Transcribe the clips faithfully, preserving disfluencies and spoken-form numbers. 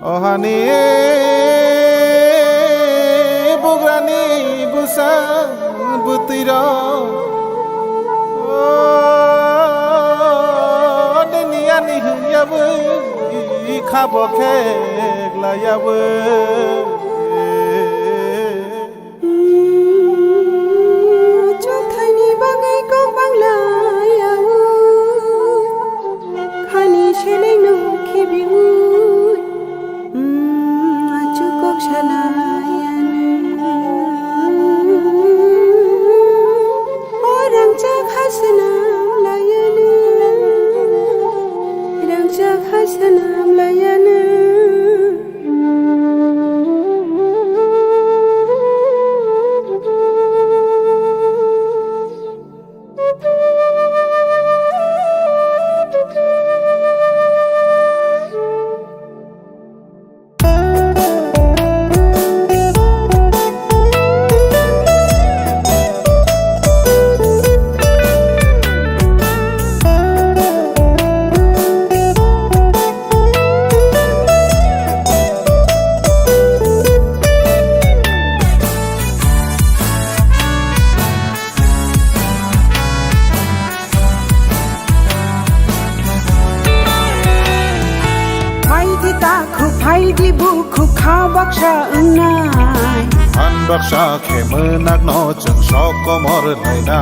O hani bugrani bwsa bwtwi rok, o dini ani hwnyawi khabo khe glaiyawi. Chwngthaini bagwi kok banglayawi, khani selengno khibiwi, achuk kok salayani. O rangchak ha swnam layani, rangchak ha swnam layani. Phaidi takhuk, phaidi bukhuk, kha baksa wngnai. Phan baksa khe mwnakno chwng sok komor laina.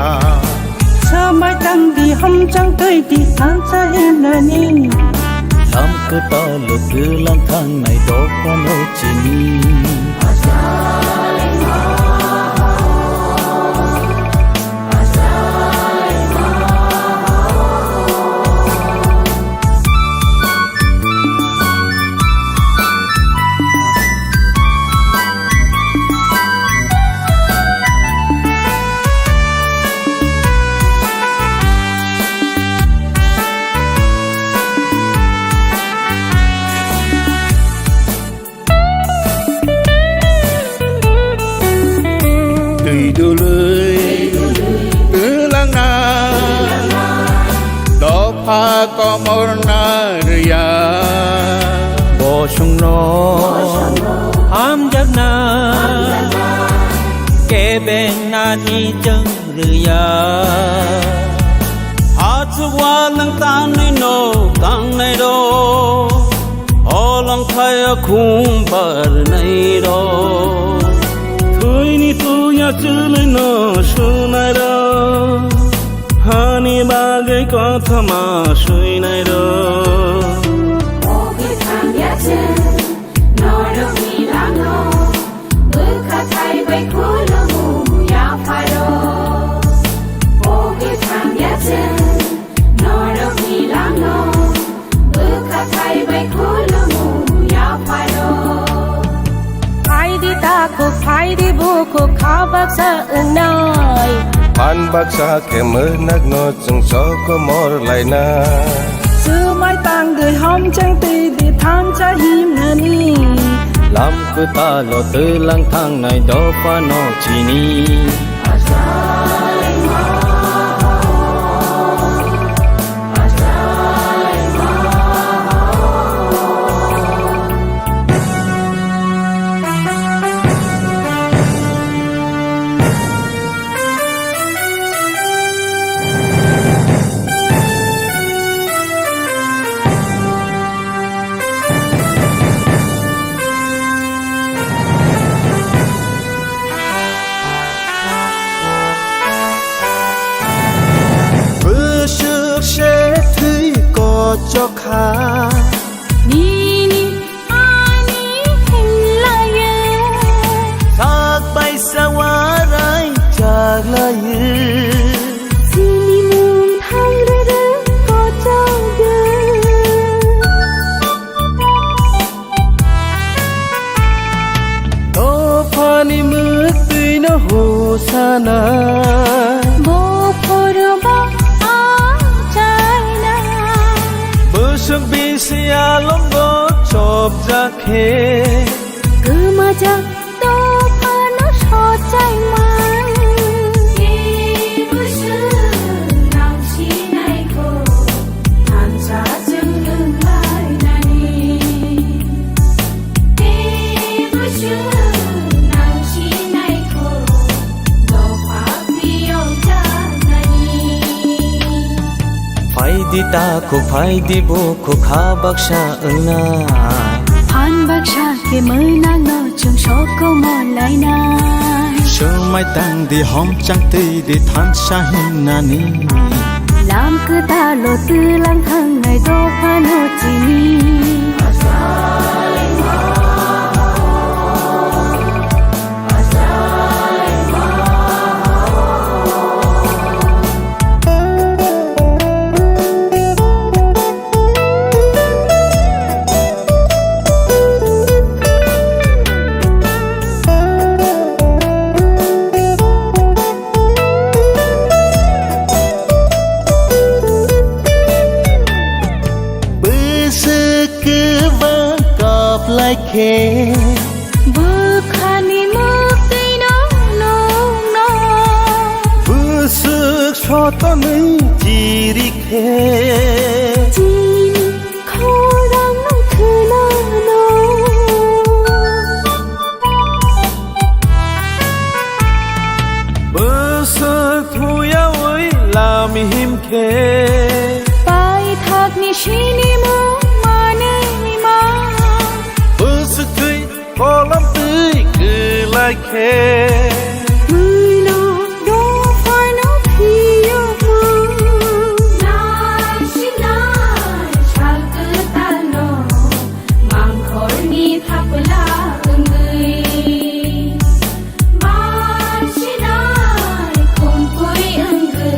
Swmai tangdi hamchang twi di thansa himnani. Lam kwtal twlang thangnai dophano chini. Twi dului twlangna dopha komorna rwya. Bosongno hamjakna kebeng nani chwng rwya. Achuk wanang tangnai no tangnai rok, holong thaya khum barnai rok. Thwini tuya chwlwi no sunai rok, hani bagwi kothoma swinai rok. O kwthang ya chwng, norokni langno bwkha thai bai khulumu yapharo. O kwthang ya chwng, norokni langno bwkha thai bai khulumu yapharo. Phaidi takhuk, phaidi bukhuk, kha baksa wngnai. Phan baksa khe mwnakno chwng sok komor laina. Swmai tangdi hamchang twi di thansa himnani. Lam kwtalo twlang thangnai dophano chini. Bwswk se thwi kochok kha. Nini ani hinlaya. Sak baisa warai chaglaya. Chini mung thangrwrwng kochokya. Dophani mwktwino hosana. Bophoroba achaina. Bwswk bisi alongo chopjak khe. Kwmajak dophano sochaima. Kebo swk nang sinaikho, thansa chwng wnglainani. Ita kuk phai di bukhuk ha baksa wngna. Phan baksa khe mwnak no chwng sok komor laina. Swmai tang di hom chang twi di thansa himnani. Lam kwtal o twlang thangnai dophano chini. Bwswk kwbang kap lai khe. Bwkhani mwktwino nukno. Bwswk sotonwi chiri khe. Chini khorangno khwnano. Bwswk thuyawi lam him khe. Paithakni sinimung manwi ma. Bwswk thwi kolam twi kwlai khe. Bwino dophano phiyokma. Nai sinai sal kwtalno mangkhorni thapla wngwi. Bar sinai khumpui wngwi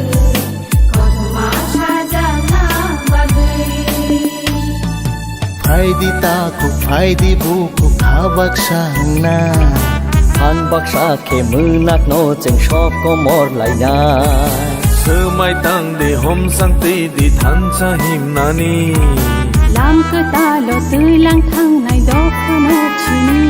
kothoma sajakna bagwi. Phai di takhuk, phai di bukhuk, ha baksa hwnna. Han baksa khe mwnakno chwng sok komor laina. Swmai tang di, homsang twi di, thansa himnani. Lam kwtalo twi lang thangnai dophano chini.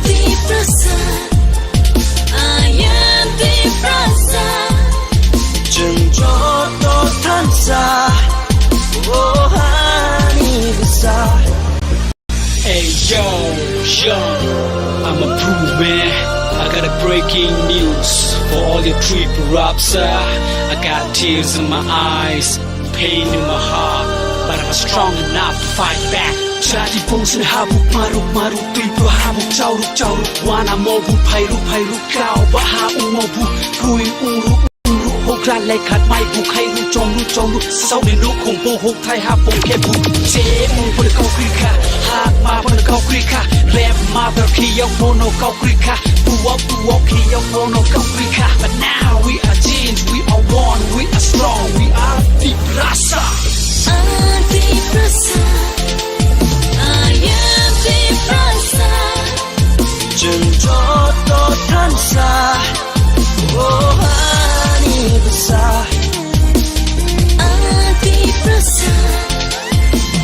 Tiprasa, I am Tiprasa. Chwng joto thansa, o hani bwsa. Hey yo, yo, I'm a proof man. I got a breaking news for all your Tripura raps. I got tears in my eyes, pain in my heart, but I'm strong enough to fight back. Chati pongsin habuk maruk maruk, Tripura habuk chauruk chauruk. Wana mobu phairu phairu, kau baha umobu pui uru. Hokra lekhat mai bukhai ru chongru chongru, sauni nukhung bohok thai ha bongke bu. Je ung pun kau krikha, hak ma pun kau krikha, rap mother khiyok mono kau krikha, buwok buwok khiyok mono kau krikha. But now we are change, we are one, we are strong, we are Tiprasa. I am Tiprasa, I am Tiprasa. Chwng joto thansa, o hani bwsa. Ati prasa,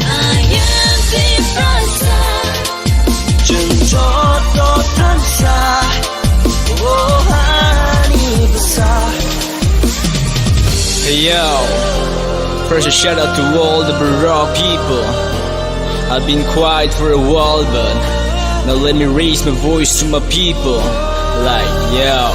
I First, a shout out to all the Barak people. I've been quiet for a while, but now let me raise my voice to my people. Like, yo.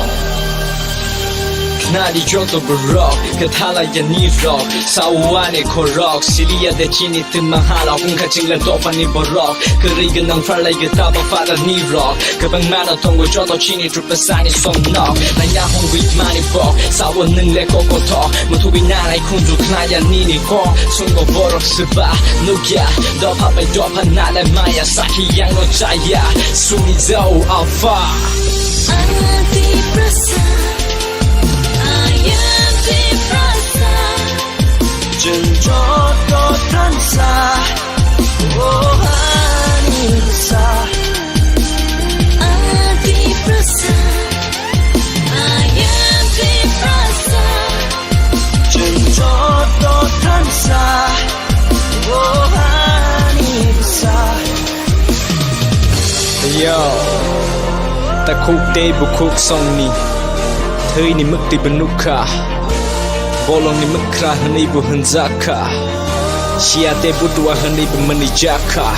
Khnadi joto borok, kwthala ya nirok, sawani khorok, siliya de chini twma halok, wngkha chwngla dophani borok, kwrwi gwnang pharlai gita ba father nirok, kwbang mano tongo joto chini trupasani songnok, naya hongwi mani bok, sawo nwngle kokothok, muthubwi nanai khunju khnaya nini kok, sungo borok swba, nukya, dopha bai dopha nale maya, sakhi yangno chaya, suni jao afa. Antiprasa, ayam tiprasa. Chwng joto thansa, o hani bwsa. Antiprasa, ayam tiprasa. Chwng joto thansa, o hani bwsa. Yo, takhuk tei bukhuk songni thwini mwktwi bo nukha, bolongni mwkhra hwnwi bo hwnjakha, siya tei butua hwnwi bo mwnijakha.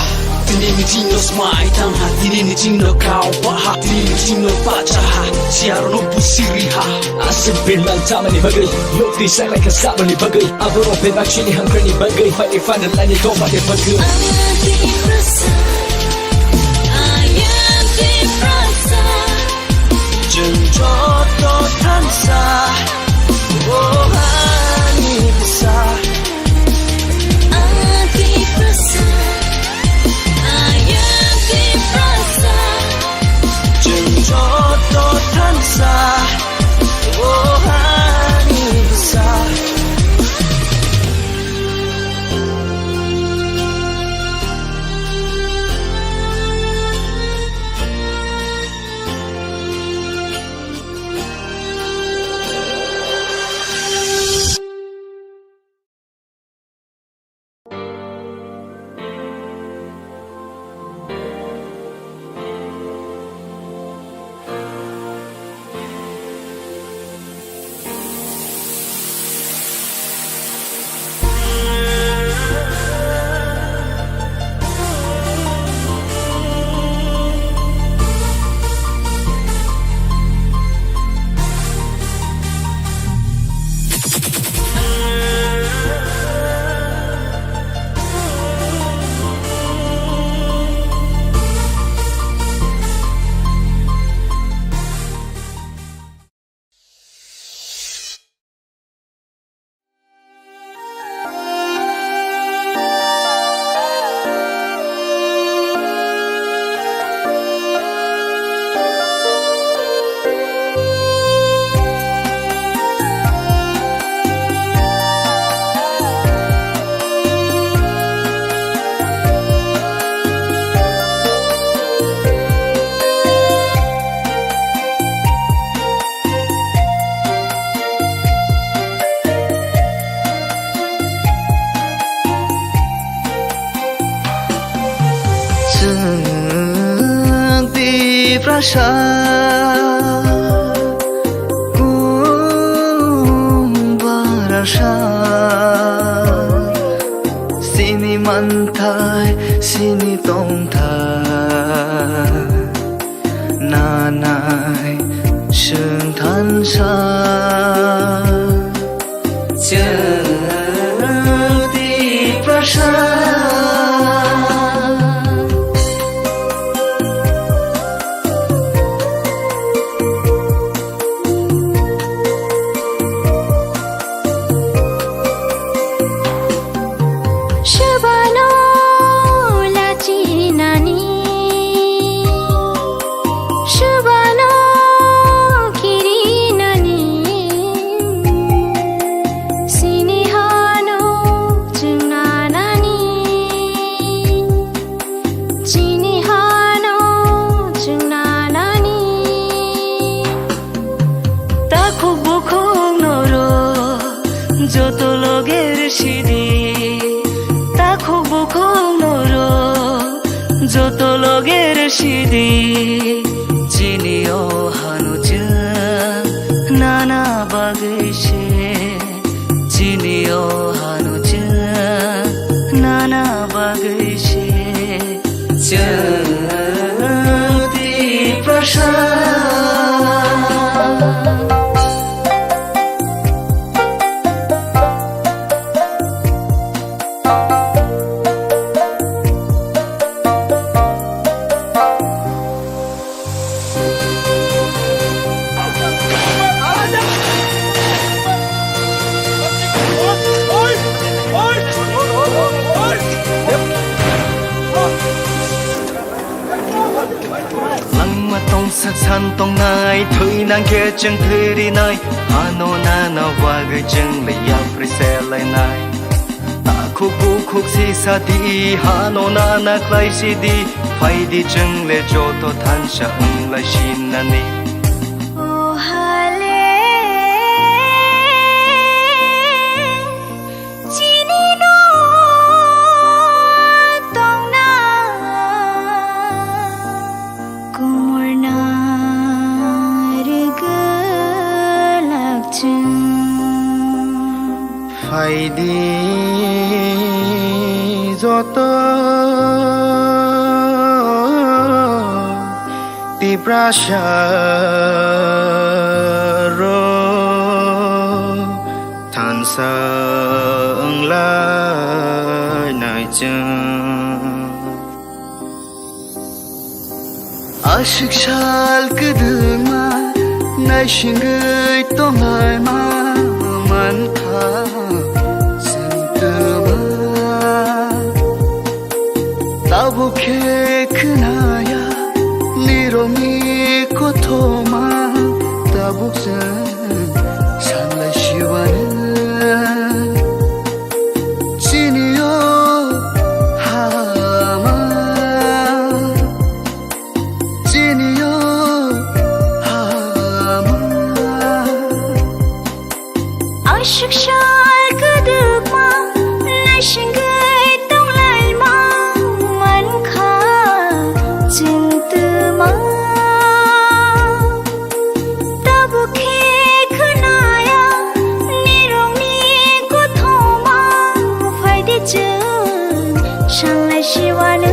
Tini ni chingno smai tangha, tini ni chingno kau baha, tini ni chingno pachaha, siya rokno busiri ha. Aswk birman chamani bagwi, nokni saklai kha saboni bagwi. Aborok bebak chini hamkrani bagwi, phaini phanrwlaini tongmani bagwi. Antiprasa, ayam tiprasa. Chwng joto thansa, o hani bwsa. Antiprasa, ayam tiprasa. Chwng joto thansa, o hani bwsa. Chwng Tiprasa kung barasa, sini manthai, sini tongthai. Nanai chwng thansa, chwng Tiprasa. Swbano lachinani, swbano kirinani, sini hano chwngnanani. Chini hano chwng nanani. Takhuk bukhuk norok joto loger sidi. Takhuk bukhuk norok joto loger sidi. Chini o hano chwng nana bagwi se. Chini o hano Saksan tongnai, thwi nangkhe chwng thwi rinai, hano nana bagwi chwng le yapri selainai. Takhuk bukhuk sisa di, hano nana khlai si di, phai di chwng le joto thansa wng lai sinani. O hale, chini no tongna kumurna rwgwlak chwng. Phai di joto Tiprasa rok thansa wng lai nai chwng. Aswk sal kwdwkma naisingwi tonglaima mankha chwng twma. Tabuk khe khwnaya nirokni kothoma, tabuk chwng sanlai siwano. Chini o hama, chini o hama. Aswk sal kwdwkma naisingwi tonglaima mankha chwng twma. Tabuk khe khwnaya nirokni kothoma, phai di chwng sanlai siwano.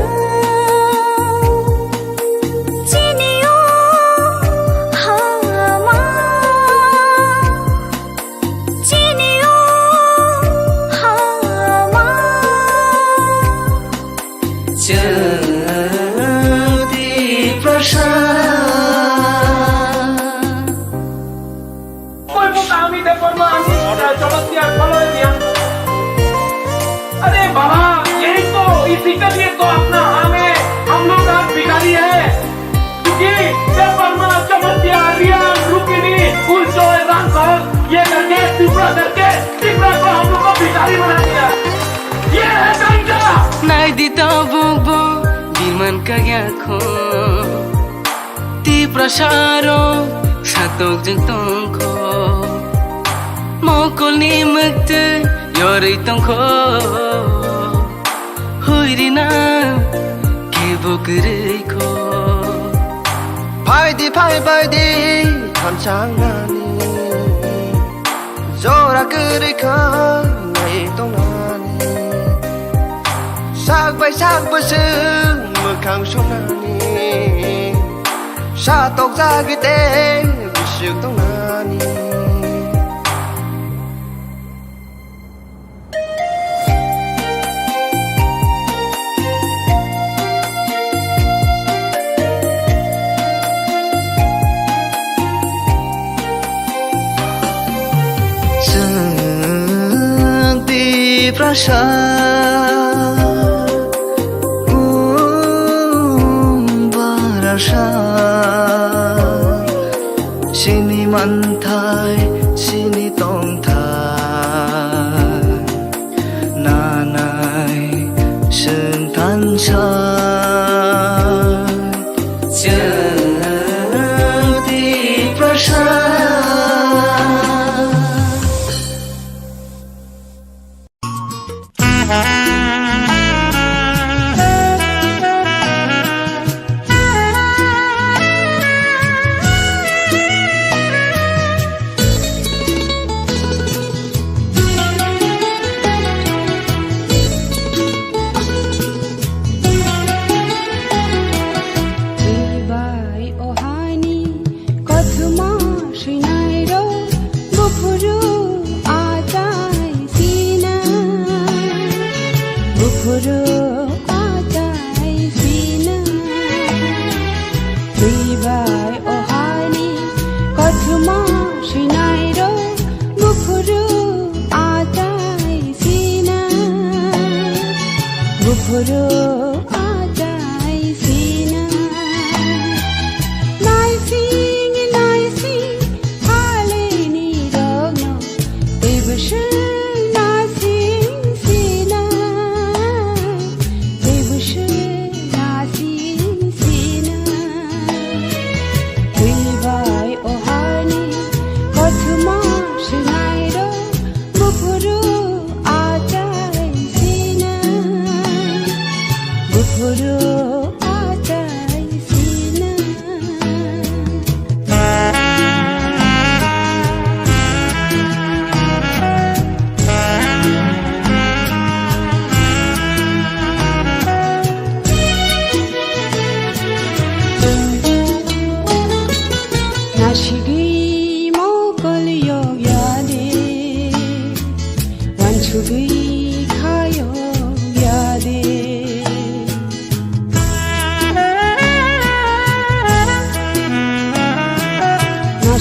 Chini o hama, chini o hama. Chwng Tiprasa. Koi bo kami de porma ami, eh, Chamatia kholo diya. अरे बाबा, यही तो, इसी के लिए तो अपना हमें, हम लोग आज भिखारी है। क्योंकि पेपर में चमत्कार, रियान, रुक्मिणी, फूलचोर, रामघर, ये करके, तिपरा करके, तिपरा को हम लोग को भिखारी बना दिया। ये है Ganga. Nai di tabuk bo, di man ka ya kho. Tiprasa rok satok jwng tongkho. Mokolni mwktwi yorwi tongkho. Huirina kebo kwrwi kho. Phai di, phai bai di, thansa wngnani. Jora kwrwi kha nai tongnani. Sak bai sak bwswk mwkhang songnani. Satok jagwi tei bwswk tongnani. Chwng Tiprasa wng barasa, chini manthai, chini tongthai. Nanai chwng thansa, chwng Tiprasa.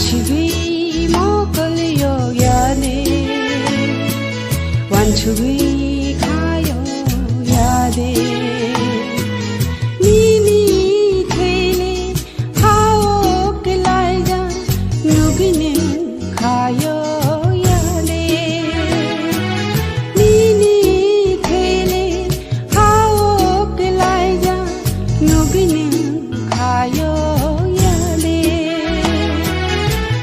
Chigwi mokol yo yade, wansugwi khayo yade. Nini thele hao kelaija, nugine khayo yade. Nini thele hao kelaija, nugine khayo yade.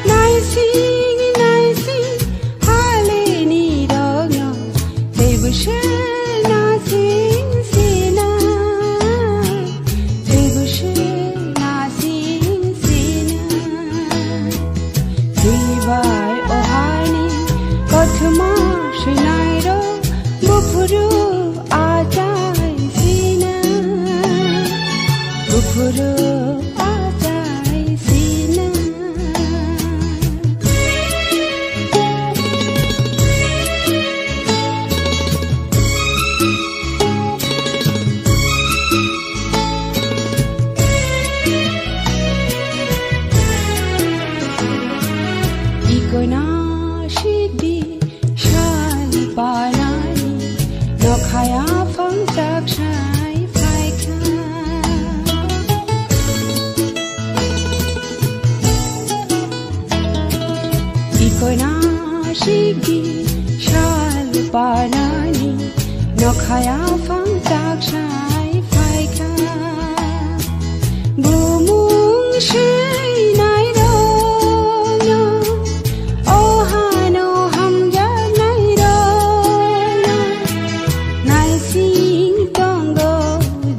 Naising, naising, hale ni rogno, tebushe nasing sina. Tebushe nasing sina. Sibai ohani kothoma sinairo, bufuru achai sina. Bufuru achai sina. Ikoina sidi sal panai, nokhaya phangchak sai phaikha. Ikoina sigi sal panani, nokhaya phangchak sai phaikha. Bumung seinai rogno, ohano hamjaknai rogno, naising tongo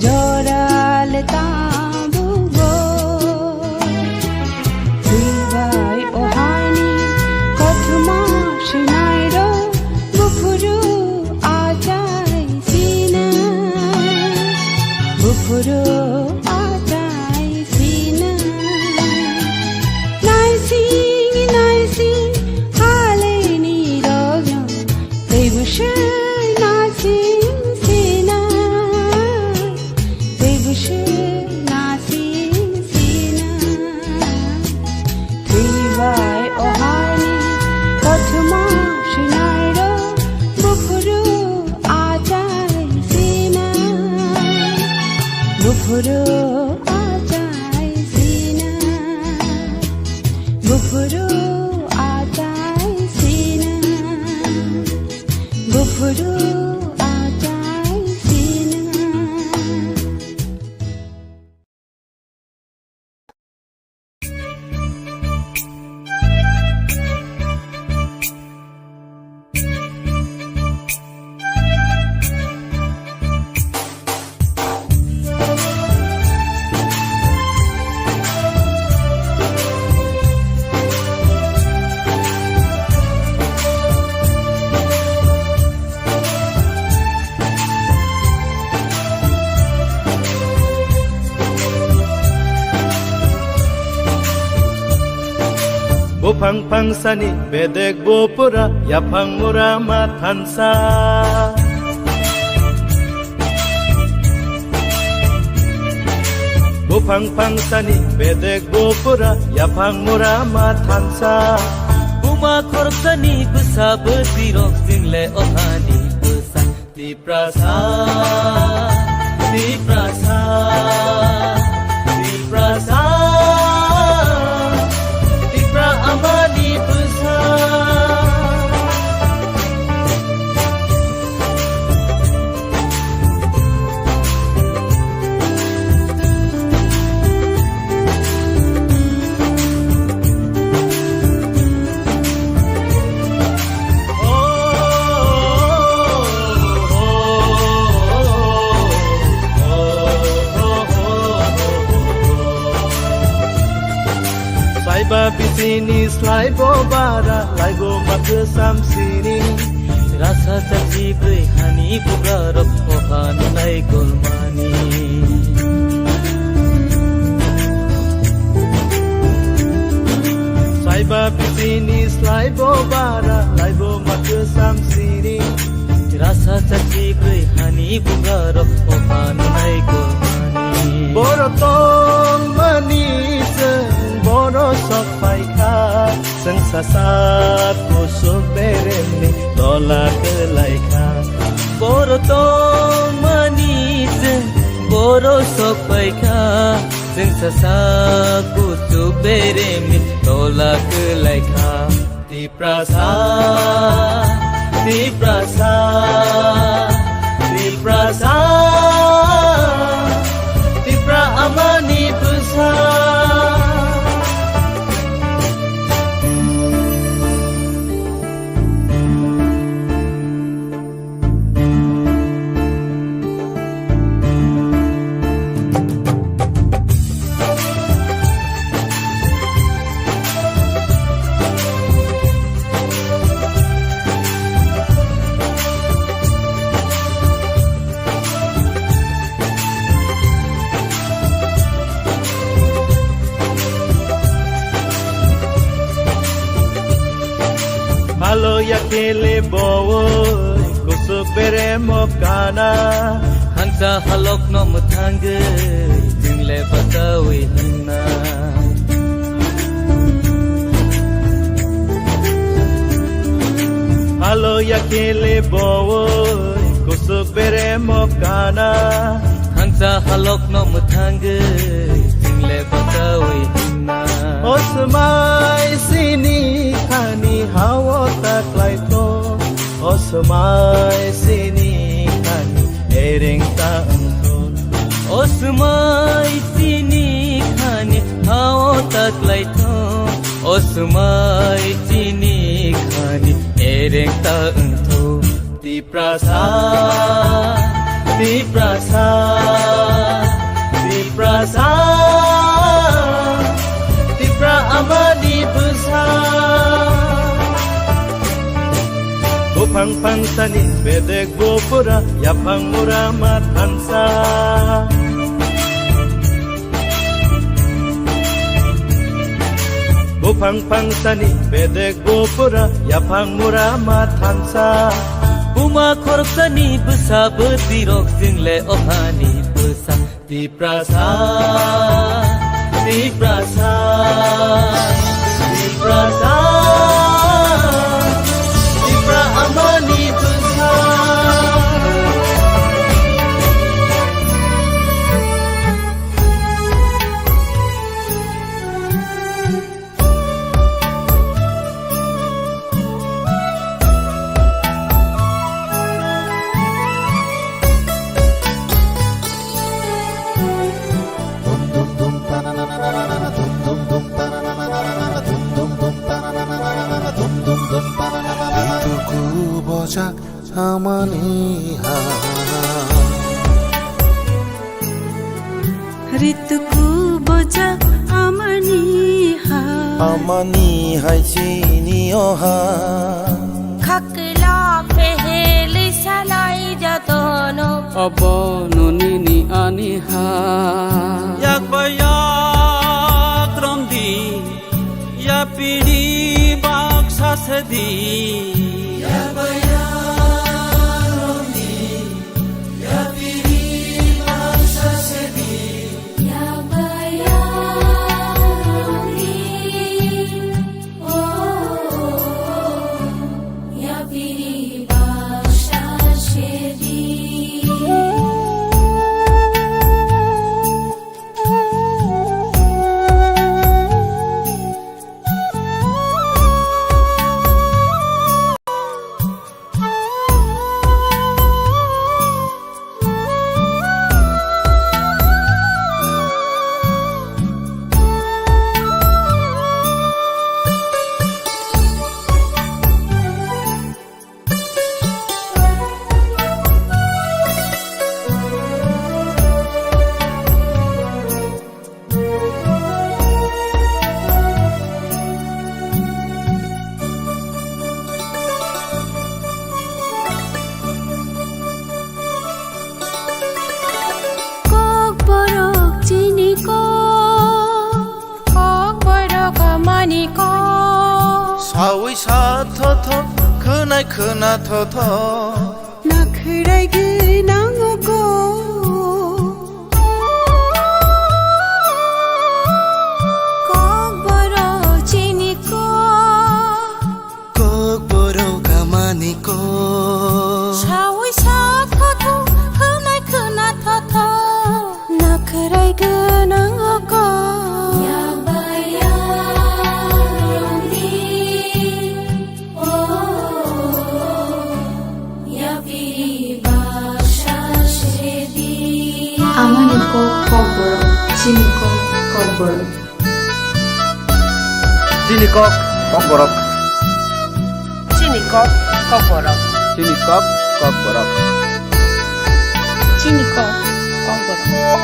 joral tabugo. Sibai ohani kothoma sinairo, bufuru achai sina. Bufuru achai sina. Naising, naising, hale ni rogno, tebushe nasing sina. Tebushe nasing sina. Thwibai ohani kothoma sinairo, bufuru achai sina. Bufuru achai sina. Bufuru achai sina. Bufuru achai sina. Buphang phangsani bedek bupura, yaphang mura ma thansa. Buphang phangsani bedek bupura, yaphang mura ma thansa. Buma khoroksani bwsa bwtwirok single ohani bwsa. Tiprasa, Tiprasa, Tiprasa, Tipra amani bwsa. Slaiba bisini slaibo bara, laibo ma kwsam sini. Rasa chachi brwi hani bugarok oha nunai golmani. Slaiba bisini slaibo bara, laibo ma kwsam sini. Rasa chachi brwi hani bugarok oha nunai golmani. Boro tongmani chwng boro sok phaikha. Sasa kusuk beremni tola kwlai kha. Boro tongmani chwng boro sok pai kha. Chwng sasa kusuk beremni tola kwlai kha. Tiprasa, Tiprasa, Tiprasa, Tipra amani bwsa. Halo ya kele bowoi, kusuk beremo kana. Hansa halok no mwthangwi, jingle batawi hwnna. Halo ya kele bowoi, kusuk beremo kana. Hansa halok no mwthangwi, jingle batawi hwnna. O swmai sini khani hao ta klai to. O swmai sini khani ereng ta wngthu. O swmai sini khani hao ta klai to. O swmai sini khani ereng ta wngthu. Tiprasa, Tiprasa, Tiprasa, Tipra amani bwsa. Buphang phangsani bedek bupura, yaphang mura ma thansa. Buphang phangsani bedek bupura, yaphang mura ma thansa. Buma khoroksani bwsa bwtwirok, jingle o hani bwsa. Tiprasa, Tiprasa, Tiprasa, Tipra amani bwsa. Rituku bojak amani ha. Rituku bojak amani ha. Amani hai chini o ha. Khakla peheli salai jatono. Abono nini ani ha. Yak ba yak romdi. Ya piri baksa sedi. Ya baya romdi, ya piri baksa sedi. Ya baya romdi, oh, ya piri baksa sedi. Kokborok chini kok. Kokborok amani kok. Sawi sa thotho, khwnai khwna thotho. Nakhwrai gwnang o kok. Kokborok chini kok. Chini kok, kokborok. Chini kok, kokborok. Chini kok, kokborok. Chini kok, kokborok.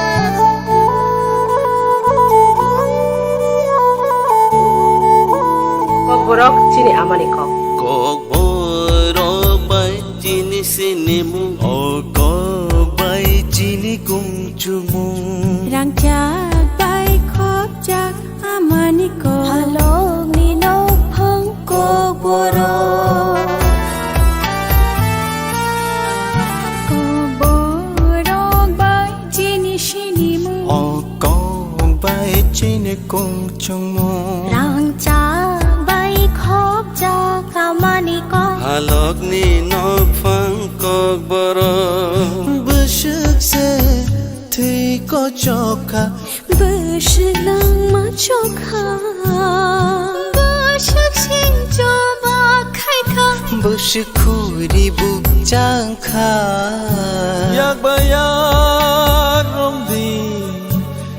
Kokborok chini amani kok. Kokborok bai chini sinimung. O kok bai chini kung chumung. Rangchak bai khopjak amani kok. Halokni nokphang kokborok. Kokborok bai chini sinimung. O kok bai chini kung chumung. Rangchak bai khopjak amani kok. Halokni nokphang kokborok. Bwswk se thwi kochok kha. Bwswk langma chokha. Bwswk sing choba khai kha. Bwswk khuri bukchang kha. Yakba yak romdi,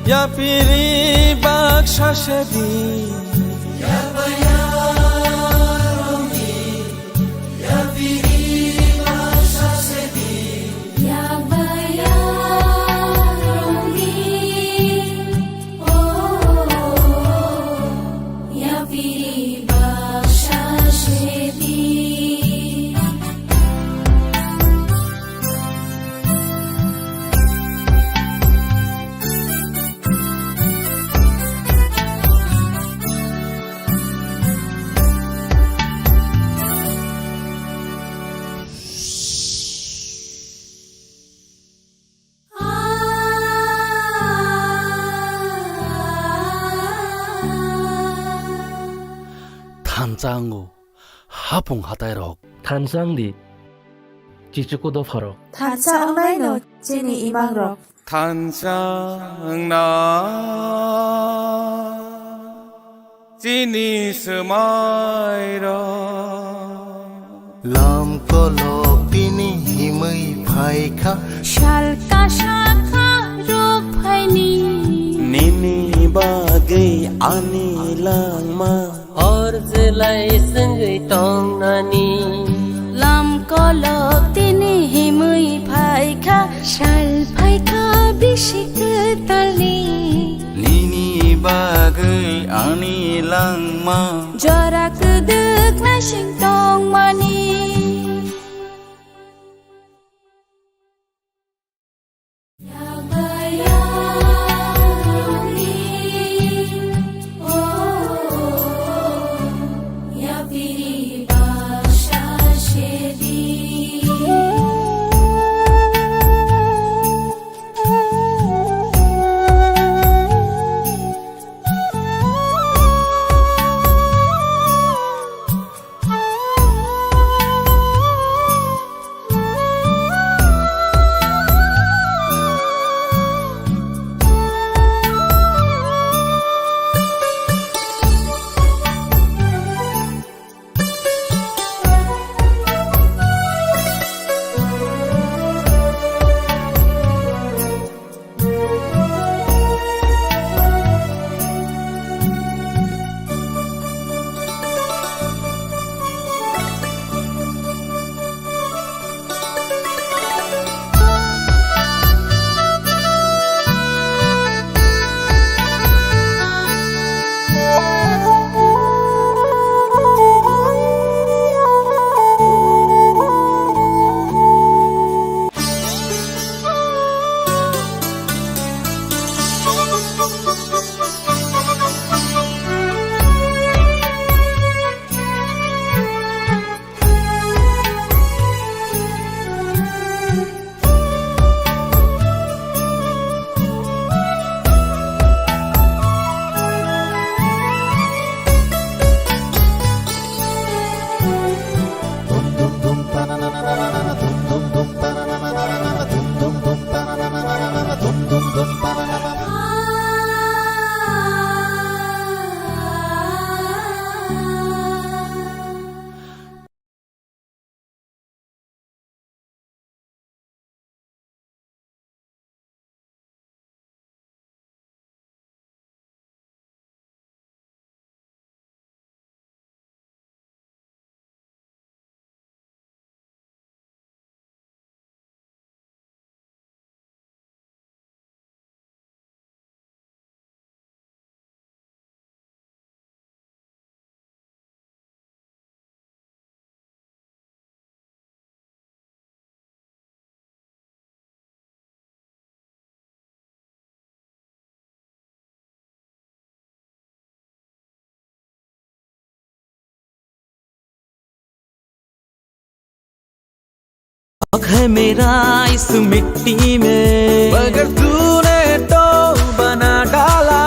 yapiri baksa sedi. Yakba yak romdi, yapiri baksa sedi. Yakba yak romdi, oh, yapiri baksa sedi. Thansa wngo hapung hatai rok. Thansa wng di, chichuku dopha rok. Thansa wngnai no chini imang rok. Thansa wngna chini swmai rok. Lam kolok tini himwi phai kha. Sal kasa kha rok phaini. Nini bagwi ani langma. Hor jelai swngwi tongnani. Lam kolok tini himwi phai kha, sal phai kha bisi kwtalni. Nini bagwi ani langma. Jora kwdwk naising tongmani. हक है मेरा इस मिट्टी में। मगर तूने तो बना डाला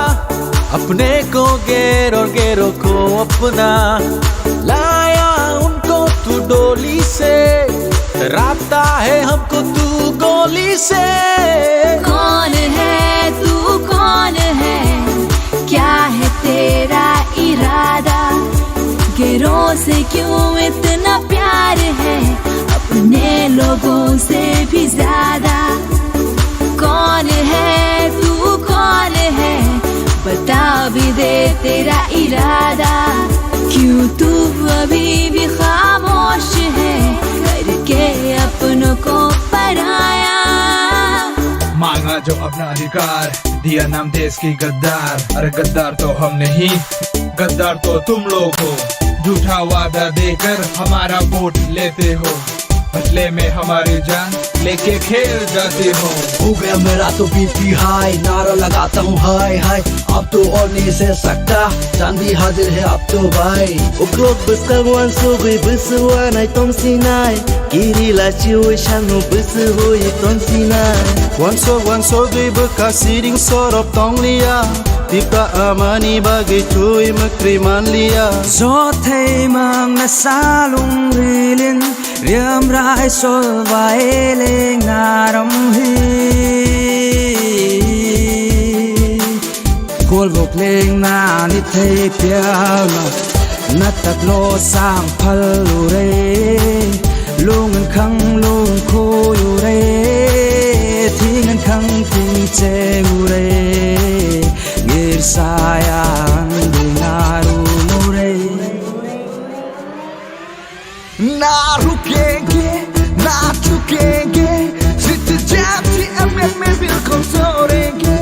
अपने को गैर और गैरों को अपना। लाया उनको तू डोली से, डराता है हमको तू गोली से। कौन है तू, कौन है, क्या है तेरा इरादा? गैरों से क्यों इतना प्यार है, अपने लोगों से भी ज्यादा। कौन है तू, कौन है, बता भी दे तेरा इरादा। क्यों तू अभी भी खामोश है, करके अपनों को पराया। मांगा जो अपना अधिकार, दिया नाम देश की गद्दार। अरे गद्दार तो हम नहीं, गद्दार तो तुम लोग हो। झूठा वादा देकर हमारा वोट लेते हो, बदले में हमारी जान लेके खेल जाते हो। हो गया मेरा तो बीपी हाई, नारा लगाता हूँ हाय हाय। अब तो और नहीं सह सकता, जान भी हाजिर है अब तो भाई। Uklok bwskang wansugwi bwswk wanai tongsinai, kiri lachiui sangno bwswk hui tongsinai. Wansuk wansugwi bwkha siring sorop tongliya, Tipra amani bagwi twi mwkri manliya. Jothai mang na salung rilin, riam rai sol bai leng naram hi. Kol bok leng nani thei pial ma, na tak lo sang phal u re. Lung khang lung khoi u re, thing khang thing che u re. Ngir sayang dengar u re. Na rukenge, na chukenge, sit jati amendment bill ko sorenge.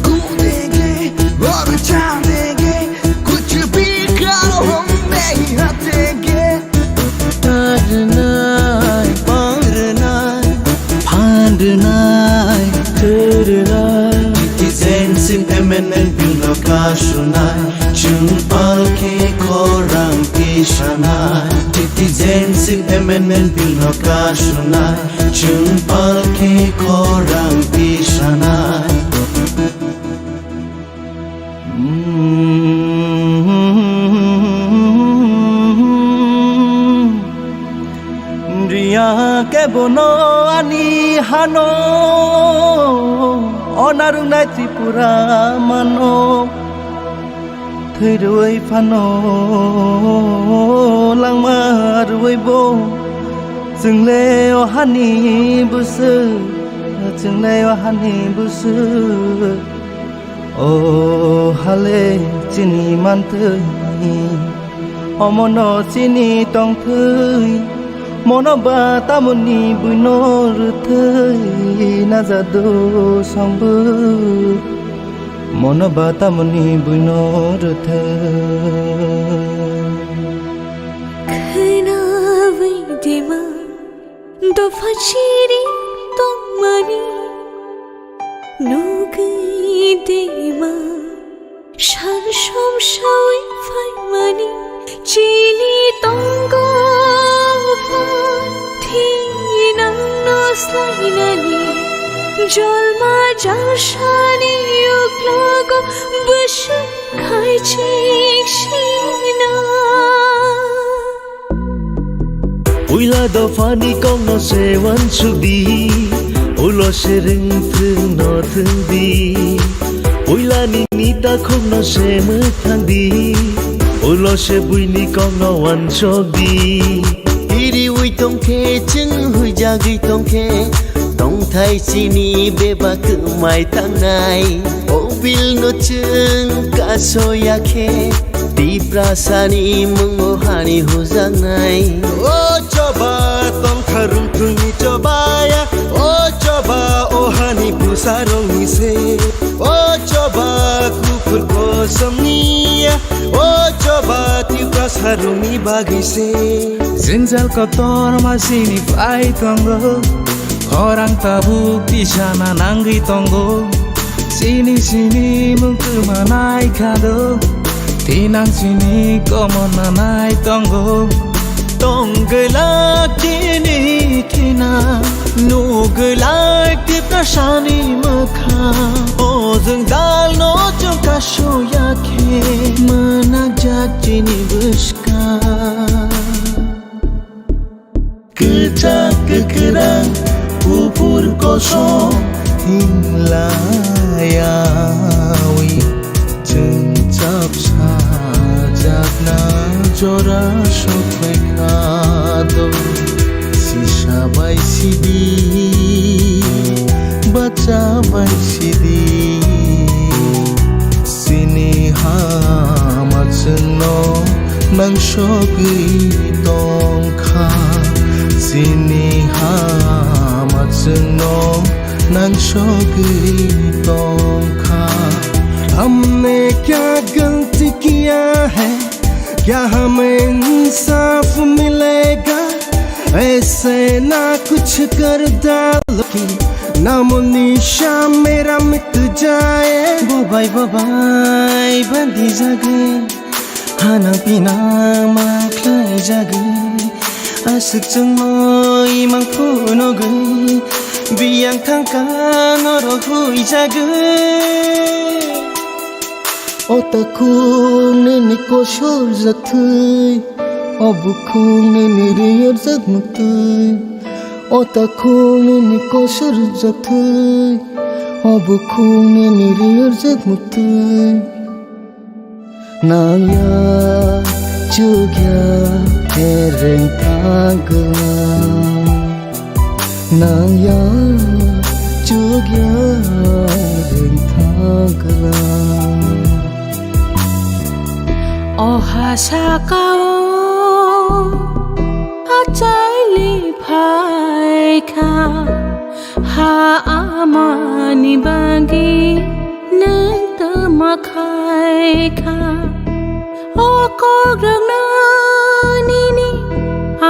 Kudenge, aur chandenge, kuch bhi karo, hum nahi hatenge. Tarnai, parnai, phandnai, ternai. Citizenship Amendment Bill no kasunai. Chwng palkhe khorang tisanai, Citizenship Amendment Bill no kasunai. Chwng palkhe khorang tisanai. Riya kebono ani hano, onarungnai Tripura mano. Thwi rwui phano langma rwui bo, chwngle o hani bwswk, chwngle o hani bwswk. O hale chini manthwi, omono chini tongthwi, mono ba tamoni buino rwthwi najado songbo. Mono ba tamoni buino rwthwi. Khwnawi dima dopha chiri tongmani, nugwi dima sal somsawi phaimani. Chini tongo pha thinangno slainani, jolma jalsani uklogo bwswk khaichik sina. Puila dophani kokno se uansuk di, ulo se rwngthwng no thwng di. Puilani ni takhukno se mwthang di, ulo se buini kokno uansuk di. Iriui tongkhe, chwng huijagwi tongkhe, tongthai chini bebak kwmai tangnai. O bill no chwng kasoya khe, Tiprasani mungo hani hujaknai. O choba tongkha rungthungni chobaya, o choba o hani bwsarokni se. O choba kuphur kosomniya, o choba Tiprasarokni bagwi se. Jwngjal kotor ma chini pai tongo, khorang tabuk tisana nangwi tongo. Chini chini mung kwmanai khado, thinang chini komon nanai tongo. Tong glak chini thina, nuk glak Tiprasani mwkha. O jwng dalno chwng kasu ya khe, mwnajak chini bwskang. Kwchak kwkrang, kuphur kosom, hinglaiyawi. Chwng chapsa jakna jora sokphaikha do. Sisa bai sidi, bacha bai sidi. Chini hama chwngno nangsogwi tongkha. Chini hama chwngno nangsogwi tongkha. हमने क्या गलती किया है, क्या हमें इंसाफ मिलेगा? ऐसे ना कुछ कर डालो कि नामो निशान मेरा मिट जाए। Bobai bobai bandi jagwi, hanang pinang ma khlai jagwi, aswk chwngno imang phunugwi, biyang thangkha norok huijagwi. O takhuk nini kosor jakthwi, o bukhuk nini riyarjak muktwi. O takhuk nini kosor jakthwi, o bukhuk nini riyarjak muktwi. Nangya chukya ereng thangkla. Nangya chukya ereng thangkla. O ha sakao achaili phaikha, ha amani bagwi nwng twma khaikha. O kok rwkna nini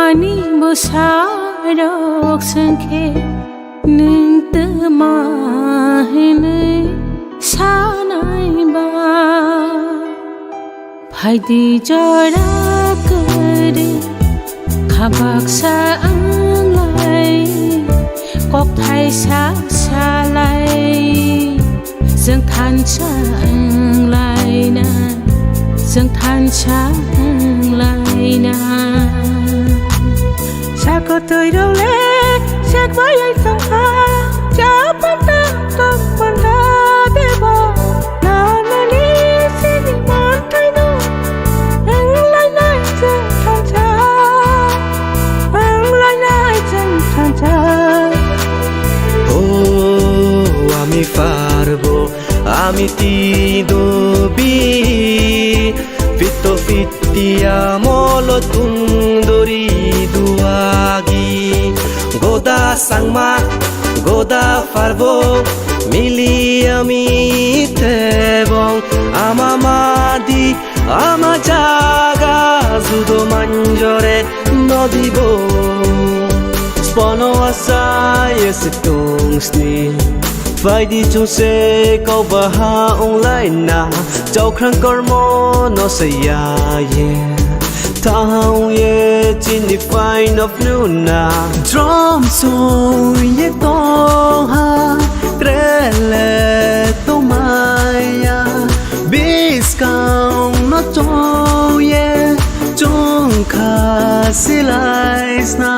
ani bwsarok swngkhe, nwng twma hinwi sanai ba? Phaidi jora kwrwi, kha baksa wnglai, kok thaisa salai, chwng thansa wnglaina, chwng thansa wnglaina. Sakotwi role sekbayai tongkha, chapata tongmanda deba, nanani sini manthaino wnglainai chwng thansa, wnglainai chwng thansa. O ami parbo, ami tidobi, pito piti amolo tungdori duagi. Goda sangma, goda parbo, mili ami tebong ama madi, ama jaga judo manjore nodibo. Spono asai ese tungsni, phaidi chungse kau baha onglaina, chaukrang kormo no saya ye. Thaung ye chini pain of nuna. Drum sung ye tongha, krele tomaya. Biskang no chong ye, chong kha silai sna.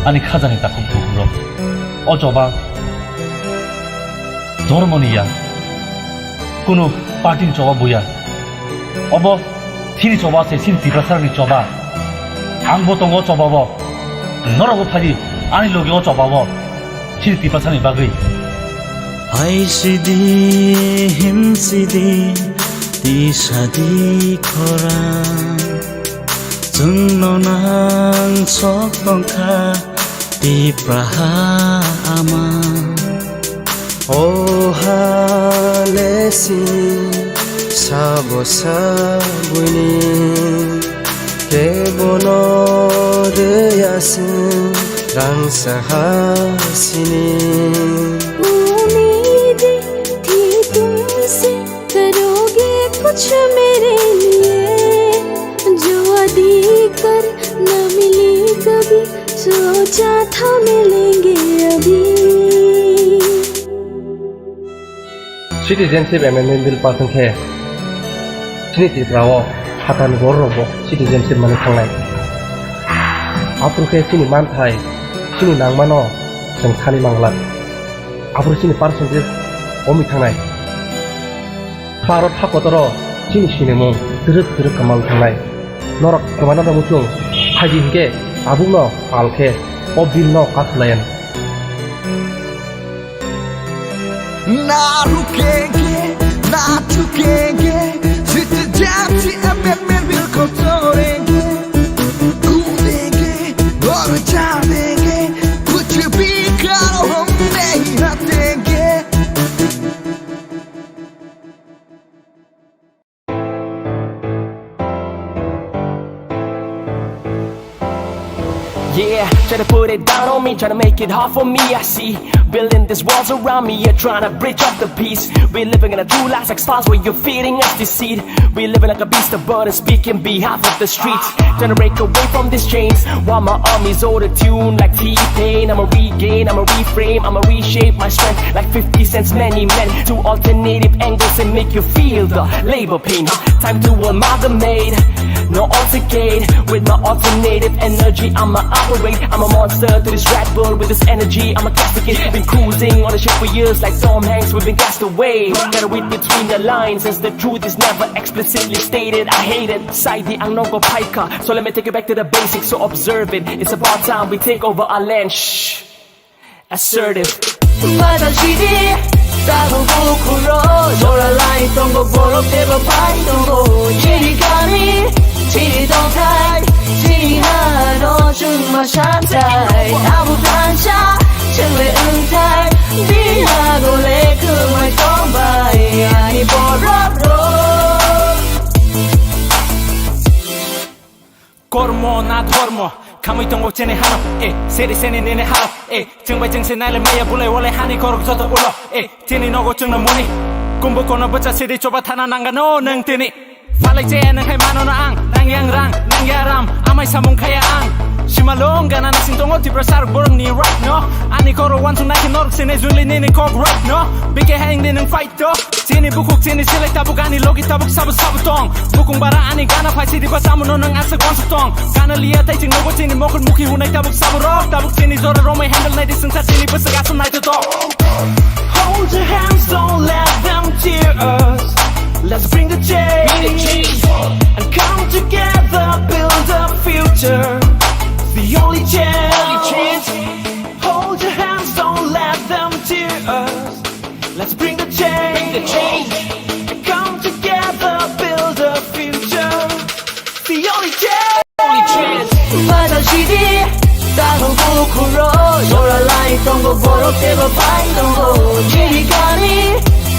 Ani khajani takhuk tukhuk rok. O choba dhormoni ya. Kunu party ni choba buya. Obo chini choba se, chini Tiprasani choba. Ang bo tongo choba bo. Norok bo phadi ani logi o choba bo. Chini Tiprasani bagwi. Hai sidi, him sidi, ti sadi khorang. Chwngno nang sok tongkha Tipraha ama. O ha le sini sabo sabuini kebono rwya se rang saha sini. Umidi thi tumse karoge kuch mere liye. Citizenship Amendment Bill pass wngkhe chini Tripura o phatarni borok rokbo citizenship manwi thangnai. Aphuru khe chini manthai, chini nangmano chwng thani mangla. Aphuru chini percentage komi thangnai. Bharat hakotoro chini sinimung twrwk twrwk khe manwi thangnai. Norok kwmana da muchung phaidi hinkhe tabukno pal khe o bill no kathwlaiyan. Na rukenge, na chukenge, citizenship amendment bill ko chorenge. Kudenge, aur chanenge, kuch bhi karo hum nahi hatenge. Yeah, tryna put it down on me, tryna make it hard for me. I see building these walls around me, yeah, tryna breach up the peace. We living in a true lies, exposed where you're feeding us deceit. We living like a beast of burden, speaking behalf of the streets. Tryna break away from these chains, while my army's out of tune like T-Pain. I'ma regain, I'ma reframe, I'ma reshape my strength like fifty Cent's Many Men. Two alternative angles and make you feel the labor pain. Time to amalgamate. No altercate with my alternative energy. I'ma operate. I'm a monster to this Red Bull with this energy. I'm a castigate. Been cruising on the ship for years like Tom Hanks. We've been cast away. Gotta read between the lines as the truth is never explicitly stated. I hate it. Saidi ang nogo paika. So let me take you back to the basics. So observe it. It's about time we take over our land. Shh. Assertive. Mata chini, tabuk bukhukro, jora lai tongo borok tebo pai tongo. Chini kami, chini tongthai, chini hano chwngma santai. Abo tansa, chwngle wngthai, bihago le kwmai tongbai, ani borok rok. Kormo na dhormo, khamwi tongo chini hano, eh, seri seni nini hano, eh, chwng bai chwng se naile maya bulai wale hani korok joto ulo, eh, chini nogo chwngno muni. Kumbu kono bwcha sidi choba thana nangano nwng tini. Falai che nwng hai mano no ang, nang yang rang, nang ya ram, amai samung khaya ang. Simalong gana nasing tongo Tiprasa rok borok ni right no. Ani koro wansung nai khe norok sene juli nini kok right no. Bike hai ing de nwng fight to. Chini bukhuk chini selai tabuk ani logi tabuk sabu sabu tong. Bukung bara ani gana phai sidi ba tamo no nang aswk wansuk tong. Gana liya tai ching nogo chini mokol mukhi hunai tabuk sabu rok. Tabuk chini jora romai handle nai di swngsa chini bwswk aswk nai to tong. Hold your hands, don't let them tear us. Let's bring the change and come together, build a future. The only chance. Hold your hands, don't let them tear us. Let's bring the change. Bring the change. Come together, build a future. The only change. Only change. Mata chini, tabuk bukhukro, jora lai tongo borok tebo pai tongo. Chini kami,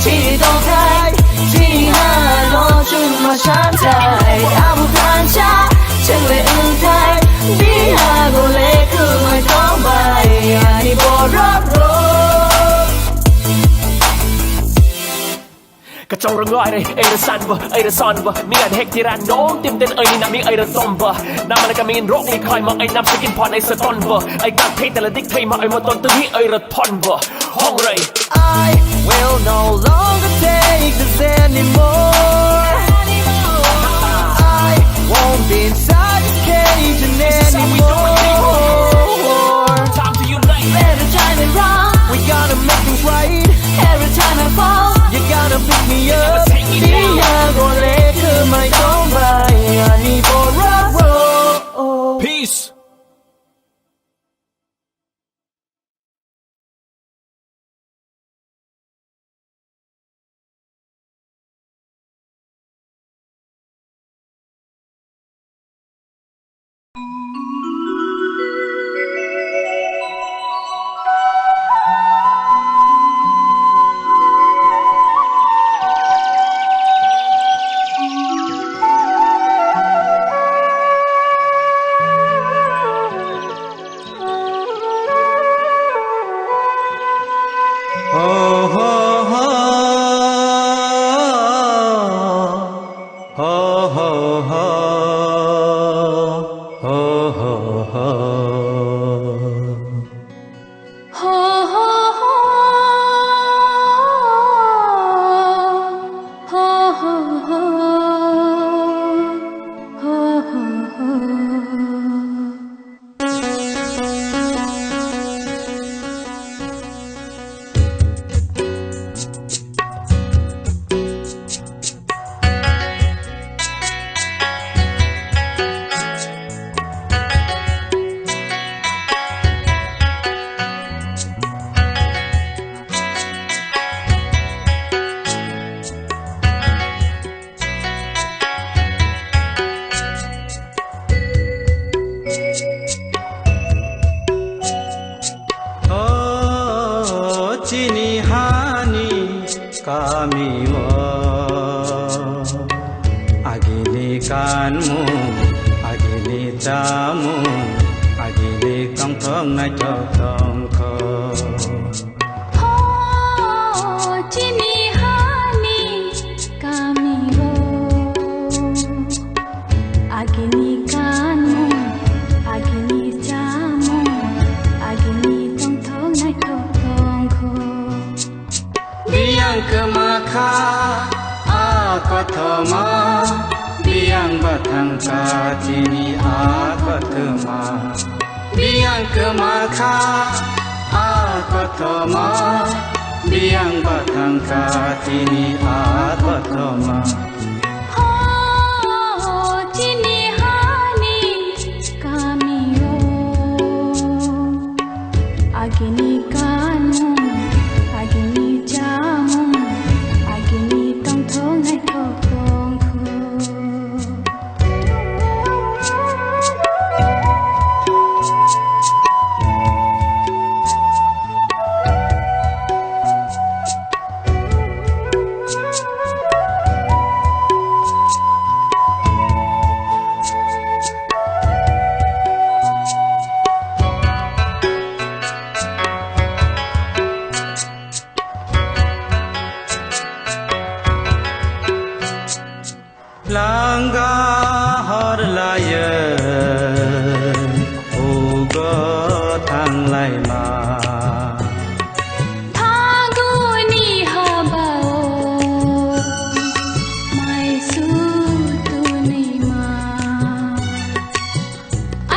chini tongthai, chini hano chwngma santai. Abo tansa, chwngle wngthai, bihago le kwmai tongbai, ani borok rok. Kachong rang ai re, ai re san ba, ai re san ba. Mi an hek tira nom tim ten ai ni nami ai re tom ba. Nama na kami in rok ni khai ma ai nam sikin pon ai sa ton ba. Ai kak thei tala dik thei ma ai ma ton tu ni ai re ton ba. Hong rei. I will no longer take this anymore. I won't be inside this cage anymore. Time to unite. Every time I run, we gonna make things right. Every time I fall, you gonna pick me up. Take me down. Bihago le kwmai tongbai, ani borok rok. Peace. Agini kanmung, agini chamung, agini tongthok naithok tongkho. Ho chini hani kamio, agini kanmung, agini chamung, agini tongthok naithok tongkho. Biyang kwma kha a kothoma, biyang bathang kha chini a kothoma. Biyang kwma kha a kothoma, biyang bathang kha chini a kothoma. Ho chini hani kamio, agini kanmung, agini chamung, agini tongthok naithok tongkho. Langa hor laye ugo thanglaima. Phaguni habao mai sutunima.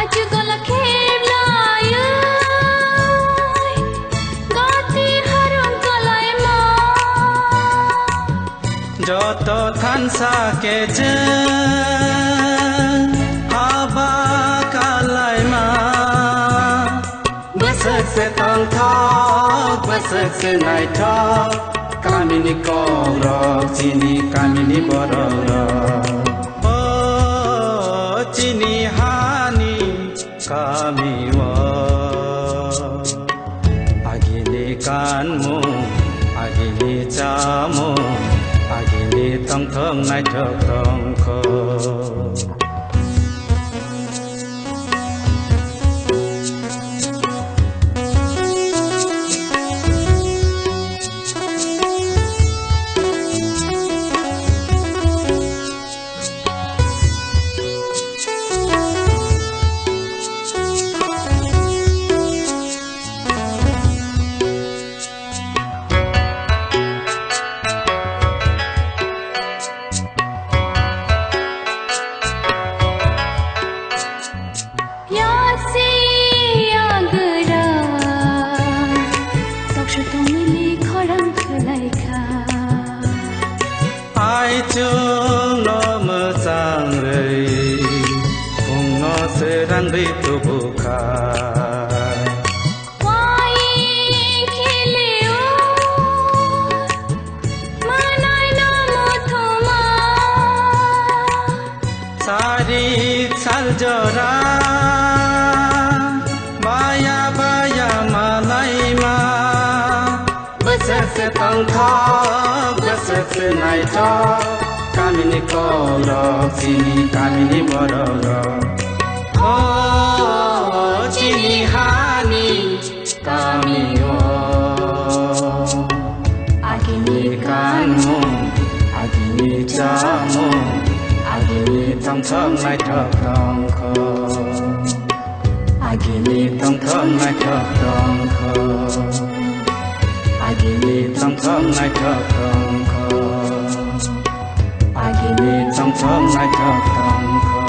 Achugola kheblayoi gati harum kalaima. Joto thansa kecheng haba kalaima. Bwswk se tongthok, bwswk se naithok, kamini kokrok, chini kamini borokrok. O chini hani kamio, agini kanmung, agini chamung, agini tongthok naithok tongkho. Yasi agra, toksa tongmili khorang khwlaikha. Aichung no mwchang rwi, phung no srang rwi tubukha. Wai khilio, manai no muthuma. Sari sal jora, baya baya malaima. Bwswk se tongthok, bwswk se naithok, kamini kokrok, chini kamini borokrok. O chini hani kamio, agini kanmung, agini chamung, agini tongthok naithok tongkho. Agini tongthok naithok tongkho. Agini tongthok naithok tongkho. Agini tongthok naithok tongkho.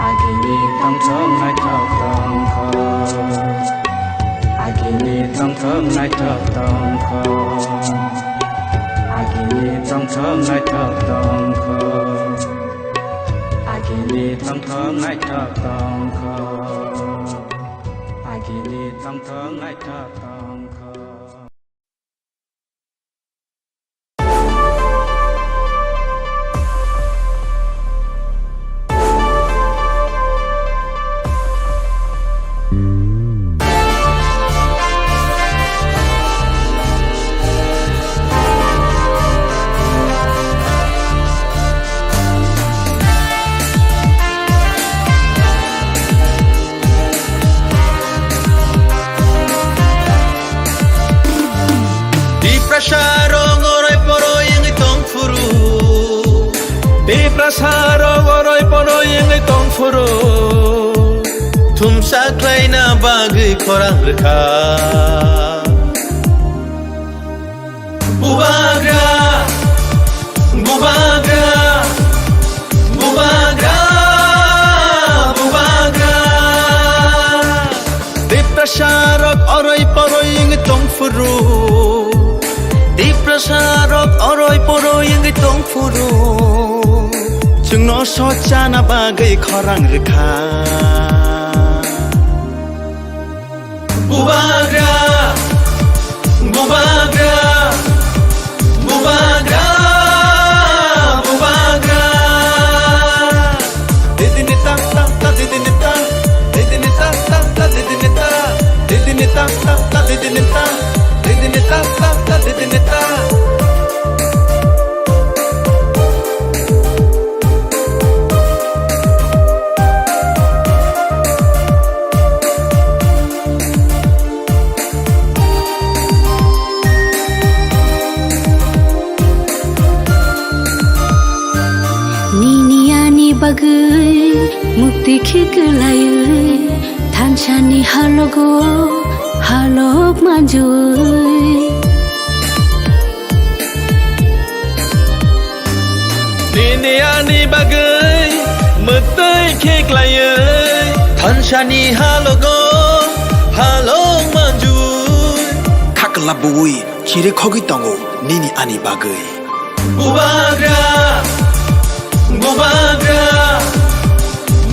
Agini tongthok naithok tongkho. Agini tongthok naithok tongkho. Agini tongthok naithok tongkho. Agini tongthok naithok tongkho. Agini tongthok naithok tongkho. Tiprasarok oroi poroi wngwi tongphuru, thumsa khlaina bagwi khorang rwkha. Bubagra, bubagra, bubagra, bubagra. Tiprasarok oroi poroi wngwi tongphuru. Tiprasarok oroi poroi wngwi tongphuru. Chwngno sochana bagwi khorang rwkha. Bubagra, bubagra, bubagra, bubagra. Didini ta ta ta, didini ta, didini ta ta ta, didini ta, didini ta ta ta, didini ta, didini ta ta ta, didini ta. Nini ani bagwi mukti khiklaiwi, thansani halogo halok manjui. Nini ani bagwi mwtwi khiklaiwi, thansani halogo halok manjui. Khakla buwi chiri khogwi tongo nini ani bagwi. Bubagra, bubagra,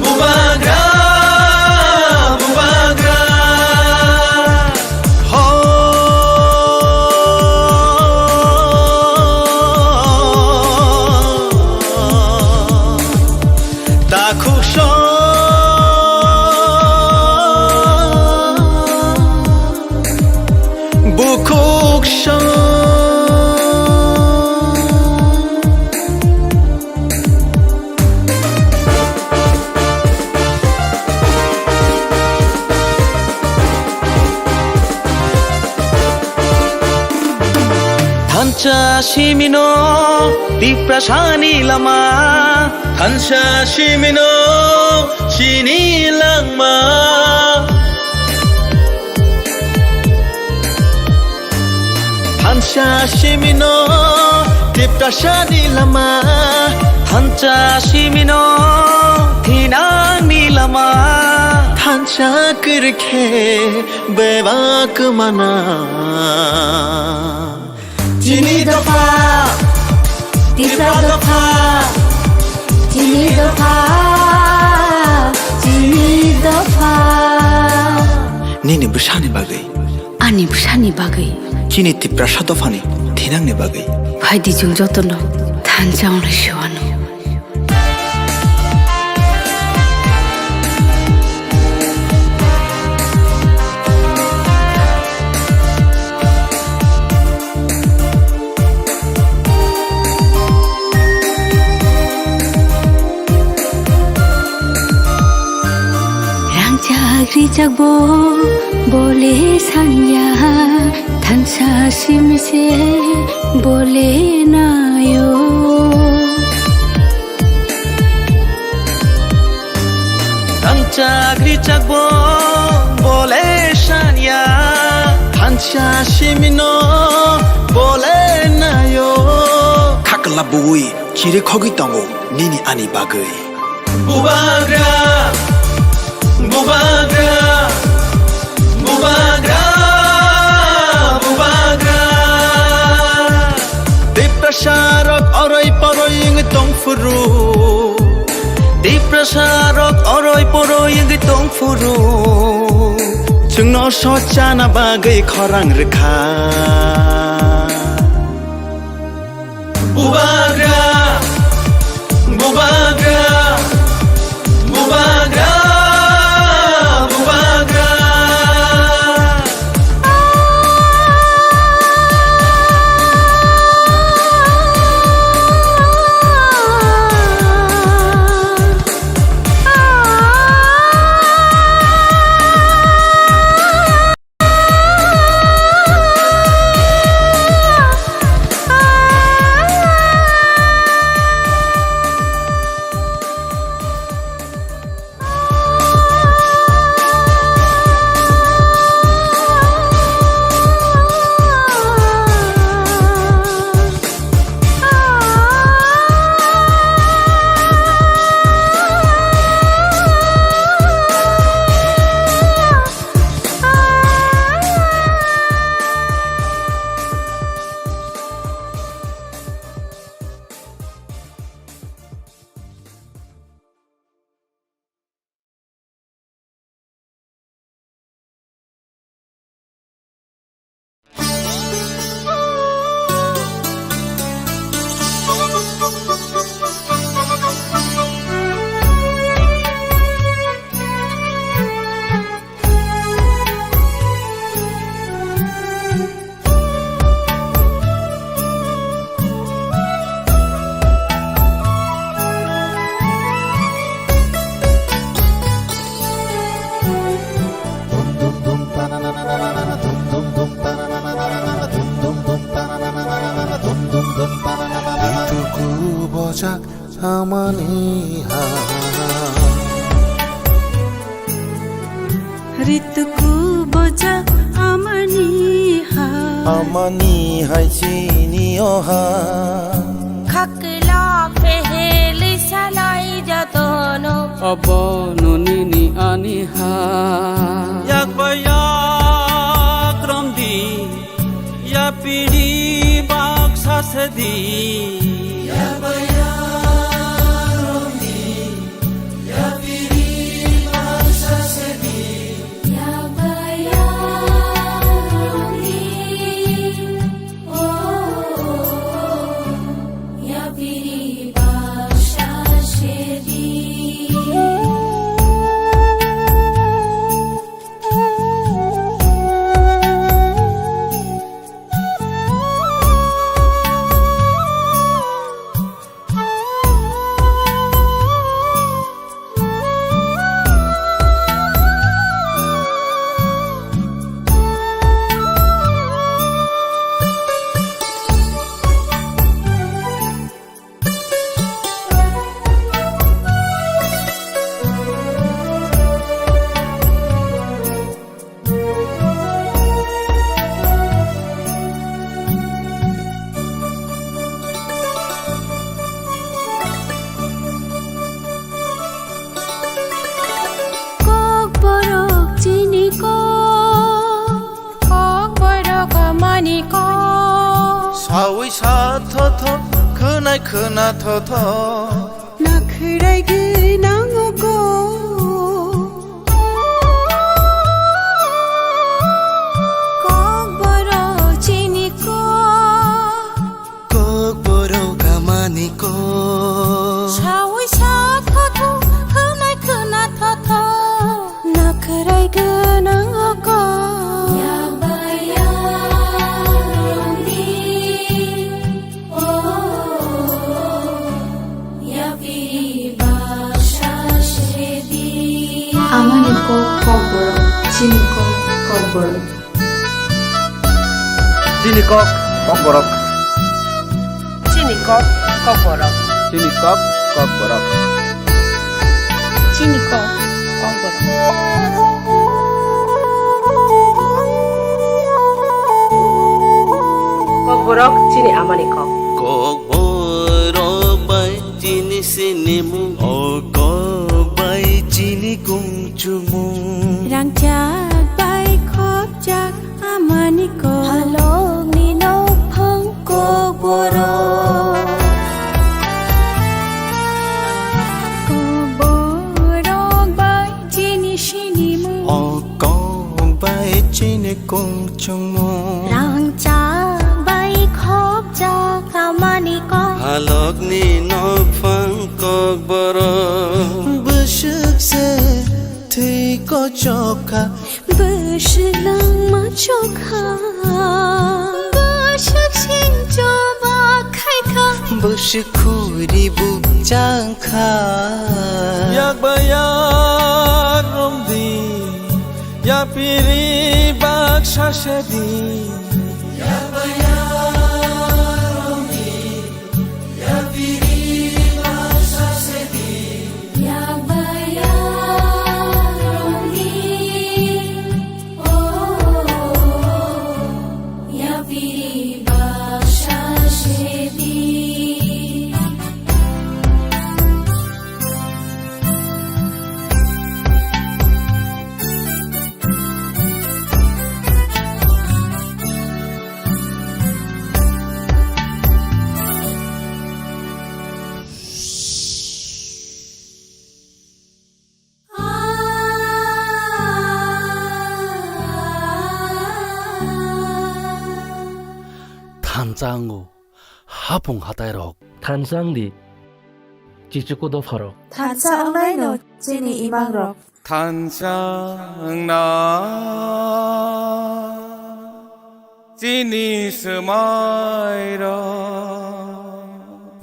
bubagra, bubagra. Ho. Takhuk song, bukhuk song. Thansa simino Tiprasani lama, thansa simino chini langma. Thansa simino Tiprasani lama, thansa simino thinangni lama. Thansa kwrwikhe bebak mana. Chini dopha, Tipra dopha, chini dopha, chini dopha. Nini bwsani bagwi. Ani bwsani bagwi. Chini Tiprasa dophani thinangni bagwi. Phaidi chwng jotono thansa wnglai se uanw. Rangchak rijak bo bole sanya, thansa simse bole nayo. Rangchak rijak bo bole sanya, thansa simino bole nayo. Khakla buwi chiri khogwi tongo nini ani bagwi. Bubagra, bubagra, bubagra, bubagra. Tiprasarok oroi poroi wngwi tongphuru. Tiprasarok oroi poroi wngwi tongphuru. Chwngno sochana bagwi khorang rwkha. Bubagra, bubagra, bubagra, bubagra. Bojak amani ha. Ritu kubojak amani ha. Amani hai chini o ha. Khakla peheli salai jatono. Abono nini ani ha. Yak ba yak romdi. Yapiri baksa sedi. Kokborok chini kok. Kokborok amani kok. Sawi sa thotho, khwnai khwna thotho. Nakhwrai gwnang o kok. Kokborok chini kok. Kokborok amani kok. Sawi sa thotho, khwnai khwna thotho. Nakhwrai gwnang o kok. Yak ba yak romdi. Oh, yapiri baksa sedi. Amani kok kokborok, chini kok kokborok. Chini kok kokborok. Chini kok kokborok. Chini kok kokborok. Chini kok kokborok. Kokborok chini amani kok. Kokborok bai chini sinimung. O kok bai chini kung chumung. Rangchak bai khopjak amani kok. Halokni nokphang kokborok. Kokborok bai chini sinimung. O kok bai chini kung chumung. Rangchak bai khopjak amani kok. Halokni nokphang kokborok. Bwswk se thwi kochok kha. Bwswk langma chokha. Bwswk sing choba khai kha. Bwswk khuri bukchang kha. Yak ba yak romdi. Yapiri baksa sedi. Yak ba yak romdi. Yapiri baksa sedi. Thansa ango hapung hatai rok. Thansa angdi chichuku dopha rok. Thansa ongnaino chini imang rok. Thansa wngna chini swmairok.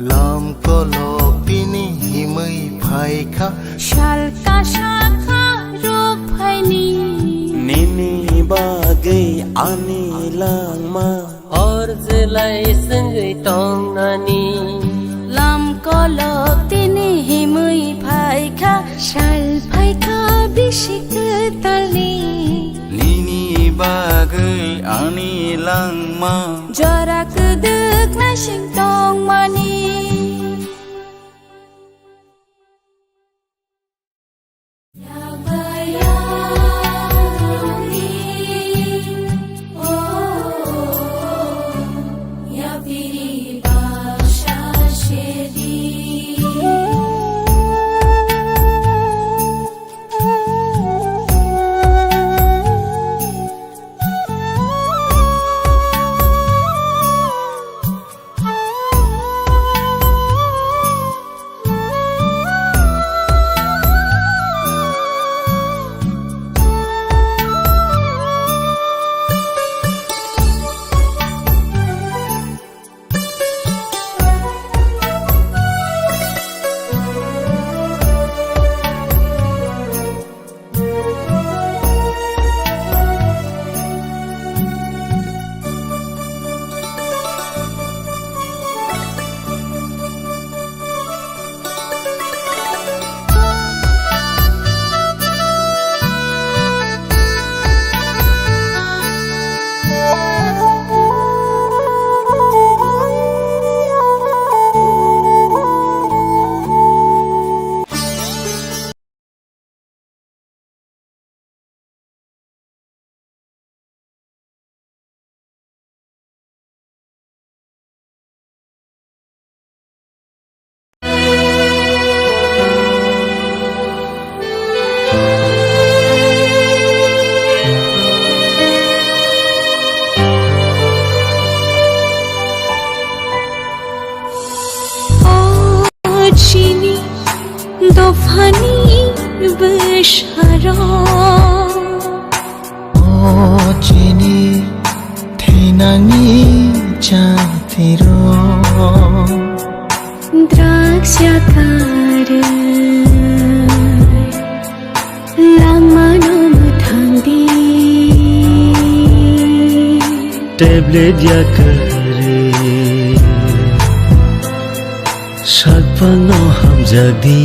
Lam kolok bini himwi phaikha. Sal kasa kha ruk phaini. Nini bagwi ani langma. Hor jwlai swngwi tongnani. Lam ko Kolok tini himwi phaikha, sal phaikha bisi kwtalni. Nini bagwi ani langma. Jora kwdwk naising tongmani. O chini dophani bwsarok. O chini thwinani chatirok. Drugs yakarwi langmano mwthangdi. Tablet yakarwi sakphangno hamjakdi.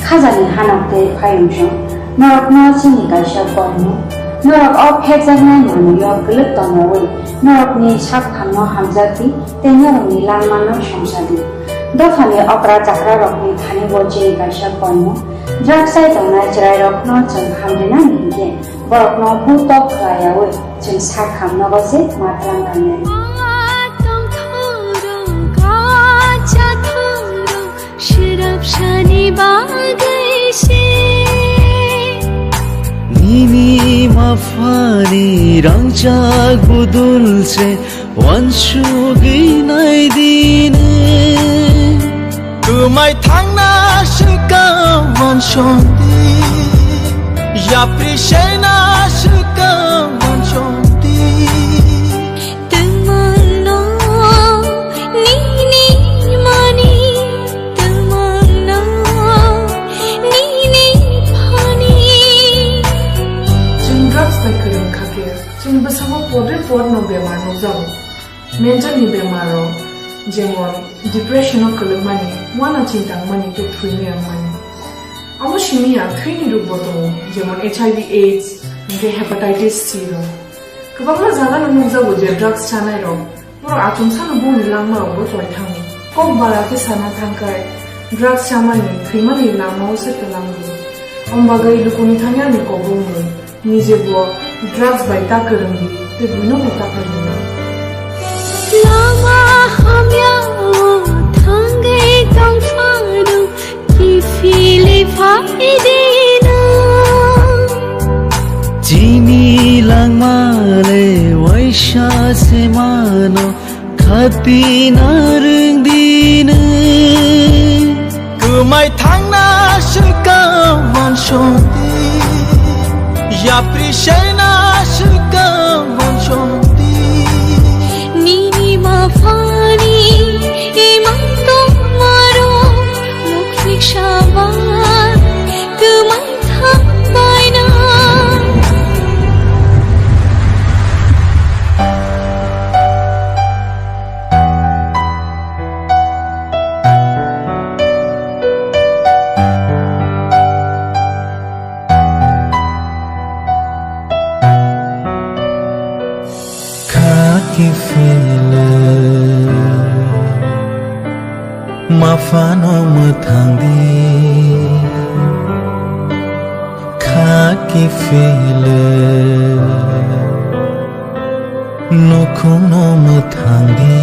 Khajani hanok tei phaiyungsong norokno chini kaisa koimung. Norok o phekjaknai manwio kwlwk tongyawi norokni sakphangno hamjakdi tei norokni langmano songchadi. Dophani okra chakrarokni thani bo chini kaisa koimung. Drugs chai tongnai chwrairokno chwng hamrina hinkhe borokno butok khlaiyawi chwng sak hamnogo se matwlang nangnai. Sirap sani bagwi se. Nini maphani rangchak budul se wansugwi naidi nwng. Kwmai thangna swkang wansokdi, yapri sena swkang wansokdi. Twmano nini mani, twmano nini phani. Chwng drugs bai kwrwng kha khe, chini bwskango podre podno bemar nukjago. Mental ni bemar rok, jemon depression o kwlwkmani, uanaching tangmani tei thwimwi wngmani. Amo simi ya thwini rwkbo tongo, jemon H I V AIDS, hwnkhe hepatitis C rok. Kwbangma jaga no nukjago je drugs chanai rok, borok achomsano bongni langma rokbo choi thango. Kok bara khe sana thangkhai, drugs chamani, thwimani lama o se twlangdi. Om bagwi lukuni thani ani kok bongni. Nije bo drugs bai ta kwrwngdi, tei buino bo ta kwrwngdi. Lama hamya o thangwi tongphano kiphilwi phaidi no. Chini langma le waisa se mano. Khati narwng di nwng. Kwmai thangna swkang wansokdi, yapri sena swkang wansokdi. Nini maphani imang tongmaro, mukhnik sabar kwmai thangbaina. Phele, maphano mwthang di, kha kiphele, nukhungno mwthang di.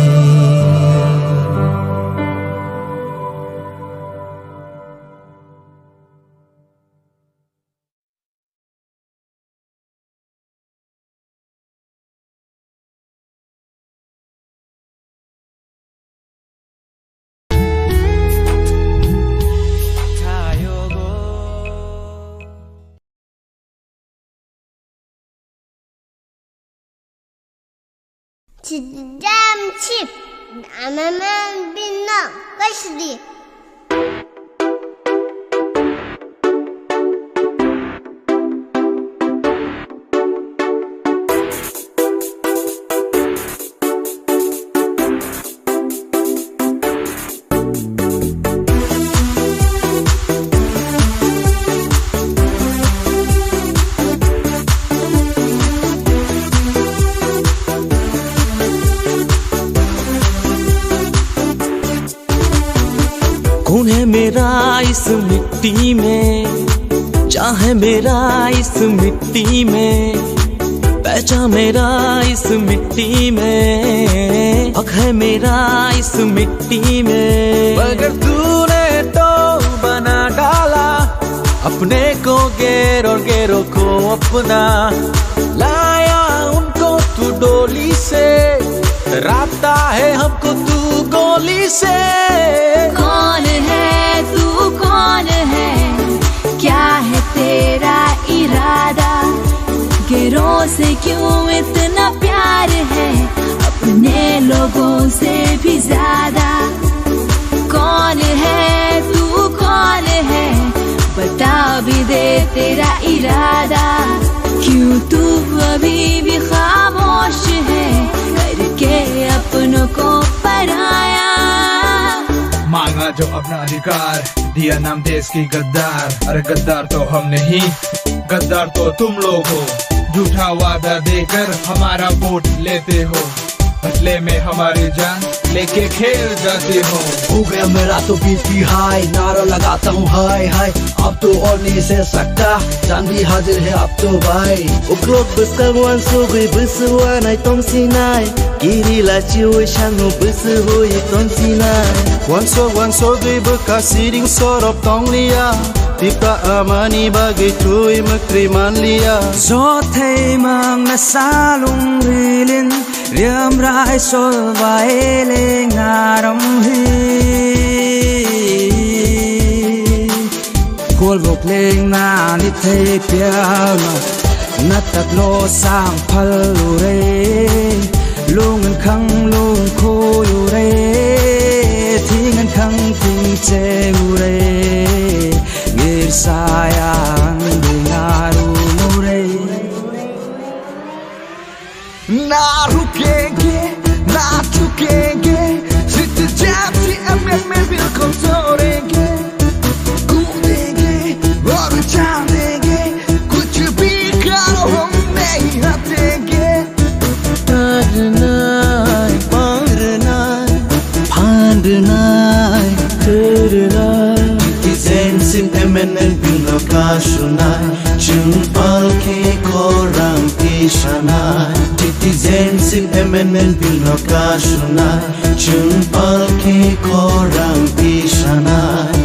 Chidam chip, amaman binno, kashdi. कौन है मेरा इस मिट्टी में, चाहे मेरा इस मिट्टी में, पहचान मेरा इस मिट्टी में, हक है मेरा इस मिट्टी में। मगर तूने तो बना डाला अपने को गैर और गैरों को अपना, लाया उनको तू डोली से, डराता है हमको तू गोली से। कौन है तू, कौन है, क्या है तेरा इरादा? गैरों से क्यों इतना प्यार है, अपने लोगों से भी ज्यादा। कौन है तू, कौन है, बता भी दे तेरा इरादा। क्यों तू अभी भी खामोश है, करके अपनों को पराया। मांगा जो अपना अधिकार, दिया नाम देश की गद्दार। अरे गद्दार तो हम नहीं, गद्दार तो तुम लोग हो। झूठा वादा देकर हमारा वोट लेते हो, बदले में हमारी जान लेके खेल जाते हो। हो गया मेरा तो बीपी हाई, नारा लगाता हूँ हाय हाय। अब तो और नहीं सह सकता, जान भी हाजिर है अब तो भाई। Uklok bwskang uansugwi bwswk uanai tongsinai, kiri lachiui sangno bwswk hui tongsinai. Uansuk uansugwi bwkha siring sorop tongliya, pipa amani bagwi twi mwkri manliya. Jothai mang na salung rilin, riam rai sol bai leng aram hi. Kol bok leng na ni thei pial ma, na tat lo sang phal u re. Lung an khang lung khoi u re, thing an khang thing che u re. Ngir saya ang ding aru mu re. Na रुकेंगे, ना झुकेंगे, जीत जाती एमएनएल बिल्कुल तोड़ेंगे, कूदेंगे और जानेंगे, कुछ भी करो हम नहीं हटेंगे। Tadnai, parnai, phandnai, ternai. Citizenship M N L bill no kasunai. Chwng palki khorang tisanai, citizenship M N L bill no kasunai. Chwng palki khorang tisanai.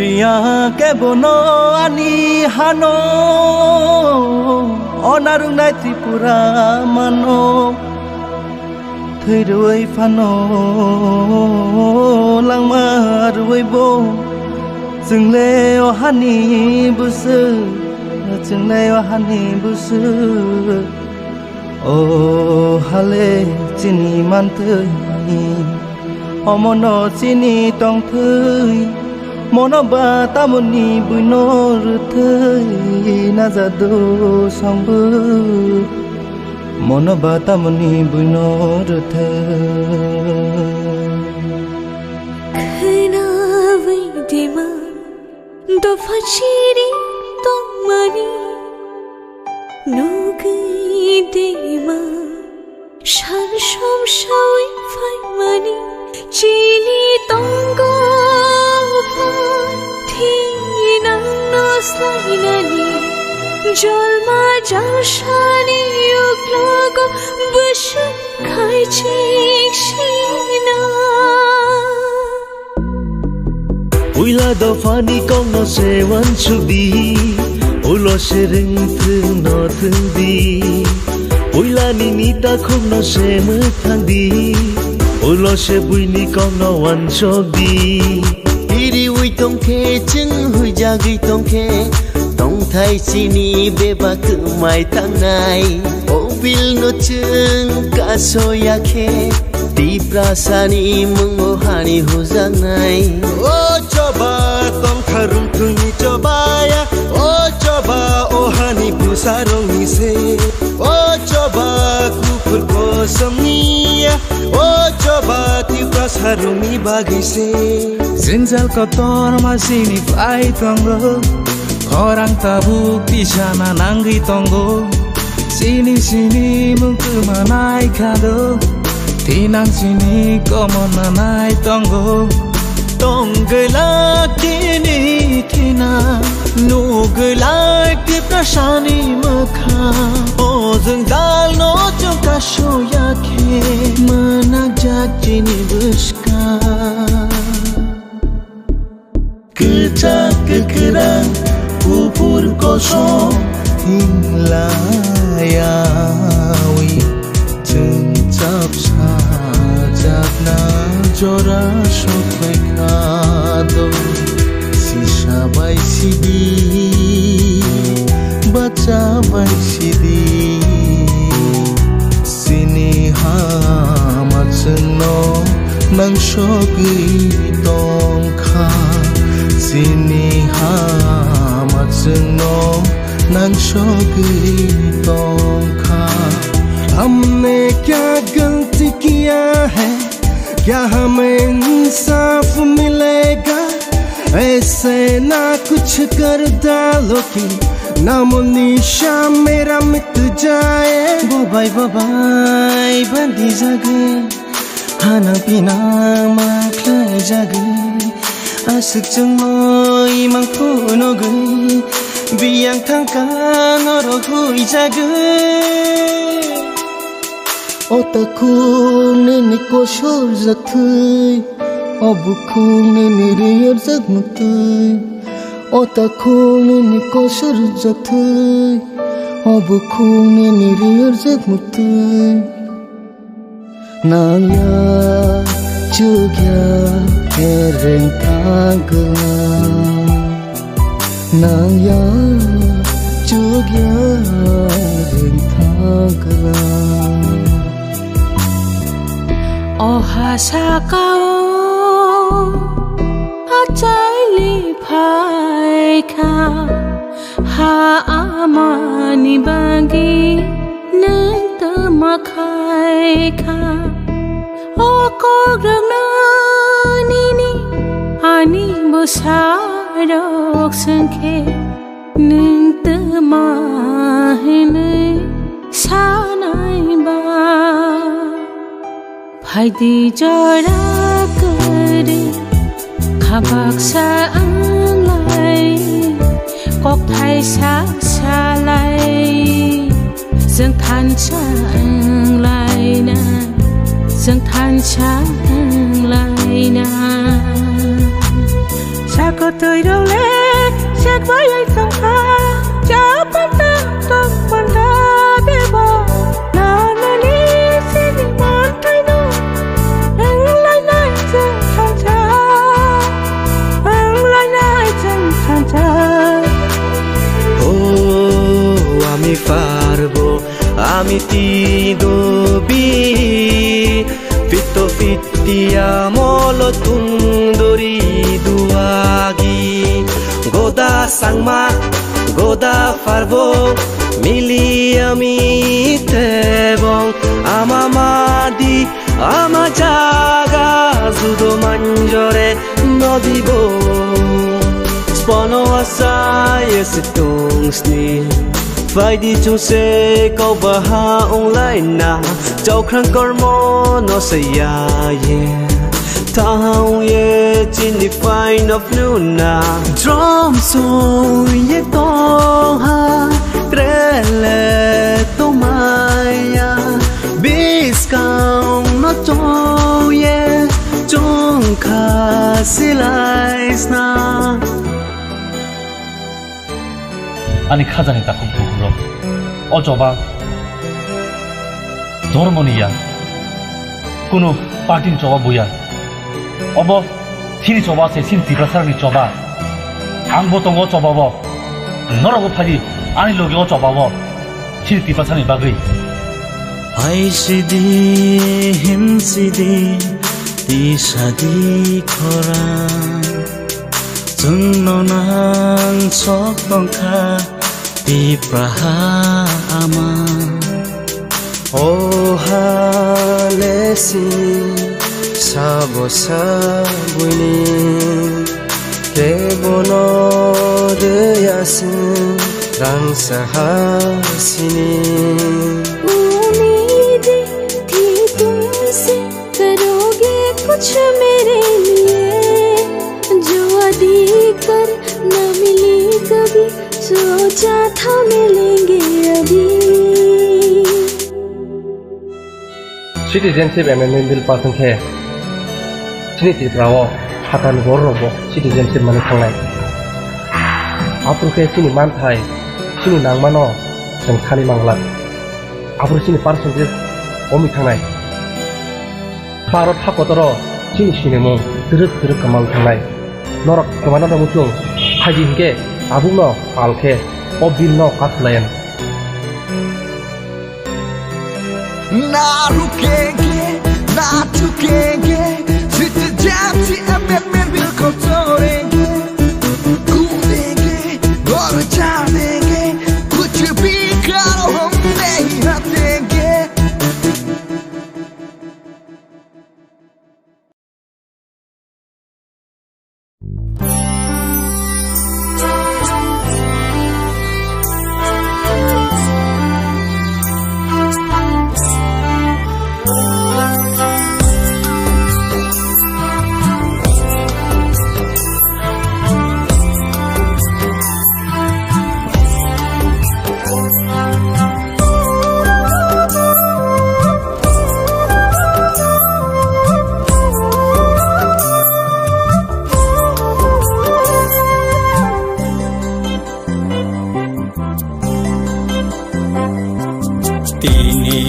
Riya kebono ani hano, onarungnai Tripura mano. Thwi rwui phano langma rwui bo, chwngle o hani bwswk, chwngle o hani bwswk. O hale chini manthwi, omono chini tongthwi, mono ba tamoni buino rwthwi najado songbo. Mono ba tamoni buino rwthwi. Khwnawi dima Dopha chiri tongmani nugwi dema, sal som sawi phaimani chini tongo phan, thinangno slainani jolma jalsani uklogo bwswk khaichik sina. Puila dophani kokno se uansuk di, ulo se rwngthwng no thwng di. Puila nini takhukno se mwthang di, ulo se buini kokno uansuk di. Iriwi tongkhe, chwng huijagwi tongkhe, tongthai chini bebak kwmai thangnai. O bilno chwng kasoya khe, Tiprasani mungo hani hujaknai. O choba tongkha rungthungni chobaya, o choba o hani bwsarokni se. O choba kuphur kosomniya, o choba Tiprasarokni bagwi se. Jwngjal kotor ma chini pai tongo, khorang tabuk tisana nangwi tongo. Chini chini mung kwmanai khado, thinang chini komon nanai tongo. Tong glak tini thina, nuk glak Tiprasani mwkhang. O jwngjal no chwng kasoya khe, mwnakjak chini bwskang. Kwchak kwkhrang kuphur kosom hinglaiyawi, chwng chap sajakna jora sokphaikha do. Sisa bai sidi, bacha bai sidi, chini hama chwngno nangsogwi tongkha, chini hama chwngno nangsogwi tongkha. हमने क्या गलती किया है, क्या हमें इंसाफ मिलेगा? ऐसे ना कुछ कर डालो कि नामो निशान मेरा मिट जाए। Bobai bobai bandi jagwi, hana pina ma khlai jagwi, aswk chwngwi mang phunugwi, biyang thangkha norok hui jagwi. O takhuk nini kosor jak thwi, o bukhuk nini riyar jak muktwi. O takhuk nini kosor jak thwi, o bukhuk nini riyar jak muktwi. Nang ya chukya ereng thangkla. Nang ya chukya ring thangkla. O ha sakao achaili phaikha, ha amani bagwi nwng tma khaikha. O kok rwngno nini ani bwsarok swngkhe, nwng tma hwnwi sanai ba? Phaidi jora kwrwi kha baksa wnglai, kok thaisa salai. Chwng thansa wnglaina, chwng thansa wnglaina. Sakotwi role sekbai tongkha, chapanta tongpanta bebo. Nanani sini manthaino wnglainai chwng thansa, wnglainai chwng thansa. O ami parbo, ami tidobi, pito piti amolo tungdori duagi. Goda sangma, goda parbo, mili ami tebong, ama madi, ama jaga, judo manjore nodibo. Bono achaye se tong sini. Phaidi chwng se kok baha wng lai na. Chaukrang kormo no se ya ye. Thaha wng ye chini phaino phnu na. Drum song ye tong ha. Krele tong maya. Biskang no chong ye. Chwng kha silai sna. Ani khajani takhuk bukhuk rok. O choba dhormoni ya, kunu party ni choba buya. Obo chini choba se, chini Tiprasarokni choba. Ang bo tongo o choba bo. Norok bo phai di, ani loge o choba bo. Chini Tiprasani bagwi. Hai sidi, him sidi, ti sadi khorang. Chwngno nang sok tongkha, Tipraha ama. O ha le si sabo sabuni. Kebono de yasing rang saha sini. उम्मीद थी तुमसे, करोगे कुछ मेरे लिए, जो अभी कर न मिली कभी, सोचा था मिलेंगे अभी। Citizenship Amendment Bill pass wngkhe chini Tripura o phatar ni borok rok bo citizenship manwi thangnai. Aphuru khe chini manthai, chini nangmano chwng thani manglak. Aphuru chini percentage komi thangnai. Bharat hakotoro chini sinimung twrwk twrwk kwmawi thangnai. Norok kwmana da muchung phaidi hinkhe tabukno pal khe o bill no pass khlai anw. ना रुकेंगे, ना झुकेंगे, Citizenship Amendment Bill को तोड़ेंगे, कूदेंगे और जानेंगे, कुछ भी करो हम नहीं हटेंगे। Tini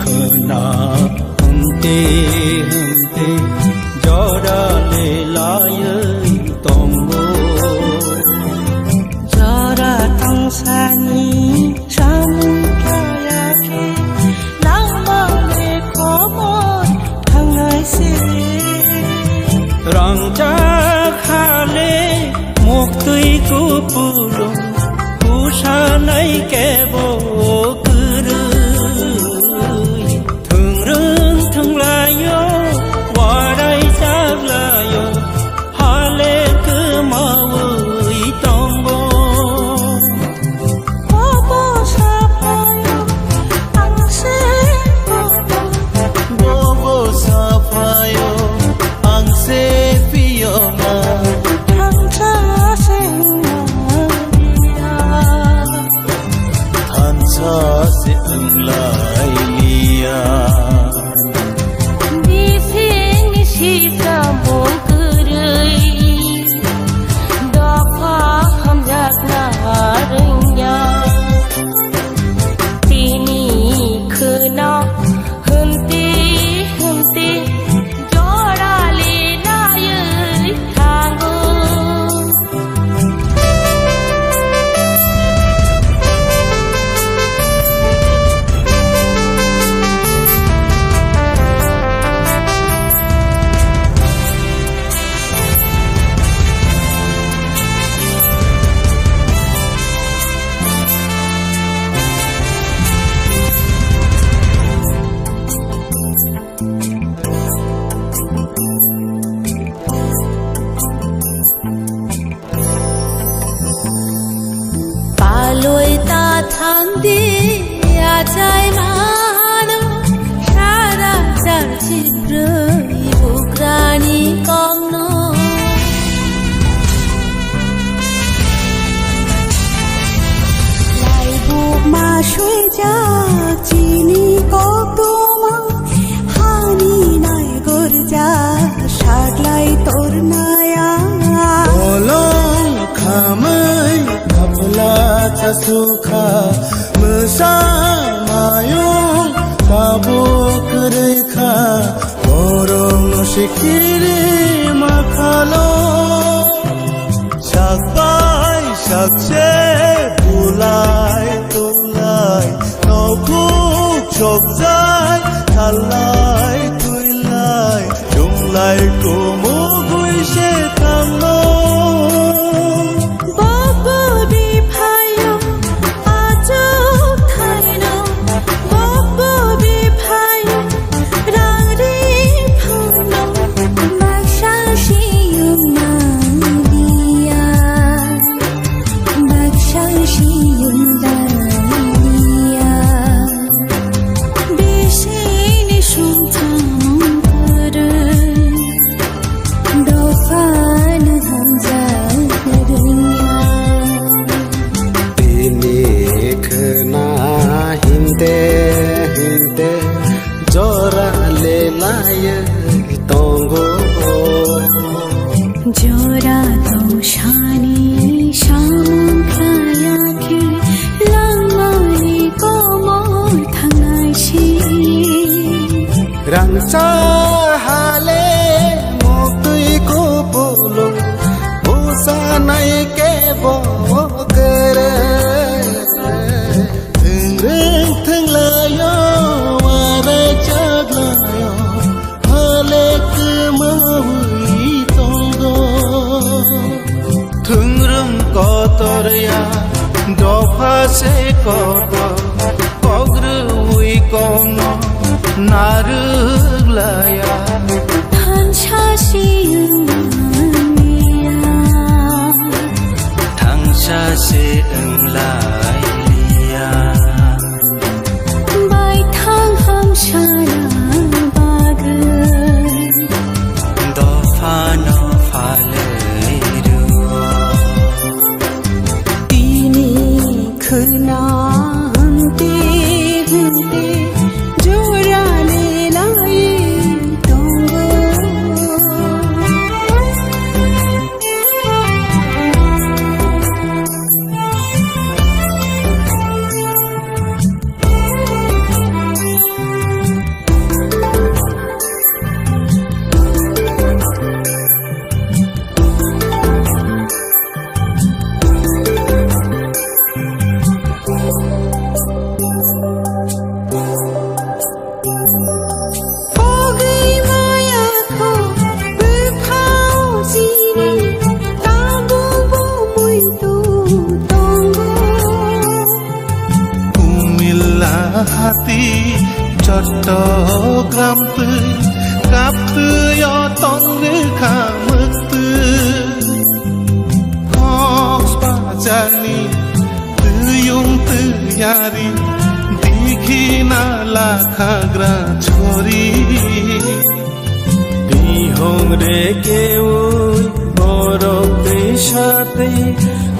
khna hwnte hwnte jora le laywi tongo. Jora tongsani samung khlaiya khe langmani khobor thangnai se. Rangchak hale muktwi kupulung, kusanai kebo kwrwi. Thwngrwng thwnglaio, warai chaklaio, hale kwmawi tongo. Bobo saphaio, ang se bobo. Bobo saphaio, ang se phiyokna. Thansa se wngya. Thansa Tei achai mano sara chal chibrwi bugrani kokno. Laibuk ma swijak chini koktwma, hani nai gorjak saklai tornaya. Bolong khamai kapla chasukha, mwsa mayung tabuk rwikha, borok no sikiri makhalo. Sakbai sakse bulai tulai, nokhuk chokjai thalai tuilai, chunglai tumugwi se thangno. Bobo biphayo achuk thaino, bobo biphayo rang ri phuno, baksa siyung maliya, baksa siyung daliya. Bisini sumthang kwrwi, dophano hamjak rwya. Bini khwna himte himte jora lelaiwi tongo. Jora tong sani samung khlaiya khe langmani komor thangnai si. Rangcha hale muktwi kupulung busanai kebo kwrwi. Thwngwng thwnglaio, warai chaglaio, hale kwmawi tongo. Thwngwng kotor ya, dopha se kotor, kok rwui kokno narwk laya. Thansa se wng manya. Thangsa se wng lai liya. Baithang hamsana bagwi. Dophano phalwi rw. Tini khwna hwnte hwnte jora lelai tongo. Pogwi maya kho bwkhao chini, tabukbo muitu tongo. Kumila hati Chattogram twi kaptwi o tong rwkha mwktwi. Kok bajani Twiyung twiyari, dikhi nala khagra chori. Bihong re keui borok twi satwi,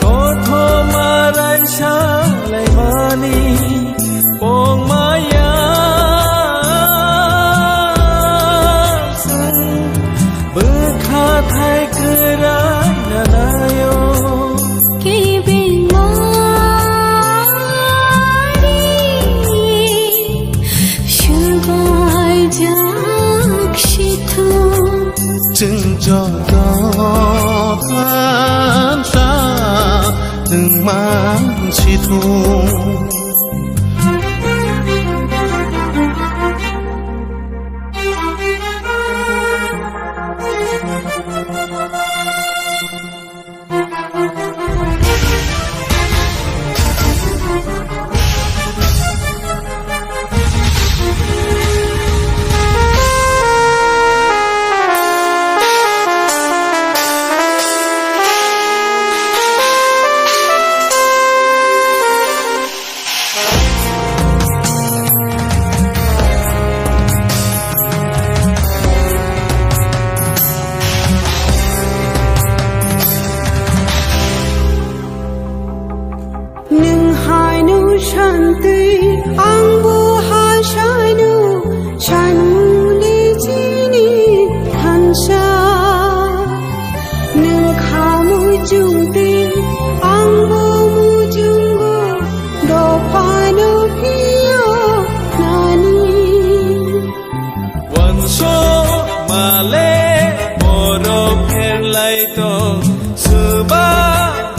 kothoma raisa laimani pongmaya. Bwkha thai kwrai nanaio. Kibingmani swbaijak sithung. Chwng joto khansa wngman sithung. Shanti, ang bo hasaino, sanmungni chini thansa. Nwng kha mujungdi, ang bo mujungo, dophano phiyo nani. Wansukmale borok pherlai tong, swba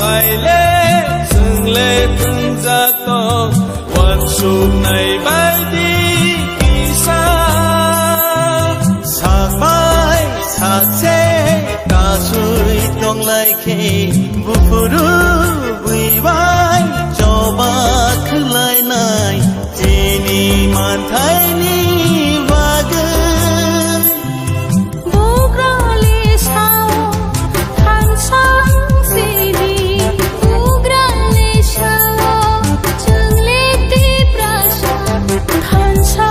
baile chwngle thwngjak tong, wansuknai baidi kisa. Sakbai sakse kasui tonglai khe, buphuru buibai choba khwlainai. Chini manthaini bagwi. Bugrali sao thansa sini, bugrali sao chwngle Tiprasa thansa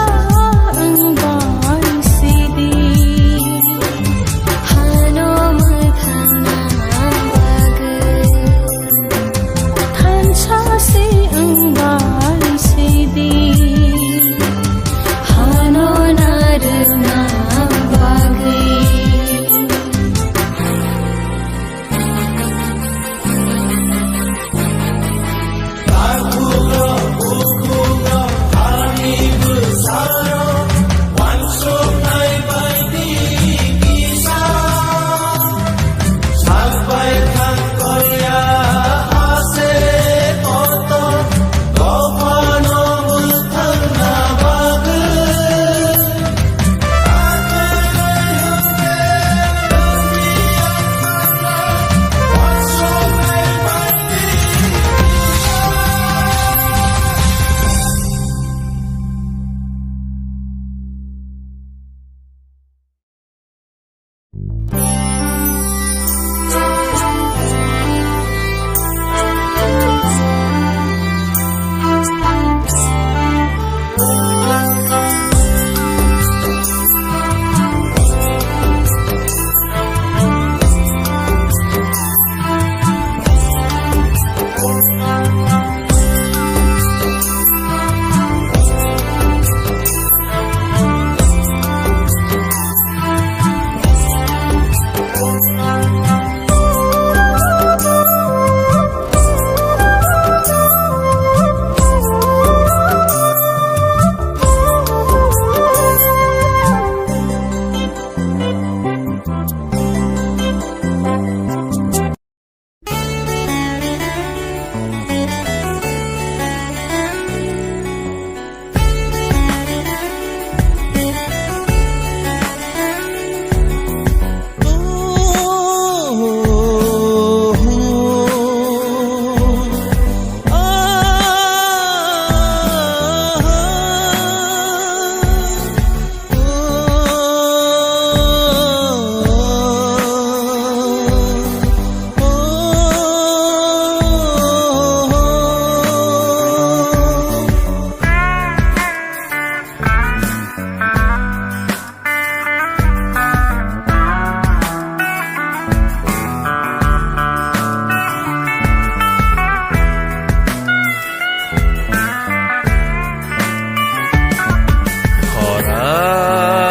wngbai sidi. Hano mwthangna bagwi. Thansa se wngbai sidi, hano narwkna bagwi.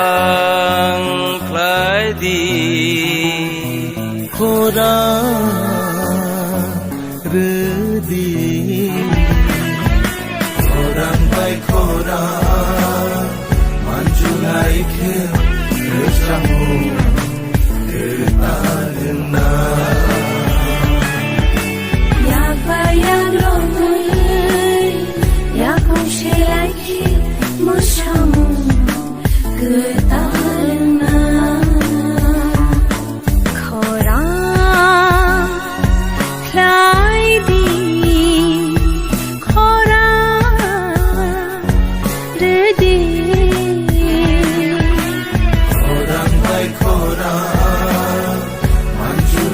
Khorang khlai di. Khorang rwdi. Khorang bai khorang manjulai khe rwchapmung kwtal wngna. Yak bai yak romwi yakung selai khe mwsamung kwtal wngna. Khorang khlai di, khorang rwdi. Khorang bai khorang manju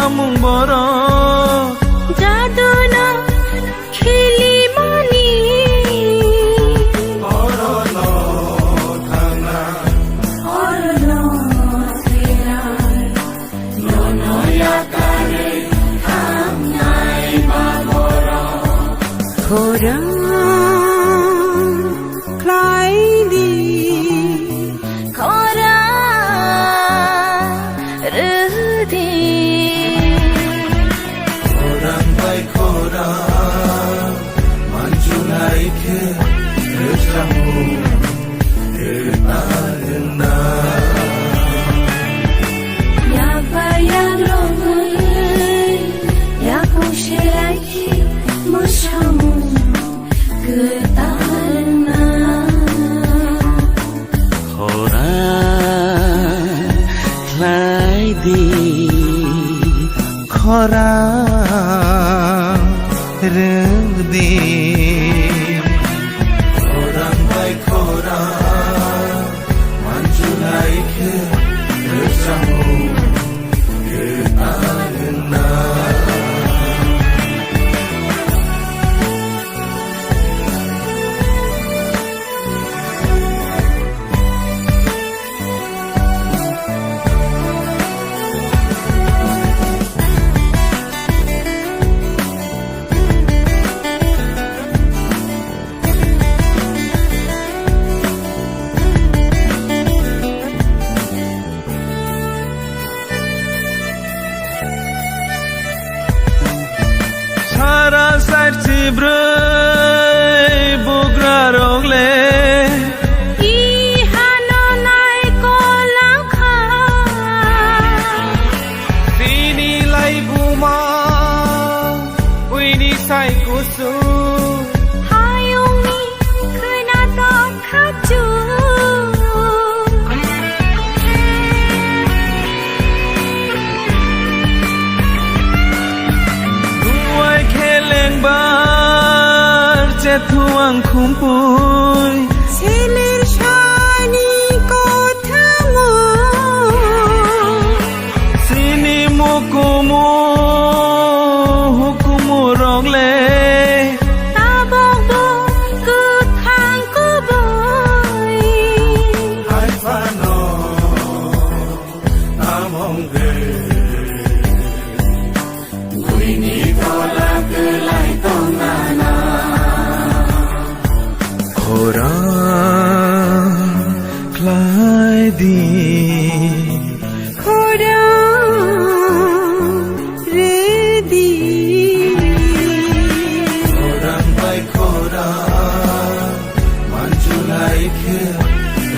Amung borok. Jadu no khilimani. Oro no thangna. Oro no thwina. Nono yakarwi thangnai ma borok. Khorang khlai di. Khorang rw di. Khorang bai khorang manjulai khe rwchapmung kwtal wngna. Yakba yakrogwi yakung selai khe mwsamung kwtal wngna. Khorang khlai di, khorang rw di. Khorang bai khorang manjulai khe rwchapmung kwtal wngna. Sara side si brwi bugra rok le. I hano nai kolang kha. Bini lai buma, buini sai kusu. Hayungni khwna tong khachu. Duai kheleng bar chethuang khumpui. Selir sani kothango. Sini mukumu hukumu rok le. Tabok bo kwthang kubui. Hai phano among de. Buini tola kwlai tongnana. Khorang khlai di. Khorang rw di. Khorang bai khorang manjulai khe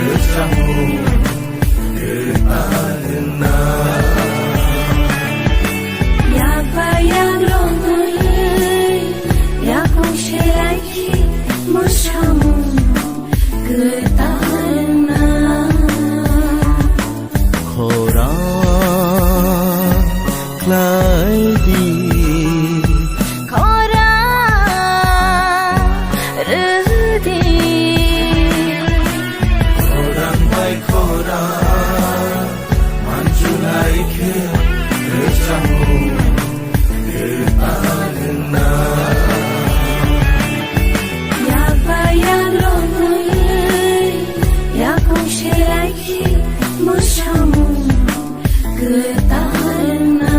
rwchapmung kwtal wngna. Yakba yakrogwi yakung selai khe mwsamung kwtal wngna. Khorang khlai di. Khorang rw di. Khorang bai khorang manjulai khe rwchapmung kwtal wngna. Yakba yakrogwi yakung selai khe mwsamung kwtal wngna.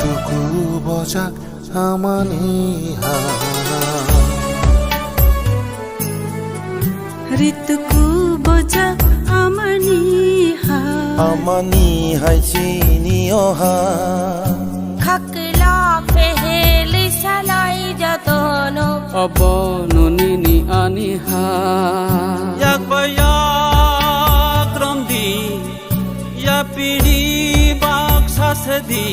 Ituku bojak amani ha. Rituku boja amani ha. Amani hai chini o ha. Khakla peheli salai jatono. Abono nini ani ha. Yak ba yak romdi. Yapiri baksa sedi.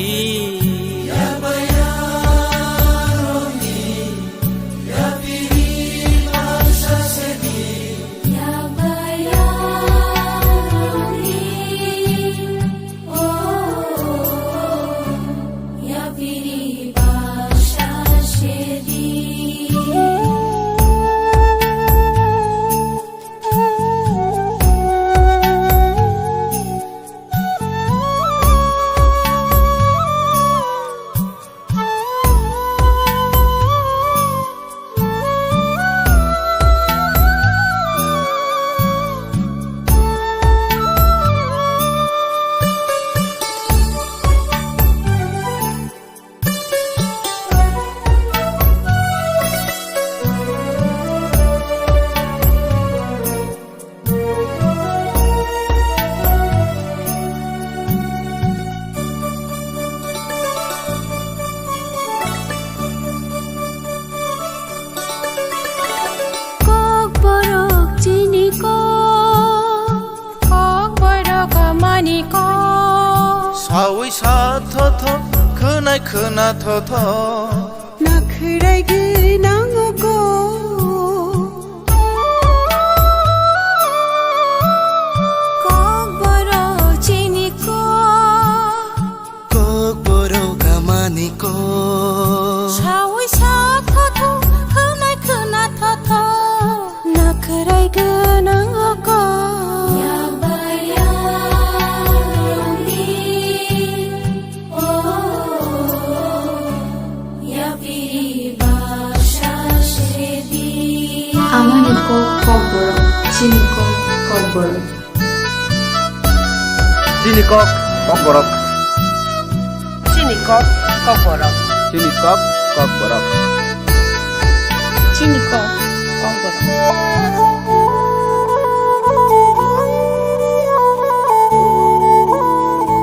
Kokborok chini kok. Kokborok amani kok. Sawi sa thotho, khwnai khwna thotho. Nakhwrai gwnang o kok. Kokborok chini kok. Kokborok amani kok. Sawi sa thotho, khwnai khwna thotho. Nakhwrai gwnang o kok. Yak ba yak romdi. O, yapiri baksa sedi. Amani kok kokborok, chini kok kokborok. Chini kok kokborok. Chini kok kokborok. Chini kok kokborok. Chini kok kokborok.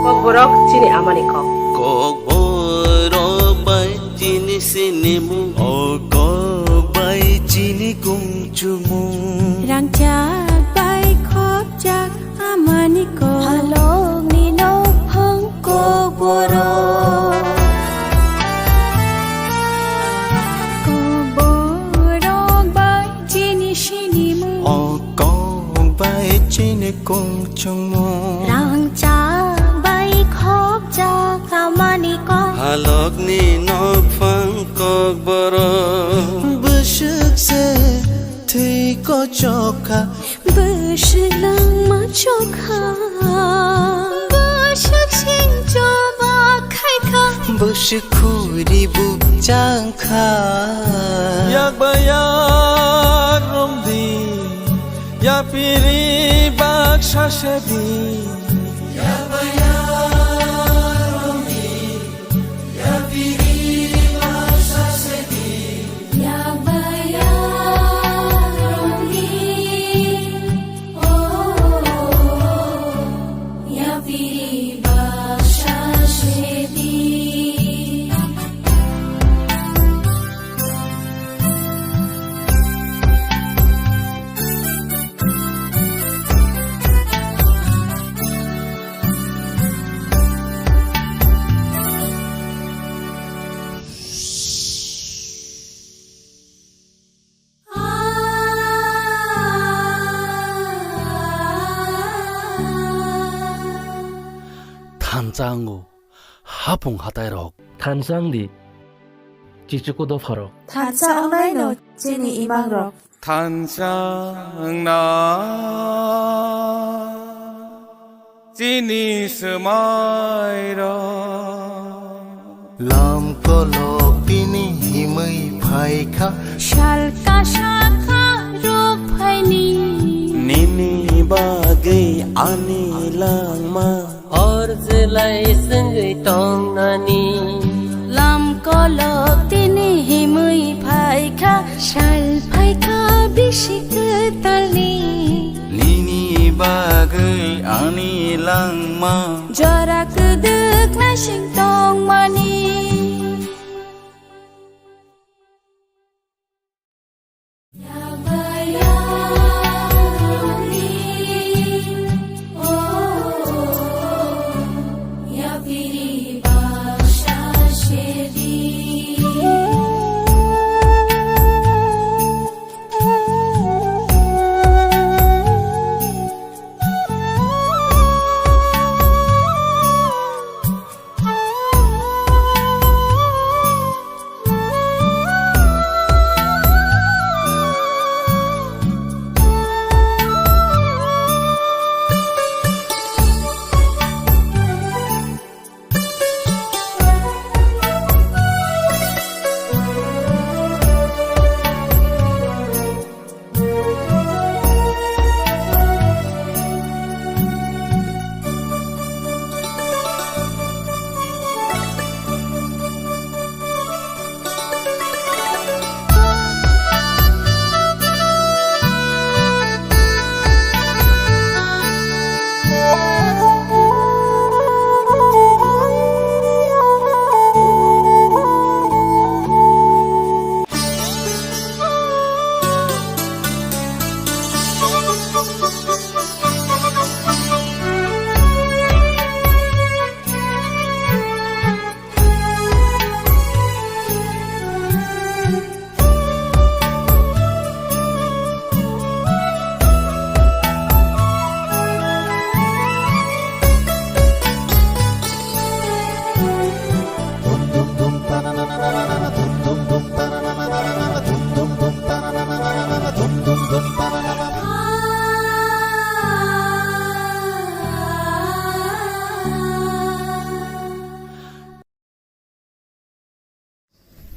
Kokborok chini amani kok. Kokborok bai chini sinimung. O kok bai chini kung chumung. Rangchak bai khopjak amani kok. Halokni nokphang kokborok. Kokborok bai chini sinimung. O kok bai chini kung chumung. Rangchak bai khopjak amani kok. Halokni nokphang kokborok. Bwswk se thwi kochok kha. Bwswk langma chokha. Bwswk sing choba khaikha. Bwswk khuri bukchang kha. Yak ba yak romdi. Yapiri baksa sedi. Yak ba yak romdi. Thansa wngo hapung hatairok. Thansa wngdi chichuku dopharok. Thansa wngnaino chini imangrok. Thansa wngna chini swmairok. Lam kolok tini himwi phaikha. Sal kasa kha ruk phaini. Nini bagwi ani langma. Hor jwlai swngwi tongnani. Lam kolok tini himwi phaikha, sal phaikha bisi kwtalni. langma. Jora kwdwk naising tongmani.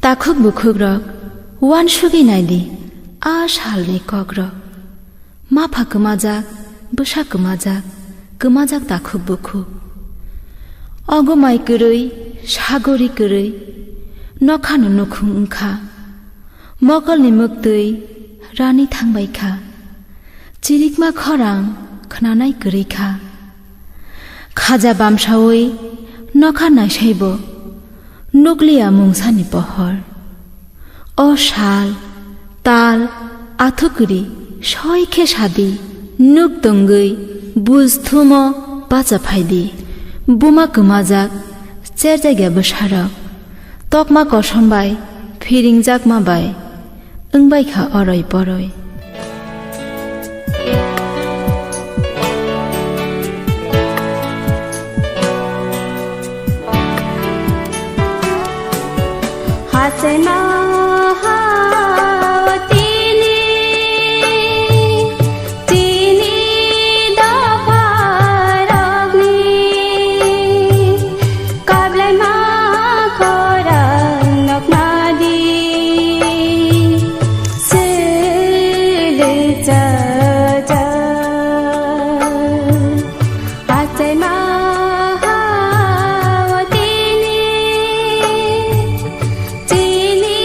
Takhuk bukhukrok, uansugwi naidi a salni kokrok. Mapha kwmajak, bwsa kwmajak, kwmajak takhuk bukhuk. Ogomai kwrwi, sagori kwrwi, nokhano nukhung wngkha. Mokolni mwktwi rani thangbai kha. Chirikma khorang khnanai kwrwi kha. Khaja bamsaui nokha naisaibo nukliya mungsani pohor. O sal, tal, athukuri soi khe sadi, nuk tongwi bujthumo bacha phaidi. Buma kwmajak cherjakya bwsarok, tokma kosom bai phiringjakma bai. Wngbai kha oroi poroi. Hachaima ha tini, tini dopha rokni. Kablai ma khorang nokna di, sili chacha. Achai ma ha tini, tini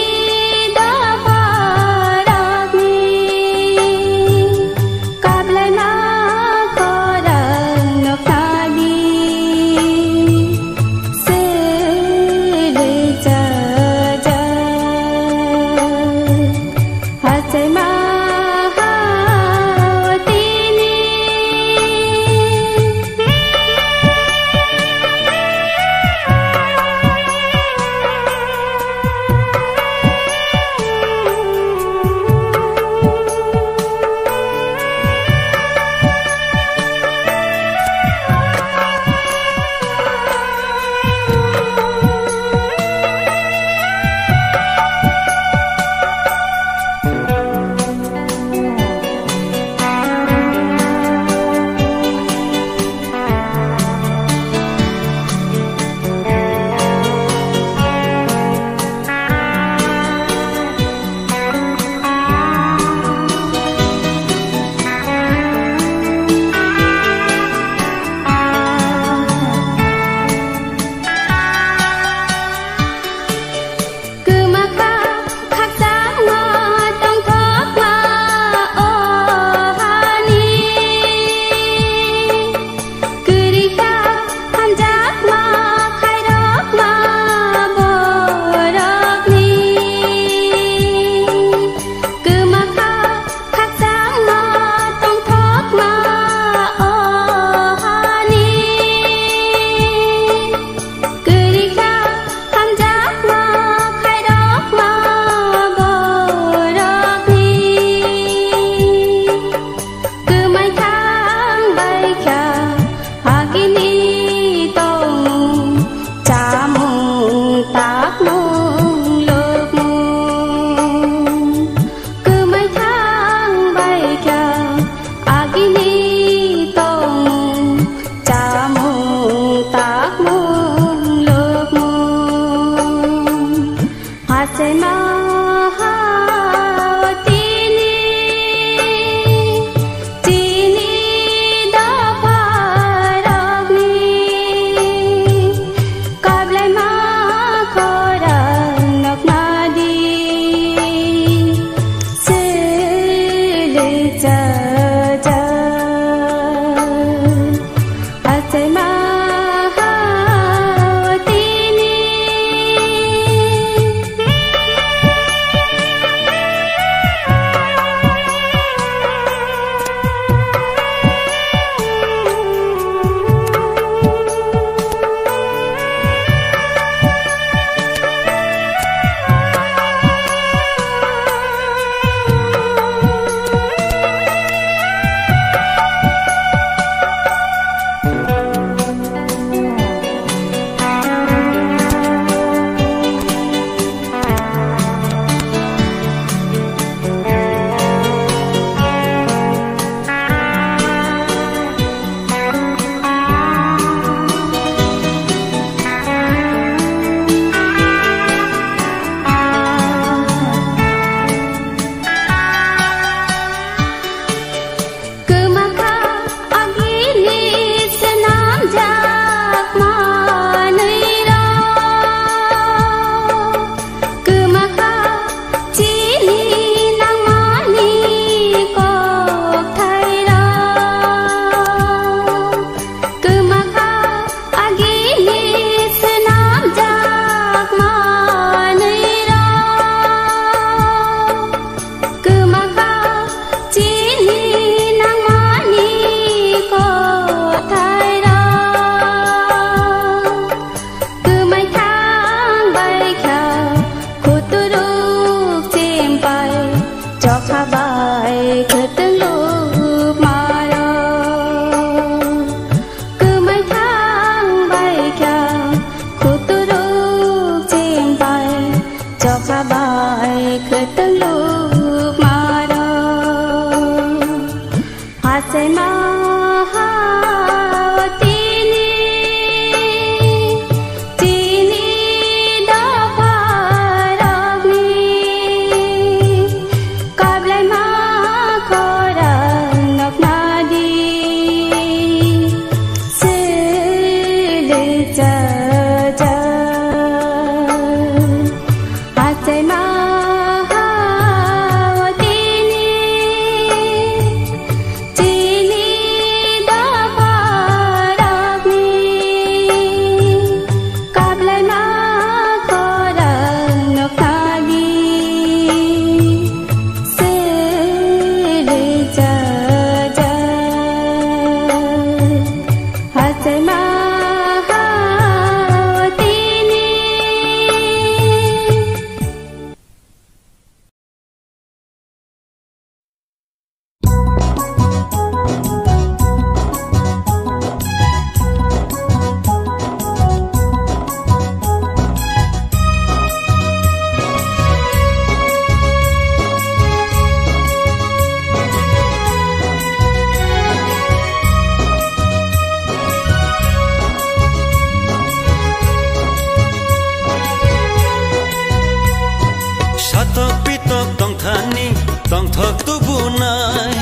Tongthok tubunai,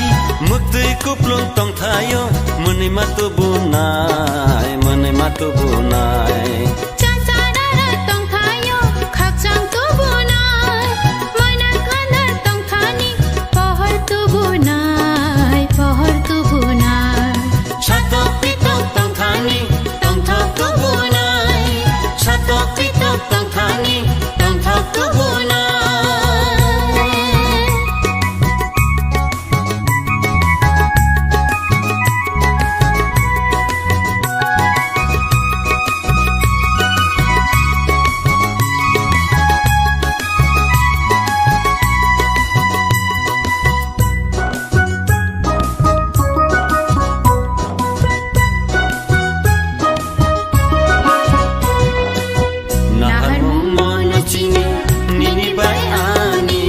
muktwi kuplung tongthaio, mwnwima tubunai, mwnwima tubunai. Chacharara tongthaio, khakchang tubunai, moina khandar tongthani, pohor tubunai, pohor tubunai. Satok pitok tongthani, tongthok tubunai. Satok pitok tongthani, tongthok tubunai. Naharmung mono chini, nini bai ani.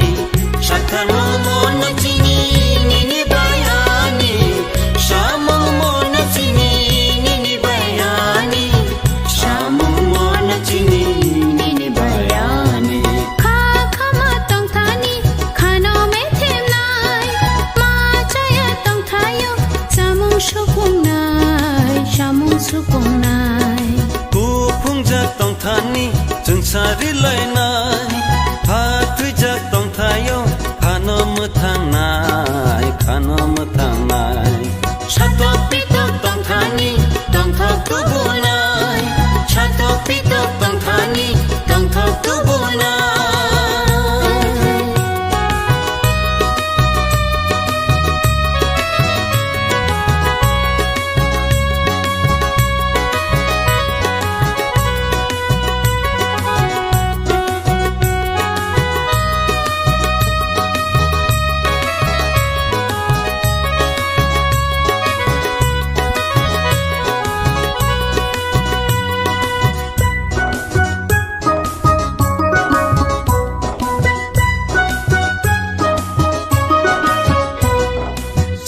Sakharmung mono chini, nini bai ani. Samung mono chini, nini bai ani. Samung mono chini, nini bai ani. Kha khama tongthani, khano methemnai. Ma chaya tongthaio, samung sukungnai, samung sukungnai. Kuphungjak tongthani, chwngsari lainai. Pha twijak tongthaio, khano mwthangnai, khano mwthangnai. Satok pitok tongthani, tongthok tubunai. Satok pitok tongthani, tongthok tubunai.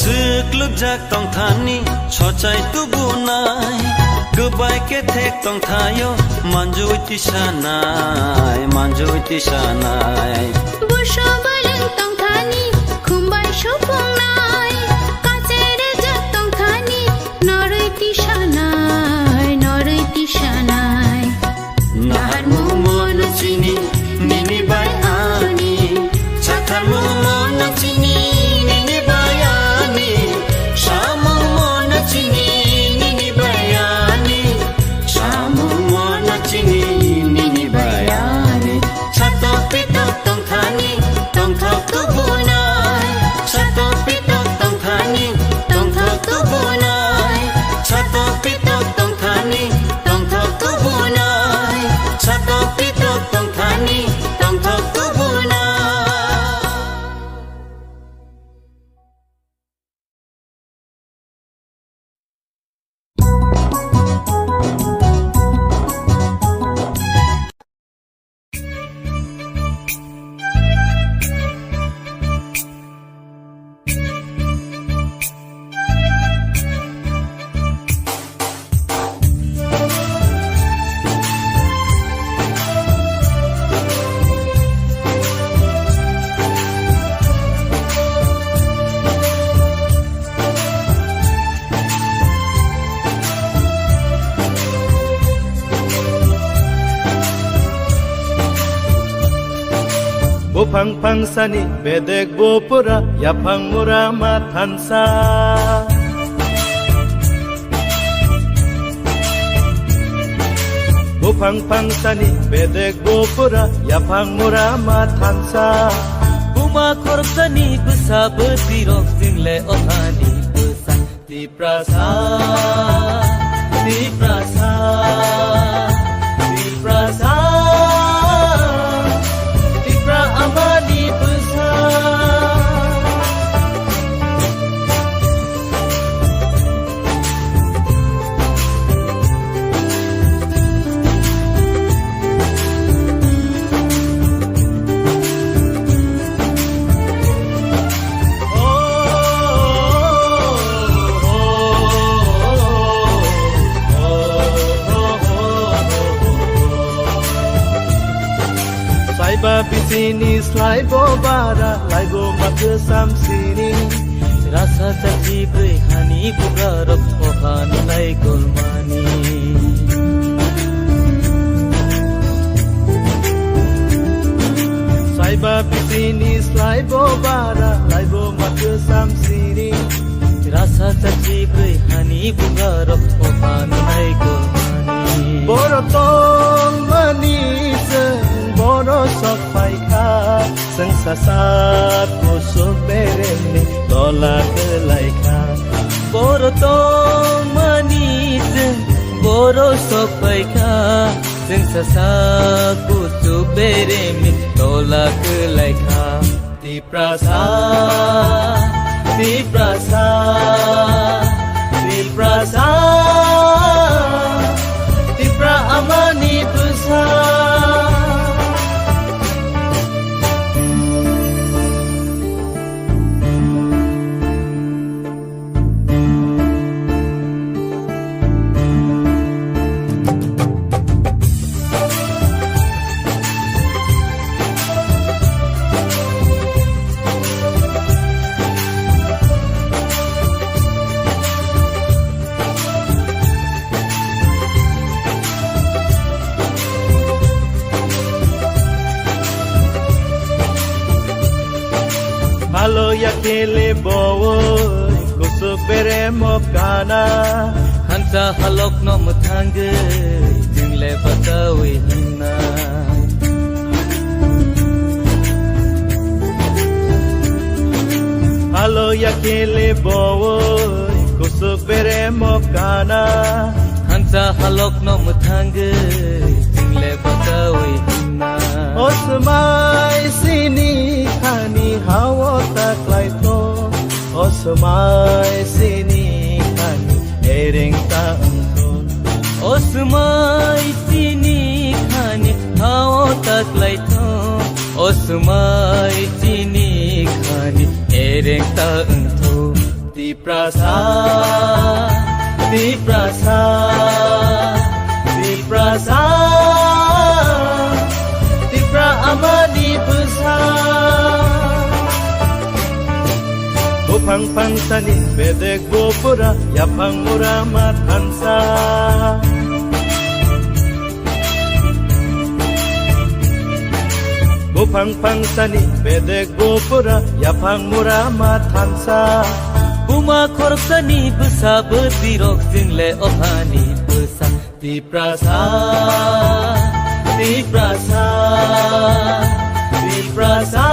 Chwklwkjak tongthani sochai tubunai, kwbai kethek tongthaio manjui tisanai, manjui tisanai. Buso bwlwng tongthani khumbai supungnai, kacherejak tongthani norwi tisanai, norwi tisanai. Naharmung mono chini, nini bai ani. Sakharmung mono chini, nini bai ani. Samung mono chini, nini bai ani. Samung mono chini, nini bai ani. Satok pitok tongthani, tongthok tubunai. Satok pitok tongthani, tongthok tubunai. Satok pitok tongthani, tongthok tubunai. Satok pitok tongthani, tongthok tubunai. Buphang phangsani bedek bo pura yaphang mura ma thansa. Buphang phangsani bedek bo pura yaphang mura ma thansa. Buma khoroksani bwsa bwtwi rok jingle othani bwsa. Tiprasa, Tiprasa, Tiprasa, Tipra amani bwsa. Saiba bisini slaibo bara, laibo ma Kwcham sini rasa chachi bwrwi hani bugarok thoha nunai kulmani. Saiba bisini slaibo bara laibo ma kwcham sini rasa chachi bwrwi hani bugarok thoha nunai kulmani. Boro tongmani chwng boro sok phaikha. Chwng sasak kusuk beremni tola kwlaikha. Boro tongmani chwng boro sokphaikha. Chwng sasak kusuk beremni tola kwlaikha. Tiprasa, Tiprasa, Tiprasa, Tipra amani bwsa. Malo ya kele bowoi kusuk beremo kana. Hansa halok no mwthangwi jingle batawi hinna. Halo ya kele bowoi kusuk beremo kana. Hansa halok no mwthangwi jingle batawi hinna. Osmai sini khani hawo taklai to. Osmai sini khani ereng ta wngkho. Osmai sini khani hawo taklai to. Osmai sini khani ereng ta wngthu. Tiprasa, Tiprasa, Tiprasa, Tipra amani bwsa. Buphang phangsani bedek bupura, yaphang mura ma thansa. Buphang phangsani bedek bupura, yaphang mura ma thansa. Buma khoroksani bwsa bwtwirok jingle ophani bwsa. Tiprasa, Tiprasa, Tiprasa,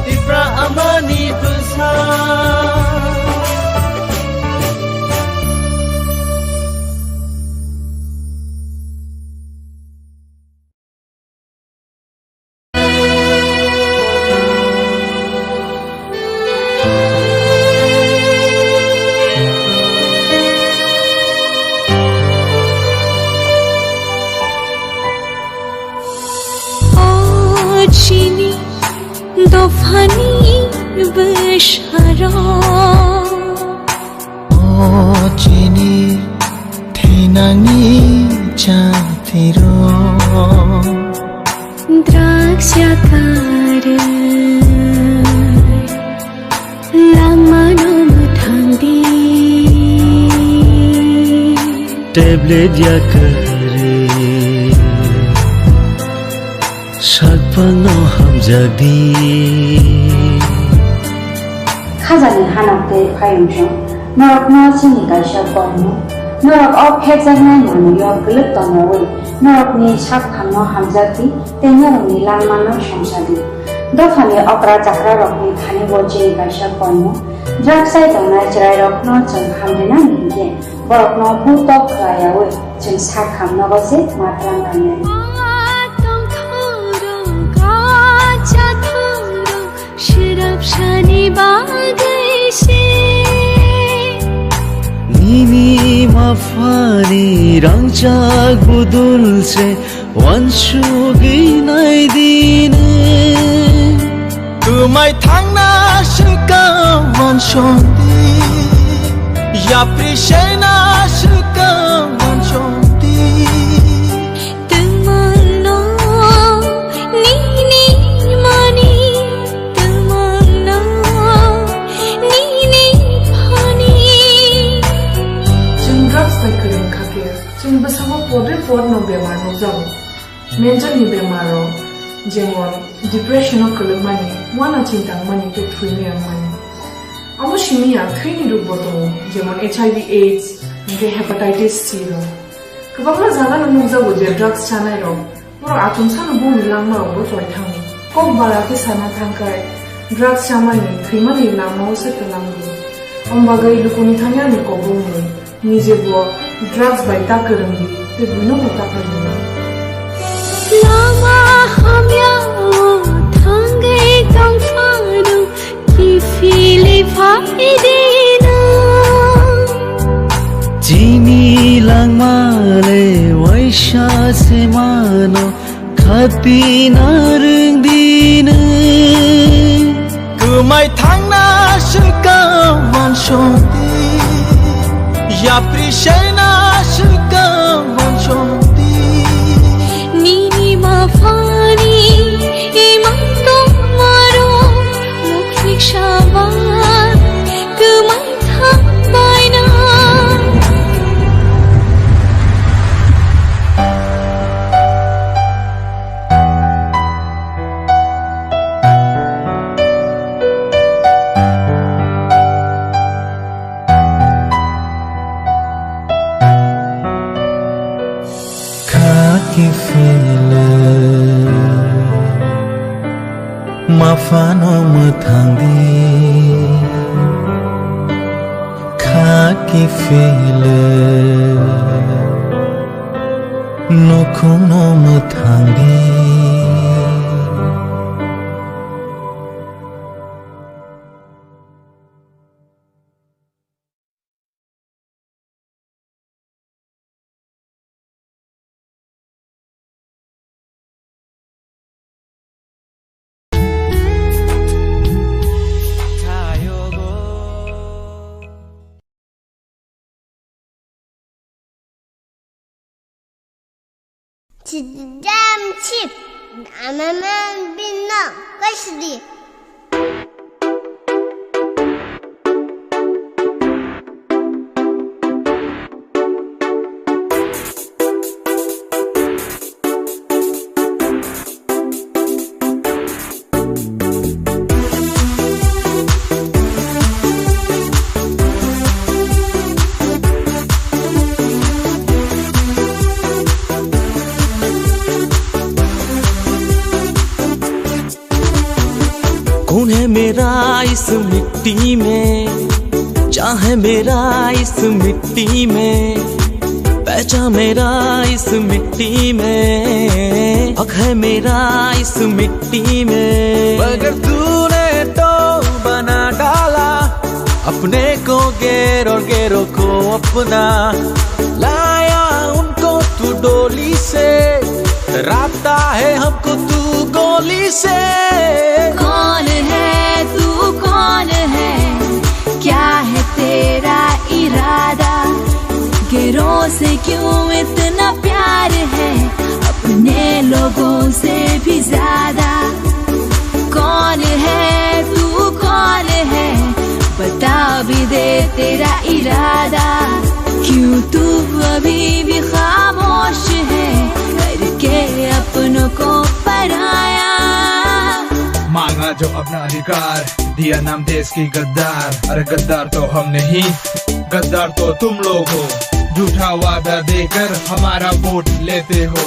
Tipra amani bwsa. O chini dophani bwsarok. O chini thinangni chatirok. Draksa karwi langmano mwthangdi. Tablet ya karwi sakphangno hamjakdi. Khajani hanok tei phayungchung norokno chini kaisa koimu. Norok o phekjaknai manwio kwlwk tongnaui norokni sakphangno hamjakdi tei norokni langmano songchadi. Dophani okra chakrarokni thani bo chini kaisa koimu. Draksa tongnai chwrairokno chwng hamrina hinkhe borokno butok khlaiyaui chwng sak hamnogo se matwrang rwnai. Sirap sani bagwi se. Nini maphani rangchak budul se wansugwi naidi nwng. Kwmai thangna swkang wansongdi, yapri sena swkang wansongdi. Tongmano nini mani Mental ni bemar rok, jemon depression o kwlwkmani, uanaching tangmani tei thwimani wngmani. Amo simi ya thwini rwkbo tongo, jemon H I V AIDS, hwnkhe hepatitis C rok. Kwbangma jagano nukjago je drugs chanai rok, borok achomsano bongni langma rokbo choi thango. Kok bara khe sana thangkhai, drugs chamani, thwimani lamao se twlango. Om bagwi lukuni thani ani kok bongni. Nije bo drugs bai ta kwrwngdi, tei buino bo ta kwrwngdi. Lama hamya o thangwi tongphano kiphilwi phaidino. Chini langma le waisa se mano. Khati narwngdi nwng. Kwmai thangna swkang wansokdi. Yapri sena swkang wansokdi. Nini maphani imang tongmaro mukhnik sabai kwmai thangbaina. Kha kiphilwi maphano mwthangdi. Kha kiphilwi nukhungno mwthangdi. Chidam chip, amaman binno, kashdi. कौन है मेरा इस मिट्टी में, चाह है मेरा इस मिट्टी में, पहचान मेरा इस मिट्टी में, हक है मेरा इस मिट्टी में। मगर तूने तो बना डाला अपने को गैर और गैरों को अपना, लाया उनको तू डोली से, डराता है हमको तू गोली से। कौन है तू, कौन है, क्या है तेरा इरादा? गैरों से क्यों इतना प्यार है, अपने लोगों से भी ज्यादा। कौन है तू, कौन है, बता भी दे तेरा इरादा। क्यों तू अभी भी खामोश है, करके अपनों को पराया। मांगा जो अपना अधिकार, दिया नाम देश की गद्दार। अरे गद्दार तो हम नहीं, गद्दार तो तुम लोग हो। झूठा वादा देकर हमारा वोट लेते हो,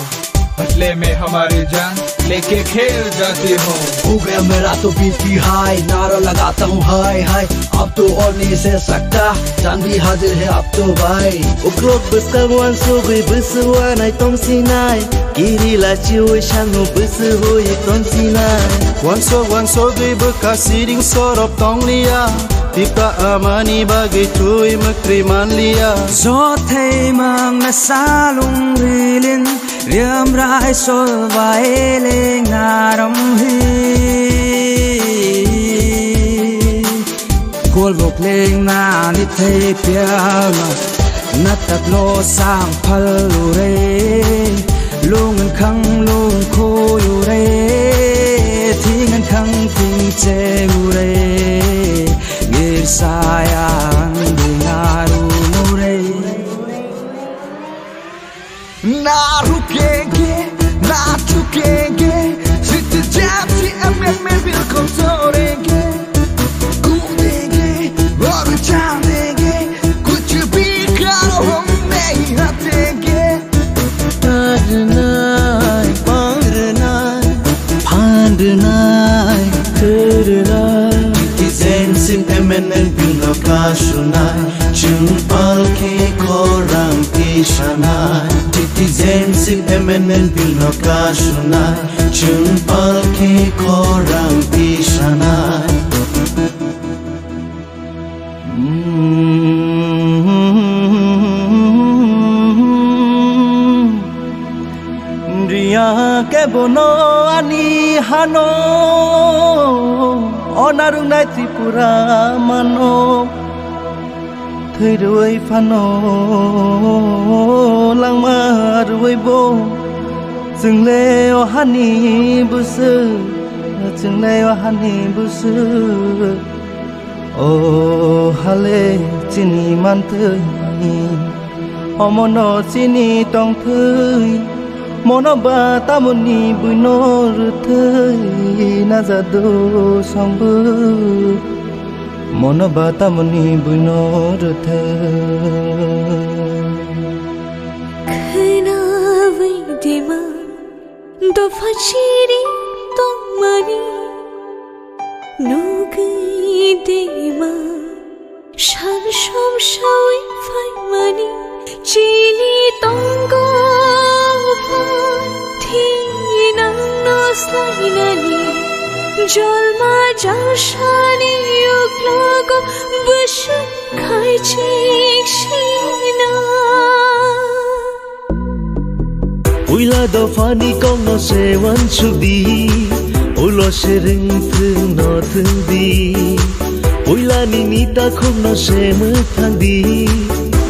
बदले में हमारी जान लेके खेल जाते हो। हो गया मेरा तो बीपी हाई, नारा लगाता हूँ हाय हाय। अब तो और नहीं सह सकता, जान भी हाजिर है अब तो भाई। Uklok bwskang uansugwi bwswk uanai tongsinai, kiri lachiui sangno bwswk hui tongsinai. Uansuk uansugwi bwkha siring sorop tongliya, pipa amani bagwi twi mwktwi manliya. Jothai mang na salung rilin, riam rai sol bai leng naram hi. Golbok leng nani thei pialma, na tat lo sang phal ure. Lung khang lung khoi ure, thing khang thing che ure. Ngir sayang dingaru ure. Na rupye ge, na देंगे, जित जाति amendment bill को तोड़ेंगे, कूदेंगे और उछालेंगे, कुछ भी करो हम नहीं हटेंगे। Tadnai, pangnai, phandnai, tadnai. Citizenship Amendment Bill no kasunai, chwng palkhe khorang tisanai. Citizenship Amendment Bill no kasunai, chwng palkhe khorang tisanai. Riya kebono ani hano, onarungnai Tripura mano. Thwi rwui phano langma rwui bo, chwngle o hani bwswk, chwngle o hani bwswk. O hale chini manthwi, omono chini tongthwi, mono ba tamoni buino rwthwi najado songbo. Mono ba tamoni buino rwthwi. Khwnawi dima dopha chiri tongmani, nugwi dima sal somsawi phaimani. Chini tongo pha thinangno slainani, jolma jalsani uklogo bwswk khaichik sina. Puila dophani kokno se uansuk di, ulo se rwngthwng no thwng di. Puila nini takhukno se mwthang di,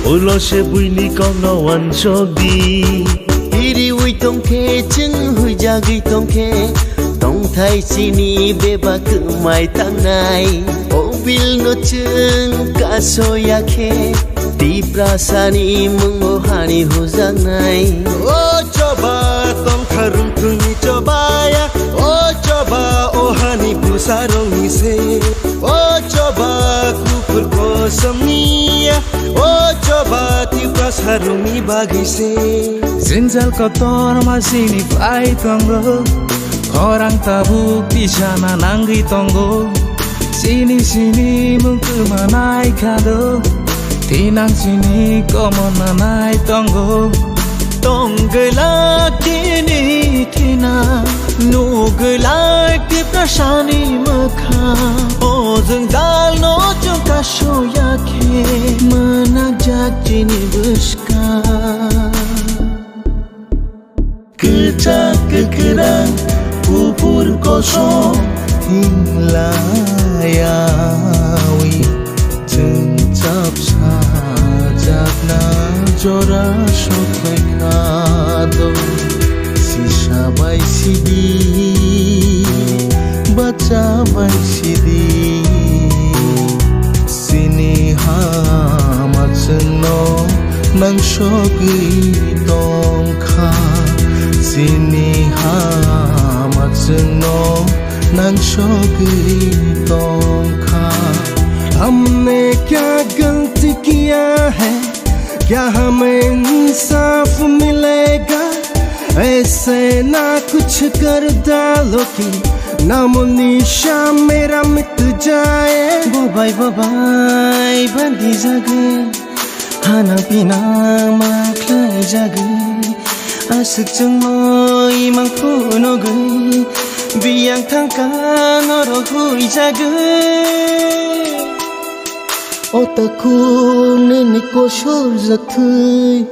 ulo se buini kokno uansuk di. Iriwi tongkhe, chwng huijagwi tongkhe, tongthai chini bebak kwmai tangnai. O bill no chwng kasoya khe, Tiprasani mungo hani hujaknai. O choba tongkha rungthungni chobaya, o choba o hani bwsarokni se. O choba kuphur kosomniya, o choba Tiprasarokni bagwi se. Jwngjal kotor ma chini pai tongo, khorang tabuk tisana nangwi tongo. Chini chini mung kwmanai khado, thinang chini komon nanai tongo. Tong glak tini thina, nuk glak Tiprasani mwkhang. O jwngjal no chwng kasoya khe, mwnakjak chini bwskang. Kwchak kwkhrang kuphur kosom hinglaiyawi, chwng chapsa jakna jora sokphaikha do. Sisa bai sidi, bacha bai sidi, chini hama chwngno nangsogwi tongkha. Chini hama chwngno nangsogwi tongkha. हमने क्या गलती किया है, क्या हमें इंसाफ मिलेगा? ऐसे ना कुछ कर डालो कि नामो निशान मेरा मिट जाए। Bobai bobai bandi jagwi, hanang pinang ma khlai jagwi, aswk chwngno imang phunugwi, biyang thangkha norok hui jagwi. O takhuk nini kosor jak thwi,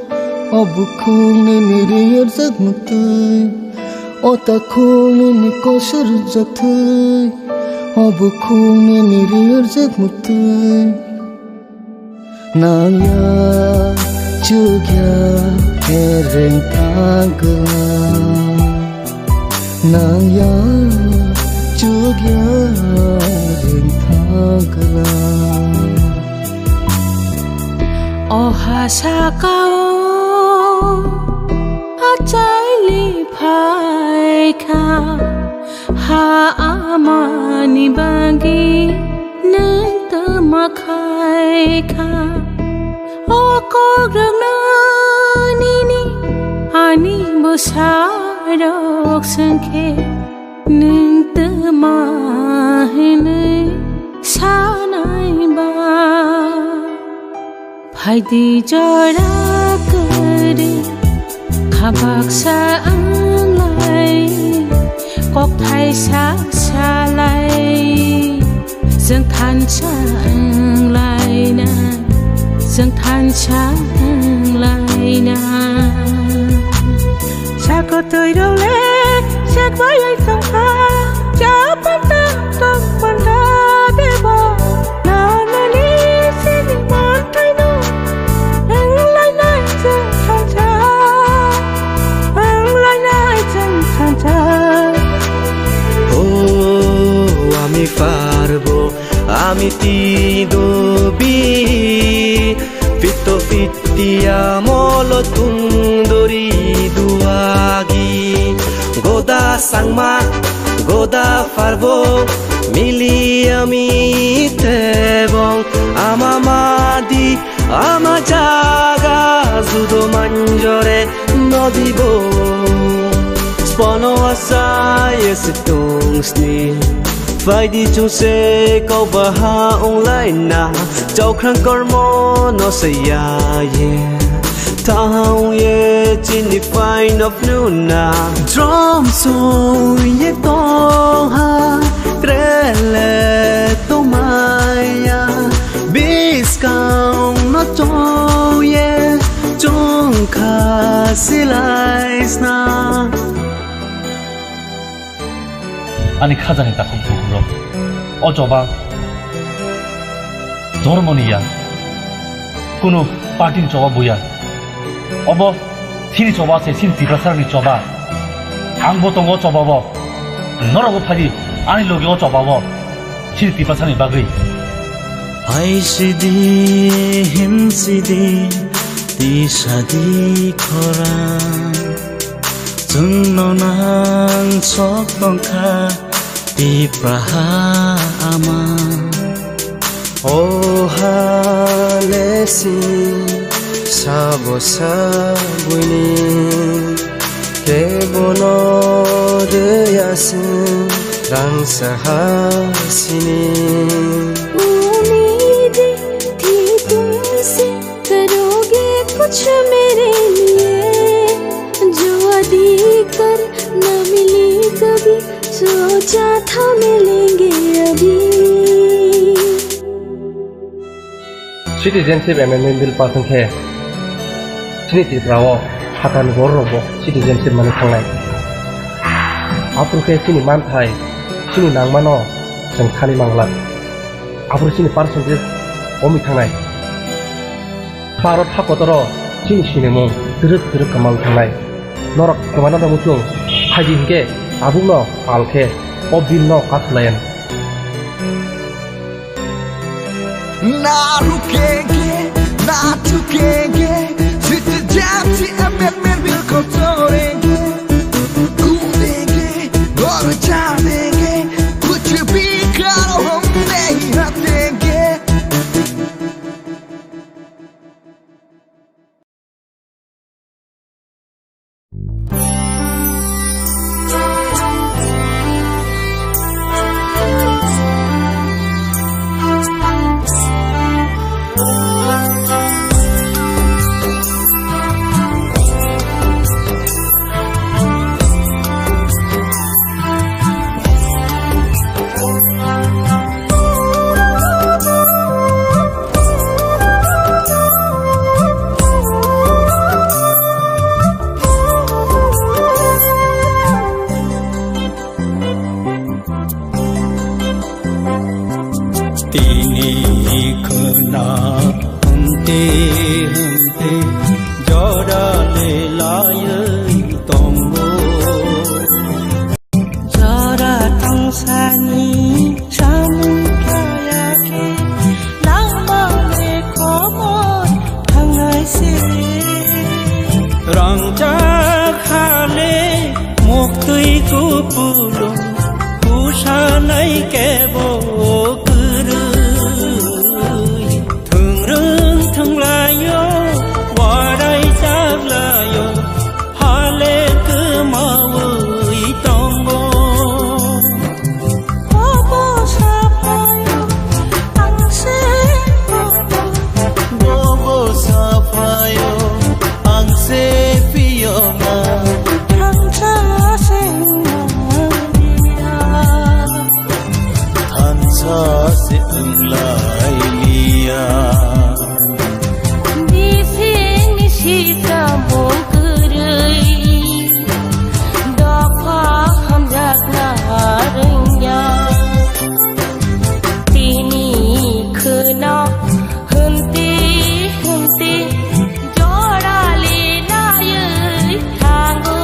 o bukhuk nini riyar jak muktwi. O takhuk nini kosor jak thwi, o bukhuk nini riyar jak muktwi. Nang ya chukya ereng thangkla. Nang ya chukya ringthang kwlai. O ha sakao achaili phai kha, ha amani bagwi nwng twma khai kha. O kok rwngno nini ani bwsarok swngkhe, nwng twma hwnwi sanai ba? Phaidi jora kwrwi kha baksa wnglai, kok thaisa salai. Chwng thansa wnglaina, chwng thansa wnglaina. Sakotwi role, sekbai ai tongkha, cha panta tong panta deba. Nanani sini mantaino, wnglainai chwng thansa, wnglainai chwng thansa. O, ami parbo, ami tido bi, fito fiti amolo tungdori duagi. Goda sangma, goda parbo, mili ami tebong, ama madi, ama jaga judo manjore nodibo. Spono asa yesi tungsni. Phaidi chungse kok baha wnglaina, chaukrang kormo no saya ye. Thang ye chini paino phnuna. Drum song ye tongha, krele tongmaya. Biskang no chong ye, chungkha silai sna. Ani khajani takhuk bukhuk rok. O choba dhormoni ya, kunu party ni choba buya. Obo chini choba se, chini Tiprasa ni choba. Ang bo tongo o choba bo. Norok bo phadi ani logi o choba bo. Chini Tiprasa ni bagwi. Hai sidi, him sidi, ti sadi khorang. Chwngno nang sok tongkha Tipraha ama. O ha lesi sabo sabuini kebono reyasing rang sahasini. Umidi thi tumse करोगे कुछ मेरे लिए, जो अधिक कर न मिली कभी, सोचा था मिलेंगे अभी। Citizenship amendment bill pass wngkhe chini Tripura o phatar ni borok rok bo citizenship mani thangnai. Aphuru khe chini manthai, chini nangmano chwng thani manglak. Aphuru chini percentage komi thangnai. Bharat hakotoro chini sinimung twrwk twrwk kwmawi thangnai. Norok kwmana da muchung phaidi hinkhe tabukno pal khe o bill no kathwlayan. Na rukenge, na chukenge, citizenship amendment bill ko chorenge. Kudenge, aur chanenge, kuch bhi karo hum nahi hatenge. Tini khwna hwnte hwnte jora le laywi tongo. Jora tongsani samung khlaya khe, langmani khobor thangnai se. Rangchak hale muktwi ku Wnglailiya. Bisingni sika mung kwrwi, dopha hamjakna rwngya. Tini khwno hwnti hwnti jorali naiwi thango.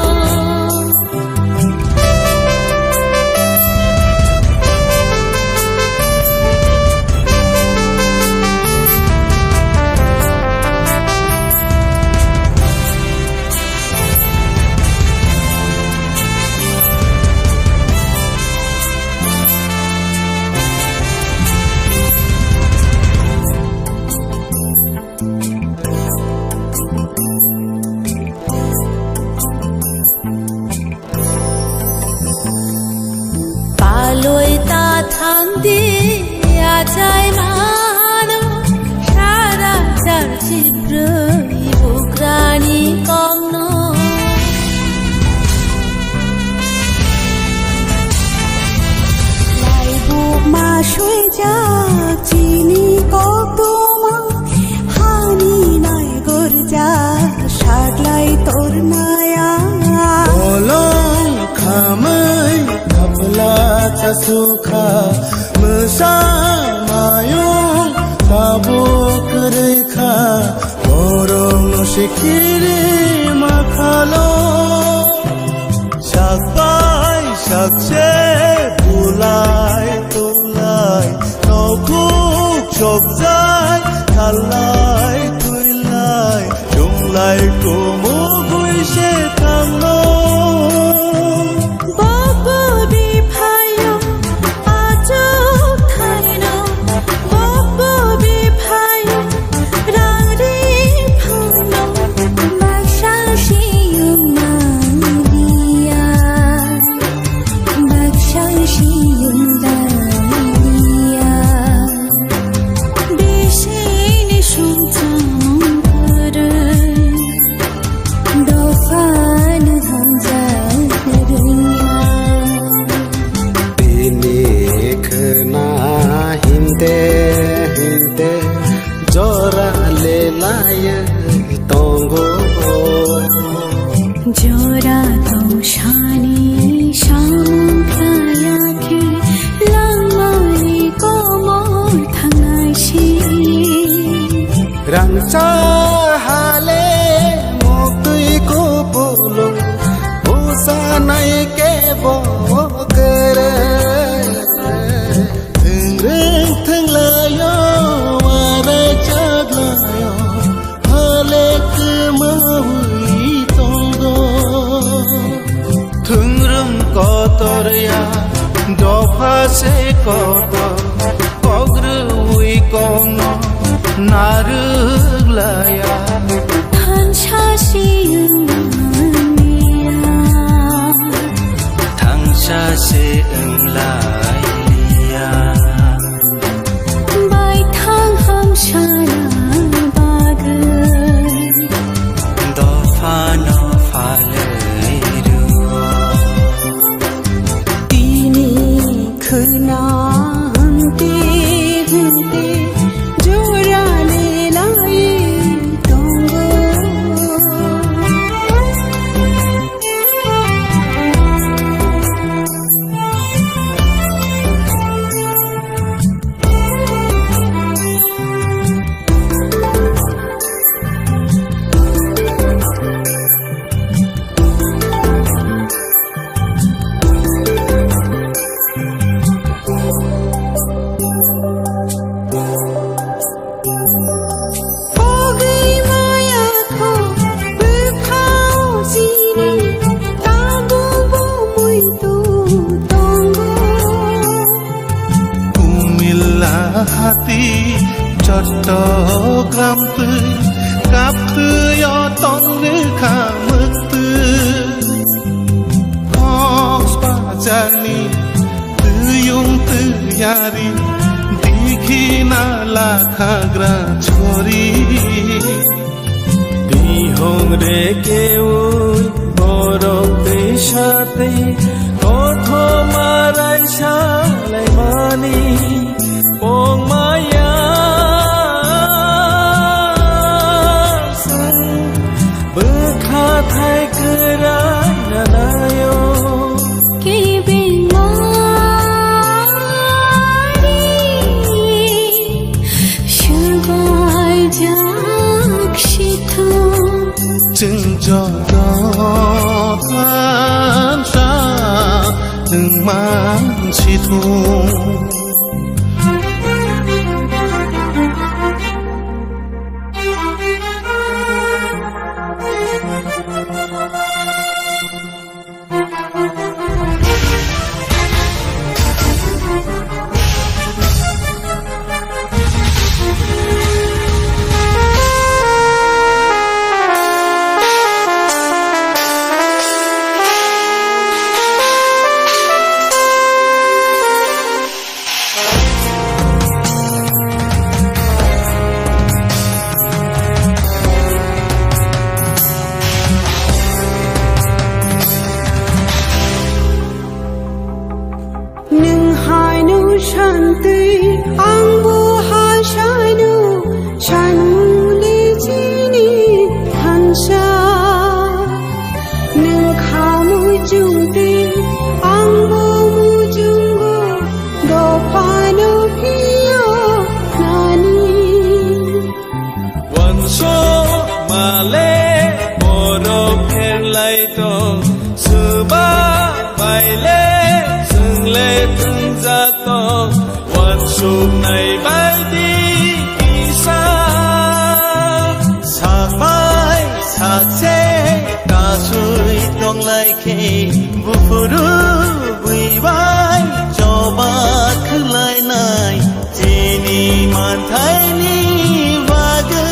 Palwi ta thangdi achai mano, sara char chibrwi bugrani kokno. Laibuk ma swijak chini koktwma, hani nai gorja saklai tornaya. Bolong khamai kapla chasukha, mwsa mayung tabuk rwikha, borokno sikiri makhalo. Sakbai sakse bulai tulai, nokhuk chokjai thalai tuilai, chunglai tumugwi se thangno. Bobo biphayo achuk thaino, bobo biphayo rari phano, baksa siyung maliya, baksa siyung daliya. Bisini sumchang kwrwi, dophano hamjak rwngya. Bini khwna himte himte jora lelaiwi tongo. Jora tongsani samung khlaiya khe langmani komor thangnai si. Rangcha hale muktwi kupulung, usanai kebo kwrwi. Thwngrwng thwnglaio, warai chaglaio, hale kwmawi tongo. Thwngrwng kotor ya, dopha se kotor, kok rwui kokno narwk laya. Thansa se wng manya. Thangsa se wng lai liya. Baithang hamsana bagwi. Dophano phalwi rwo. Tini khwna hwnti hwnti jora lelai tongo. Pogwi maya kho bwkhao sini, tabukbo muitu tongo. Kumila hati Chattogram twi kaptwi o tongwi kha mwktwi. Kok bajani Twiyung twiyari, dikhi nala khagra chori. Bihong re keui borok twi satwi, kothoma raisa laimani. O Tei ang bo ha saino, saimungni chini thansa. Nwng kha mujung tei ang bo mujungo, dophano phiyo nani. Wansukmale borok pherlai tong, swba baile chwngle thwngjak tong, wansuknai baidi kisa. Sakbai sakse kasui tonglai khe, buphuru buibai choba khwlainai. Chini manthaini bagwi.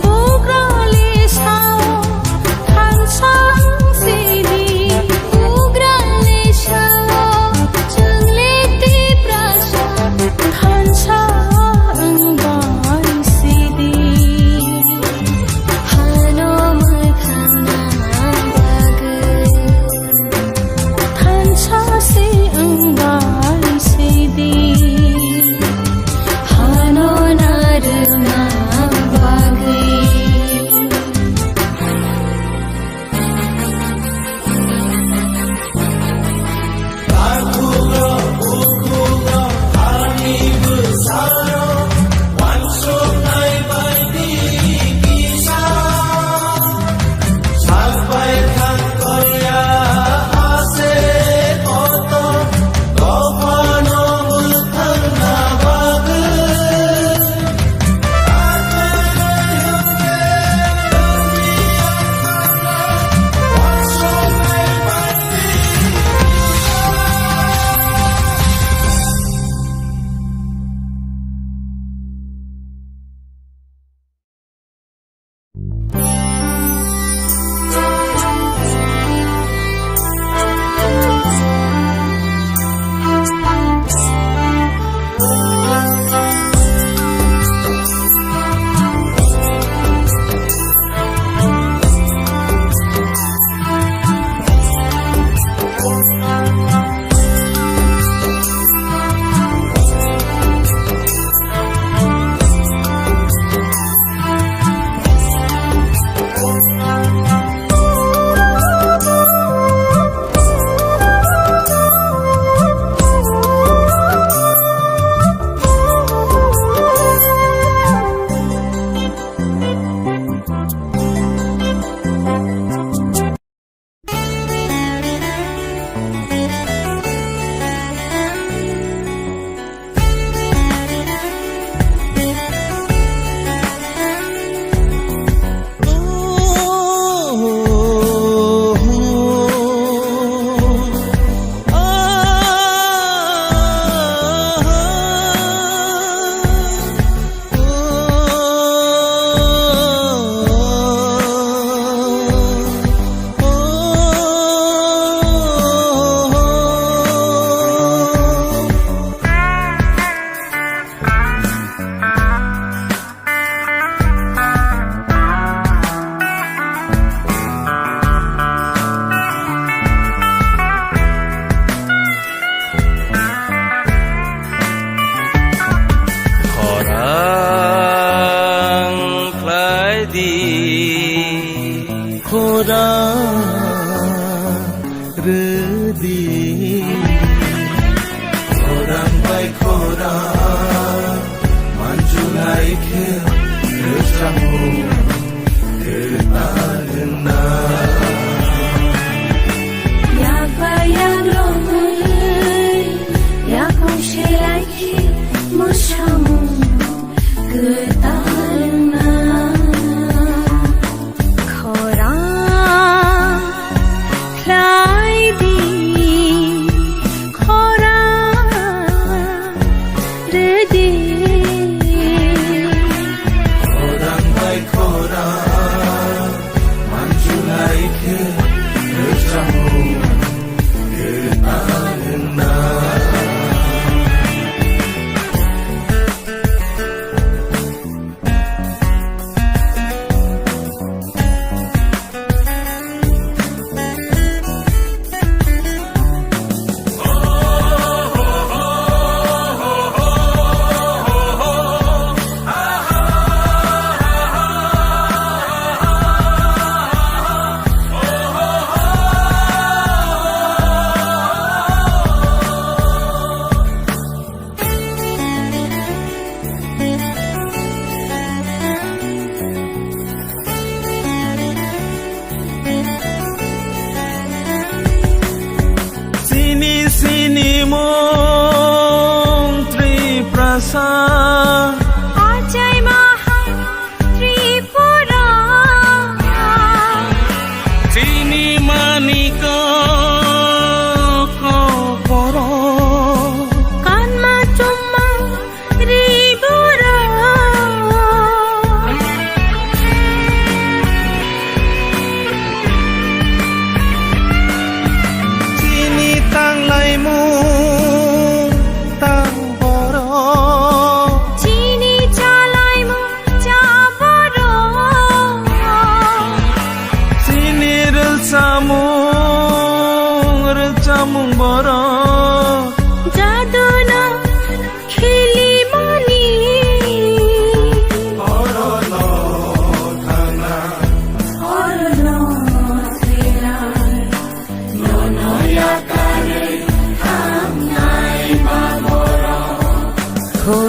Bugrali sao thansa sidi, bugrali sao chwngle Tiprasa thansa wngbai sidi. Hano mwthangna bagwi. Thansa se wngbai sidi, hano narwkna bagwi. Khorang khlai di. Khorang rwdi. Khorang bai khorang manjulai khe rwchapmung kwtal wngna. Yak bai yak romwi yakung selai khe mwsamung kwtal wngna. Khorang khlai di, khorang rwdi. Khorang bai khorang manjulai khe rwchapmung kwtal wngna.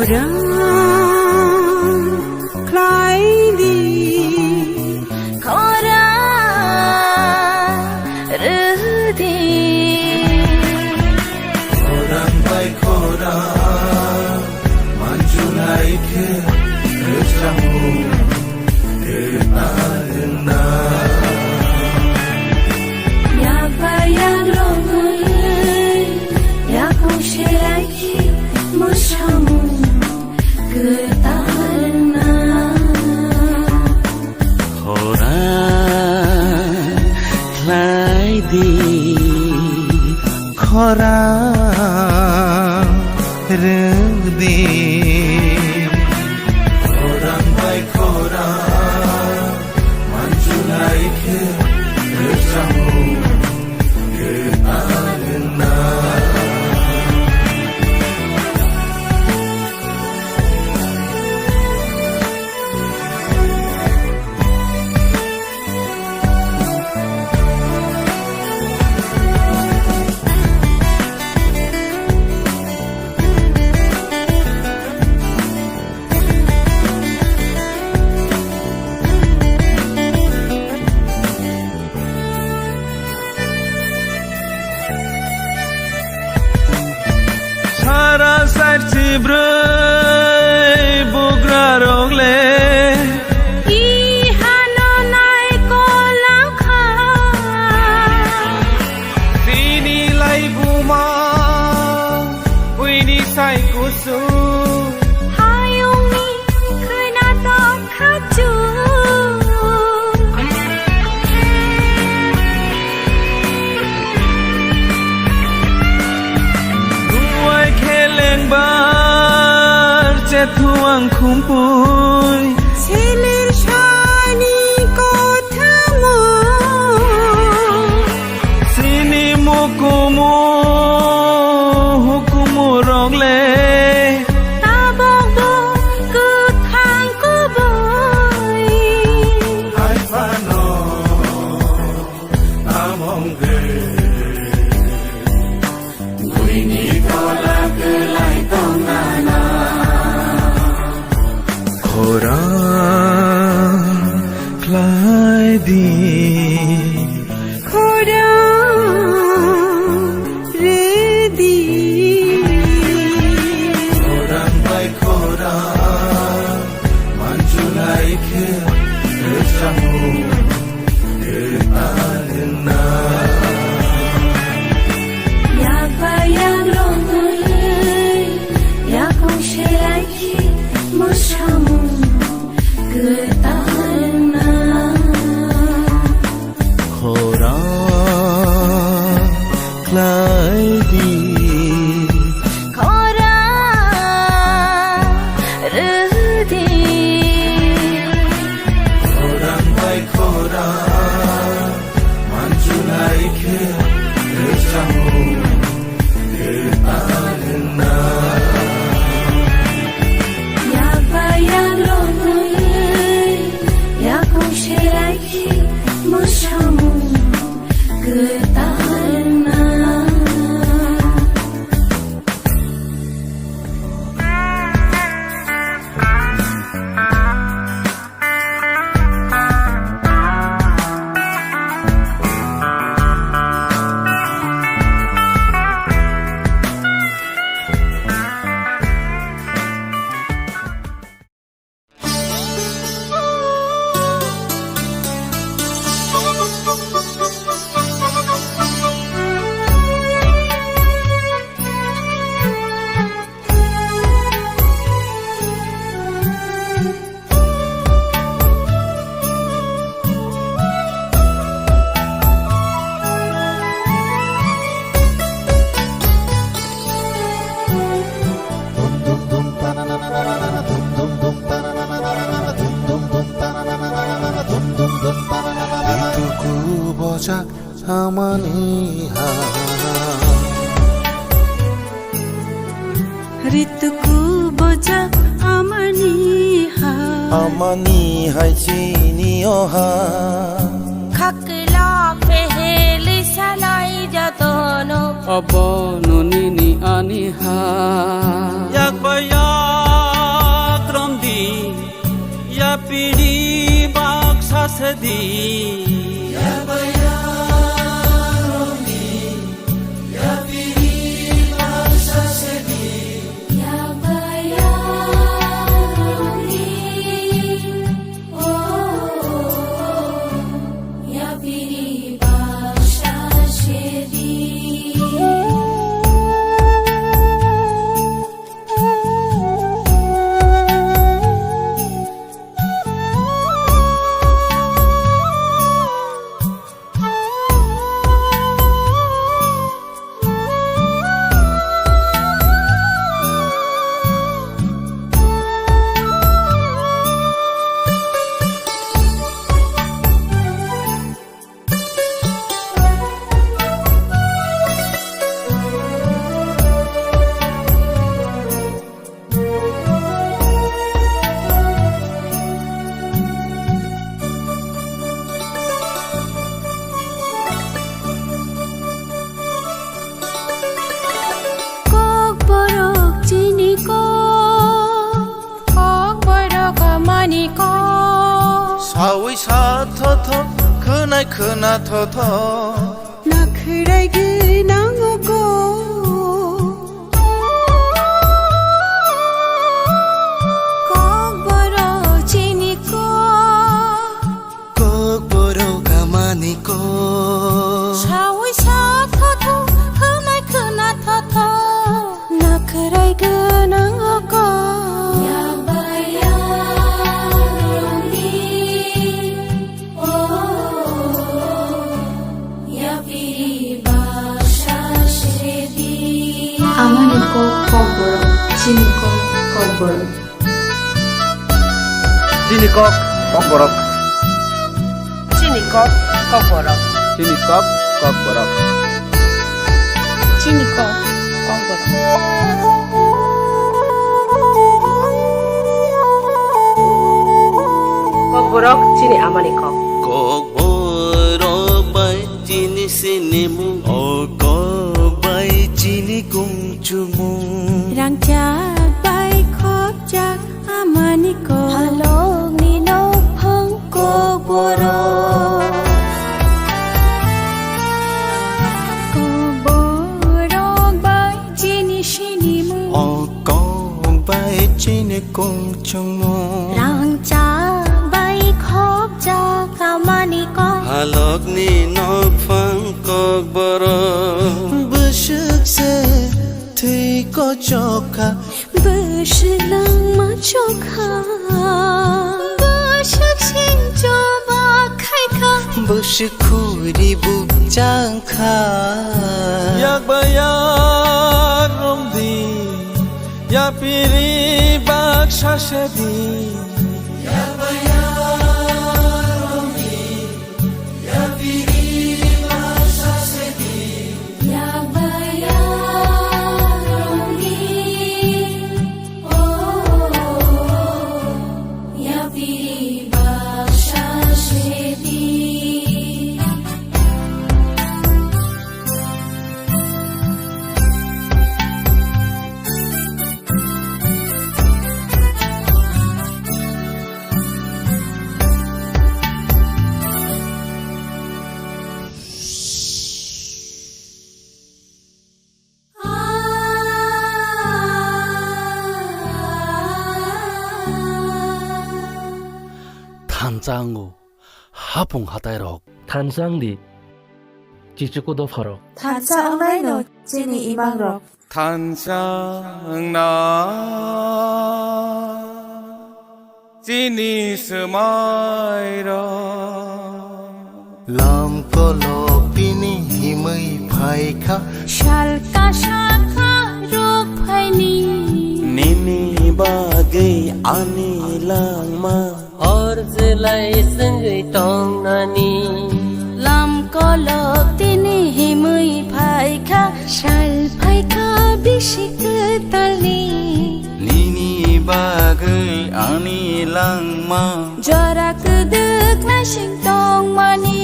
Rang khlai di, khorang rw di. Khorang bai khorang manjulai khe rwchapmung kwtal wngna. Yakba yakrogwi yakung selai khe mwsamung kwtal wngna. Khorang khlai di, khorang rw di. Khorang bai khorang manjulai khe rwchapmung kwtal wngna. Sara side si brwi bugra rok le. I hano nai kolang kha. Bini lai buma, buini sai kusu. Hayungni khwna tong khachu. Duai kheleng bar chethuang khumpui. Selir sani kothamu. Sini mukumu hukumu rok le. Tabok bo kwthang kubui. Hai phano among de. Buini tola kwlai tongna na. Khorang khlai di. Khorang rw di. Khorang bai khorang manjulai khe rwchapmung kwtal wngna. Yakba yakrogwi yakung selai khe mwsamung kwtal wngna. Khorang khlai di. Khorang rw di. Khorang bai khorang manjulai khe rwchapmung kwtal wngna. Yakba yakrogwi yakung selai khe mwsamung kwtal wngna. Rituku bojak amani ha. Rituku bojak amani ha. Amani hai chini oha. Khakla peheli salai jatono. Abono nini ani ha. Yak baya. Sedi. Kokborok chini kok. Kokborok amani kok. Sawi sa thotho, khwnai khwna thotho. Nakhwrai gwnang o kok. Kokborok chini kok. Kokborok amani kok. Sawi sa thotho, khwnai khwna thotho. Nakhwrai gwnang o kok. Yakbai yakroni, o, yapiri baksa sedi. Amani kok kokborok, chini kok kokborok. Chini kok, kokborok. Chini kok, kokborok. Chini kok, kokborok. Chini kok, kokborok. Kokborok chini amani kok. Kokborok bai chini sinimung. O kok bai chini kung chumung. Rangchak bai khopjak amani kok. Halokni nokphang kokborok. Kokborok bai chini sinimung. O kok bai chini kung chumung. Rangchak bai khopjak amani kok. Halokni nokphang kokborok. Bwswk se thwi kochok kha. Bwswk langma chokha. Bwswk sing choba khai kha. Bwswk khuri bukchang kha. Yakbai yakromdi, yapiri baksa sedi. Yakbai yakromdi, yapiri baksa sedi. Yakbai yakromdi, o, yapiri baksa sedi. Thansa wngo hapung hatairok. Thansa wngdi chichuku dopharok. Thansa wngnaino chini imangrok. Thansa wngna chini swmairok. Lam kolok tini himwi phaikha. Sal kasa kha ruk phaini. Nini bagwi ani langma. Hor jwlai swngwi tongnani. Lam kolok tini himwi phaikha, sal phaikha bisi kwtalni. Nini bagwi ani langma. Jora kwdwk naising tongmani.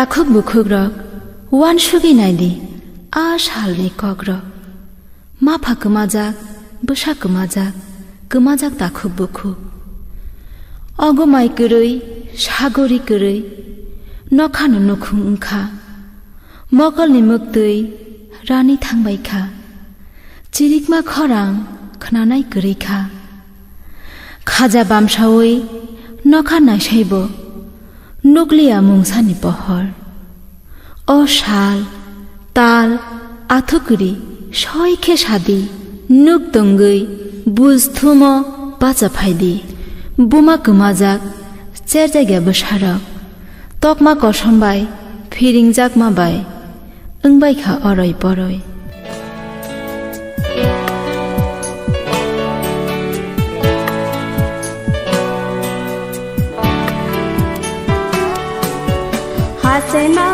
Takhuk bukhuk rok, uansugwi naidi a salni kokrok. Mapha kwmajak, bwsa kwmajak, kwmajak takhuk bukhuk. Ogomai kwrwi, sagori kwrwi, nokhano nukhung wngkha. Mokolni mwktwi rani thangbai kha. Chirikma khorang khnanai kwrwi kha. Khaja bamsaui nokha naisaibo nukliya mungsani pohor. O sal, tal, athukuri soi khe sadi, nuk tongwi bujthumo bacha phaidi. Buma kwmajak, cherjakya bwsarok, tokma kosom bai, phiringjakma bai, wngbai kha oroi poroi. Hasaima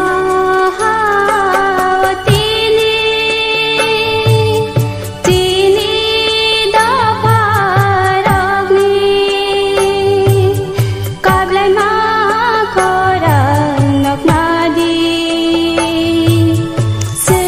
hao tini, tini dopha rokni kablaima khorang noknadi. Se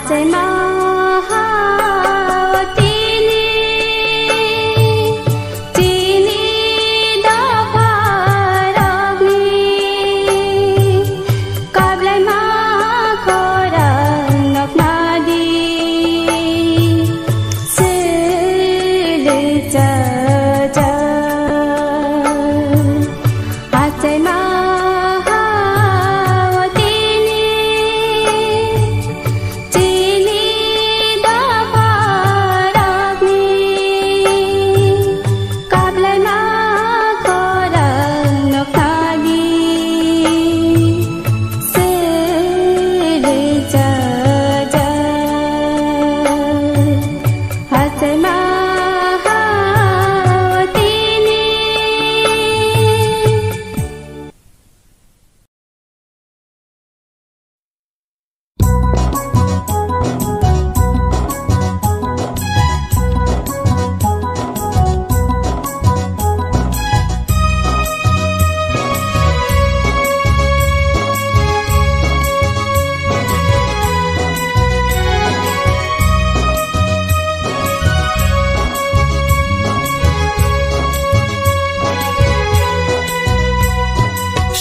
Achai ma ha tini, tini dopha rokni kablai ma khorang nokna di, sili cha cha. Achai ma ha tini, chini dopha rokni kablai ma khorang nokna di, sili cha cha. Achai ma ha tini.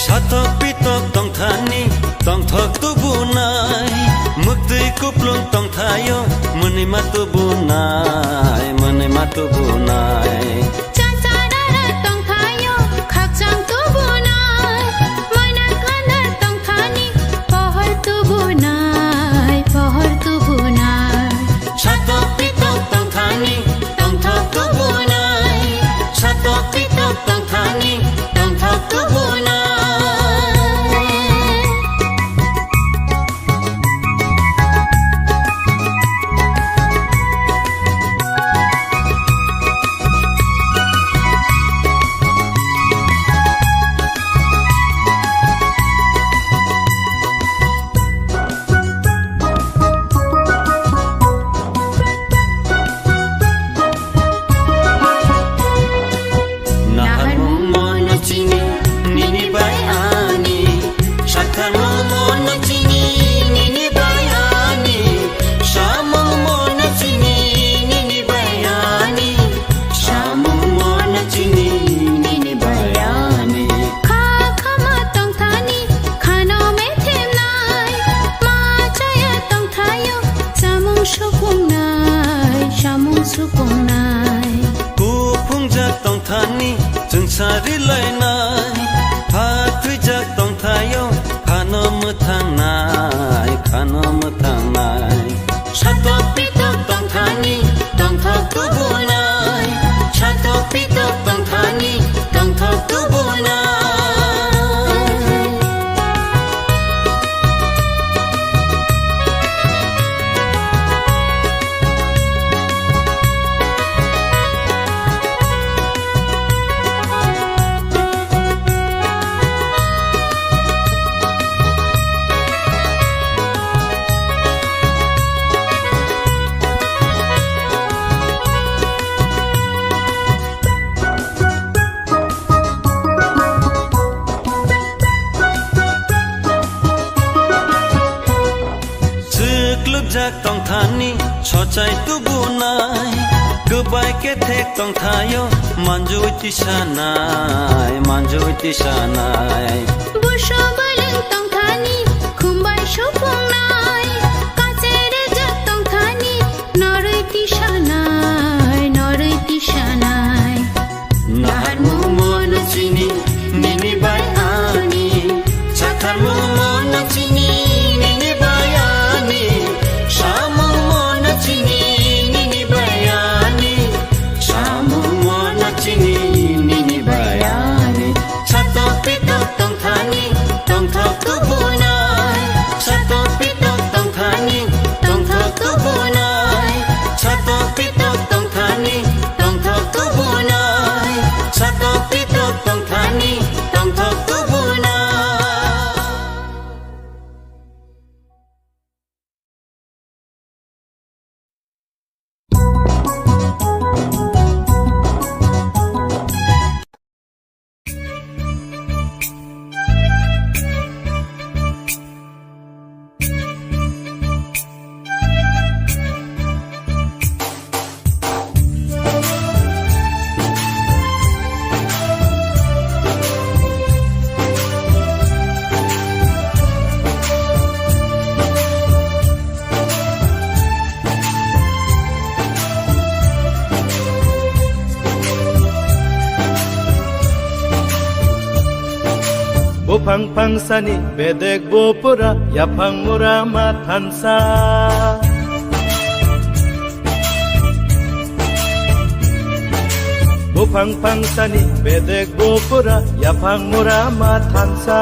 Satok pitok tongthani, tongthok tubunai, muktwi kuplung tongthaio, mwnwi ma tubunai, mwnwi ma tubunai. Chasarara tongthaio, khakchang tubunai, moina khandar tongthani, pohor tubunai, pohor tubunai. Satok pitok tongthani, tongthok tubunai. Satok pitok tongthani, tongthok tubunai. Naharmung mono chini, nini bai ani. Sakharmung mono chini, nini bai ani. Samung mono chini, nini bai ani. Samung mono chini, nini bai ani. Kha khama tongthani, khano methemnai. Ma chaya tongthaio, samung supungnai, samung supungnai. Kuphungjak tongthani, chwngsari lainai. Pha thwijak tongthaio, khano mwthangnai, khano mwthangnai. Satok pitok tongthani, tongthok tubunai. Satok pitok tongthani, tongthok tubunai. Chwklwkjak tongthani sochai tubunai, kwbai kethek tongthaio manjui tisanai, manjui tisanai. Buso bwlwng tongthani khumbai supungnai, kacherejak tongthani norwi tisanai, norwi tisanai. Naharmung mono chini, nini bai ani. Sakharmung mono chini, nini bai ani. Samung mono chini, nini bai ani. Samung mono chini, nini bai ani. Satok pitok tongthani, tongthok tubunai. Satok pitok Phang phangsani bedek bo pura yaphang mura ma thansa. Buphang phangsani bedek bo pura yaphang mura ma thansa.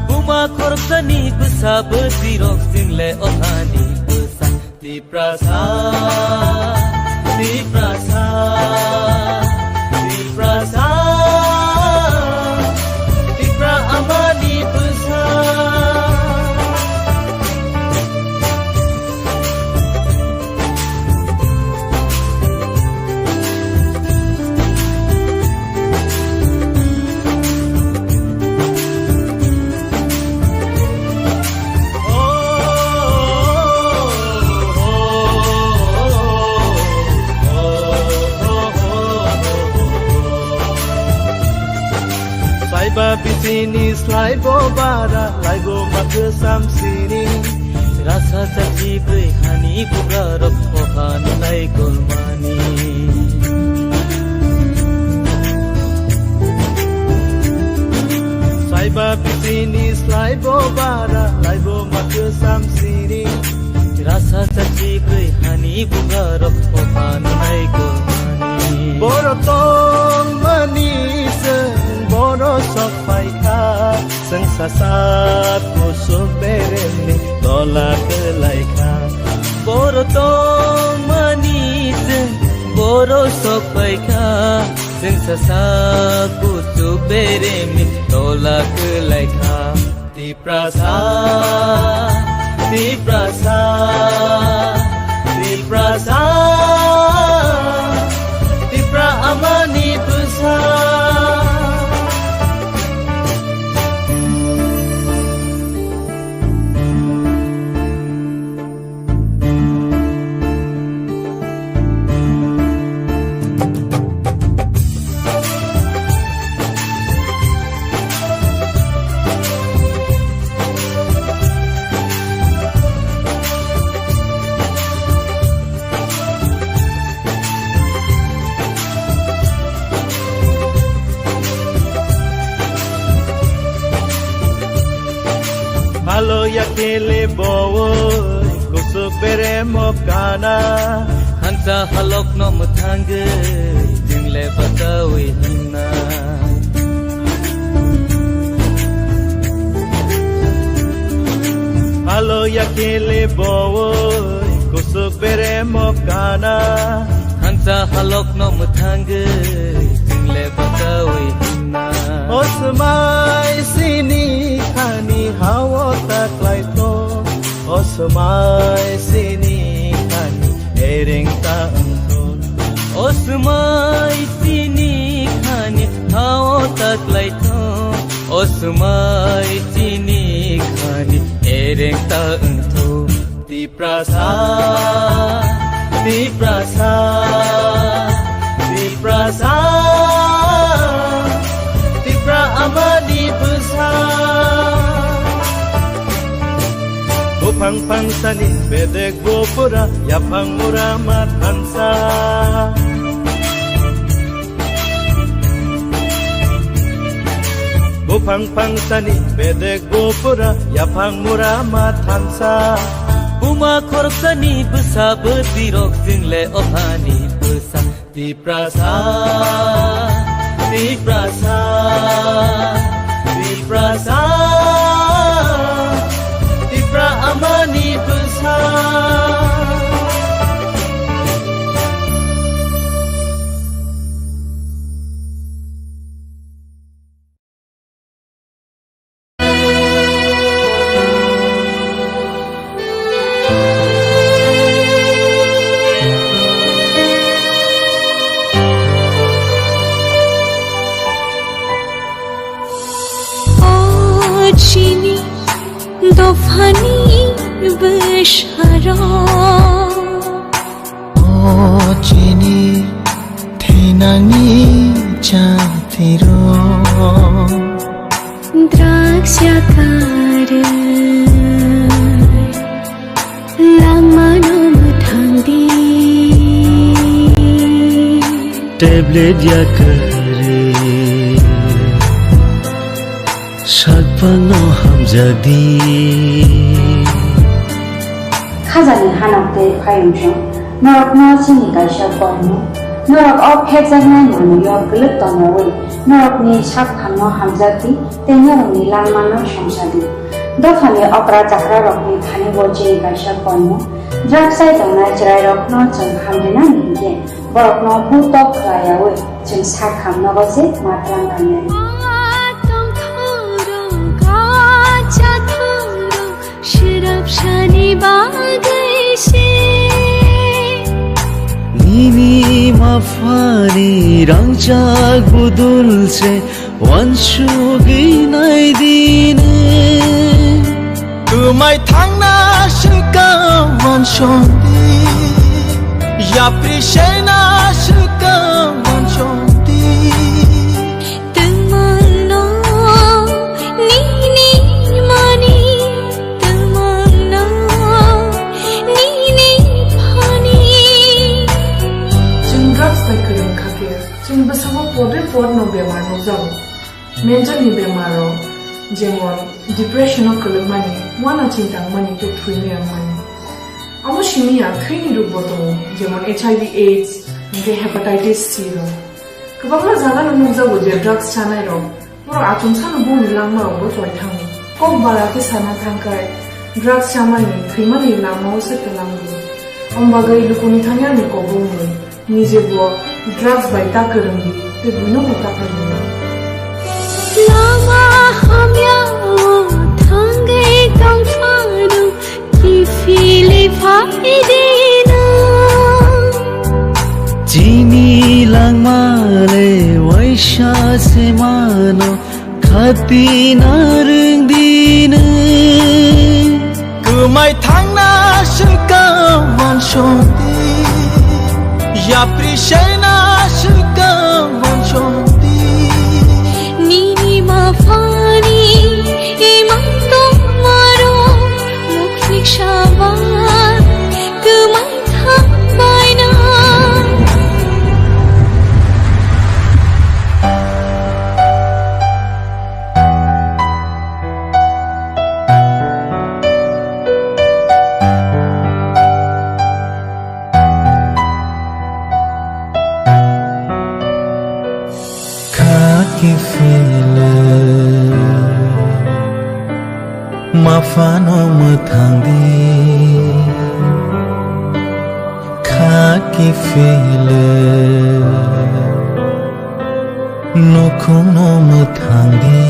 Buma khoroksani bwsa bwtwirok chwng le othani bwsa. Tiprasa, Tiprasa, Tiprasa, Tipra amani bwsa. Slaiba bisini slaibo bara, laibo ma kwsam sini. Rasa chachi bwrwi hani bugarok oha nunai kolmani. Slaiba bisini slaibo bara, laibo ma kwsam sini. Rasa chachi bwrwi hani bugarok oha nunai kolmani. Boro tongmani chwng boro sok phaikha. Chwng sasak kusuk beremni tola kwlaikha. Boro tongmani chwng boro sok phaikha. Chwng sasak kusuk beremni tola kwlaikha. Tiprasa, Tiprasa, Tiprasa, Tipra amani bwsa. Halo ya kele bowoi, kusuk bere mo kana. Hansa halok no mwthangwi, jingle batawi hinna. Halo ya kele bowoi, kusuk bere mo kana. Hansa halok no mwthangwi, jingle batawi hinna. O swmai sini khani hao ta klai to. O swmai sini khani ereng ta wngtho. O swmai sini khani hao ta klai to. O swmai sini khani ereng ta wngtho. Tiprasa, Tiprasa, Tiprasa, Tipra amani bwsa. Buphang phangsani bedek bo pura, yaphang mura ma thansa. Buphang phangsani bedek bo pura, yaphang mura ma thansa. Buma khoroksani bwsa bwtwirok jingle othani bwsa. Tiprasa, Tiprasa, Tiprasa, Tipra amani bwsa. O chini dophani bwsarok. O chini thinangni chatirok. Draksa karwi langmano mwthangdi. Tablet yakarwi. Sak Ano hamjadi. Khajani hanok tei phayungchung, norokno chini kaisa koimung. Norok o phekjaknai manwi-o kwlwk tongnaui norokni sak phanno hamjakdi tei norokni langmano songchadi. Dophani okra chakrarokni thani bo chini kaisa koimung. Drugs chai tongnai chwrairokno chwng hamrina hinkhe borokno butok khlaiyaui chwng sak hamnogo se matwlang rwnai. Nini maphani rangchak budul se wansugwi naidi nwng. Kwmai thangna swkang wansongdi, yapri sena swkang wansongdi. Twmangno nini mani, twmangno nini phani. Chwng drugs bai kwrwng kha khe, chwng bwskango podre podno bemar nukjago. Mental ni bemar rok, jemon depression o kwlwkmani, uanaching tangmani tei thwimani wngmani. Amo simi ya thwini rwkbo tongo, jemon H I V AIDS, hinkhe hepatitis C rok. Kwbangma jagano nukjago je drugs chanai rok, borok achomsano bongni langma rokbo choi thango. Kok bara khe sana thangkhai, drugs chamani, thwimani lamao se twlango. Omo bagwi lukuni thani ani kok bongwi. Nije bo drugs bai ta kwrwngdi, tei buino bo ta kwrwngdi. Lama hamya o thangwi tongphano kiphilwi phaidi no. Chini langma le waisa se mano. Khati narwng dini. Kwmai thangna swkang wansong di. Yapri sena swkang wansong di. Nini maphani imang tongmaro muklik sabar kwmai thangbaina. Kha kiphilwi maphano mwthang di. Kha kiphilwi nukhungno mwthang di.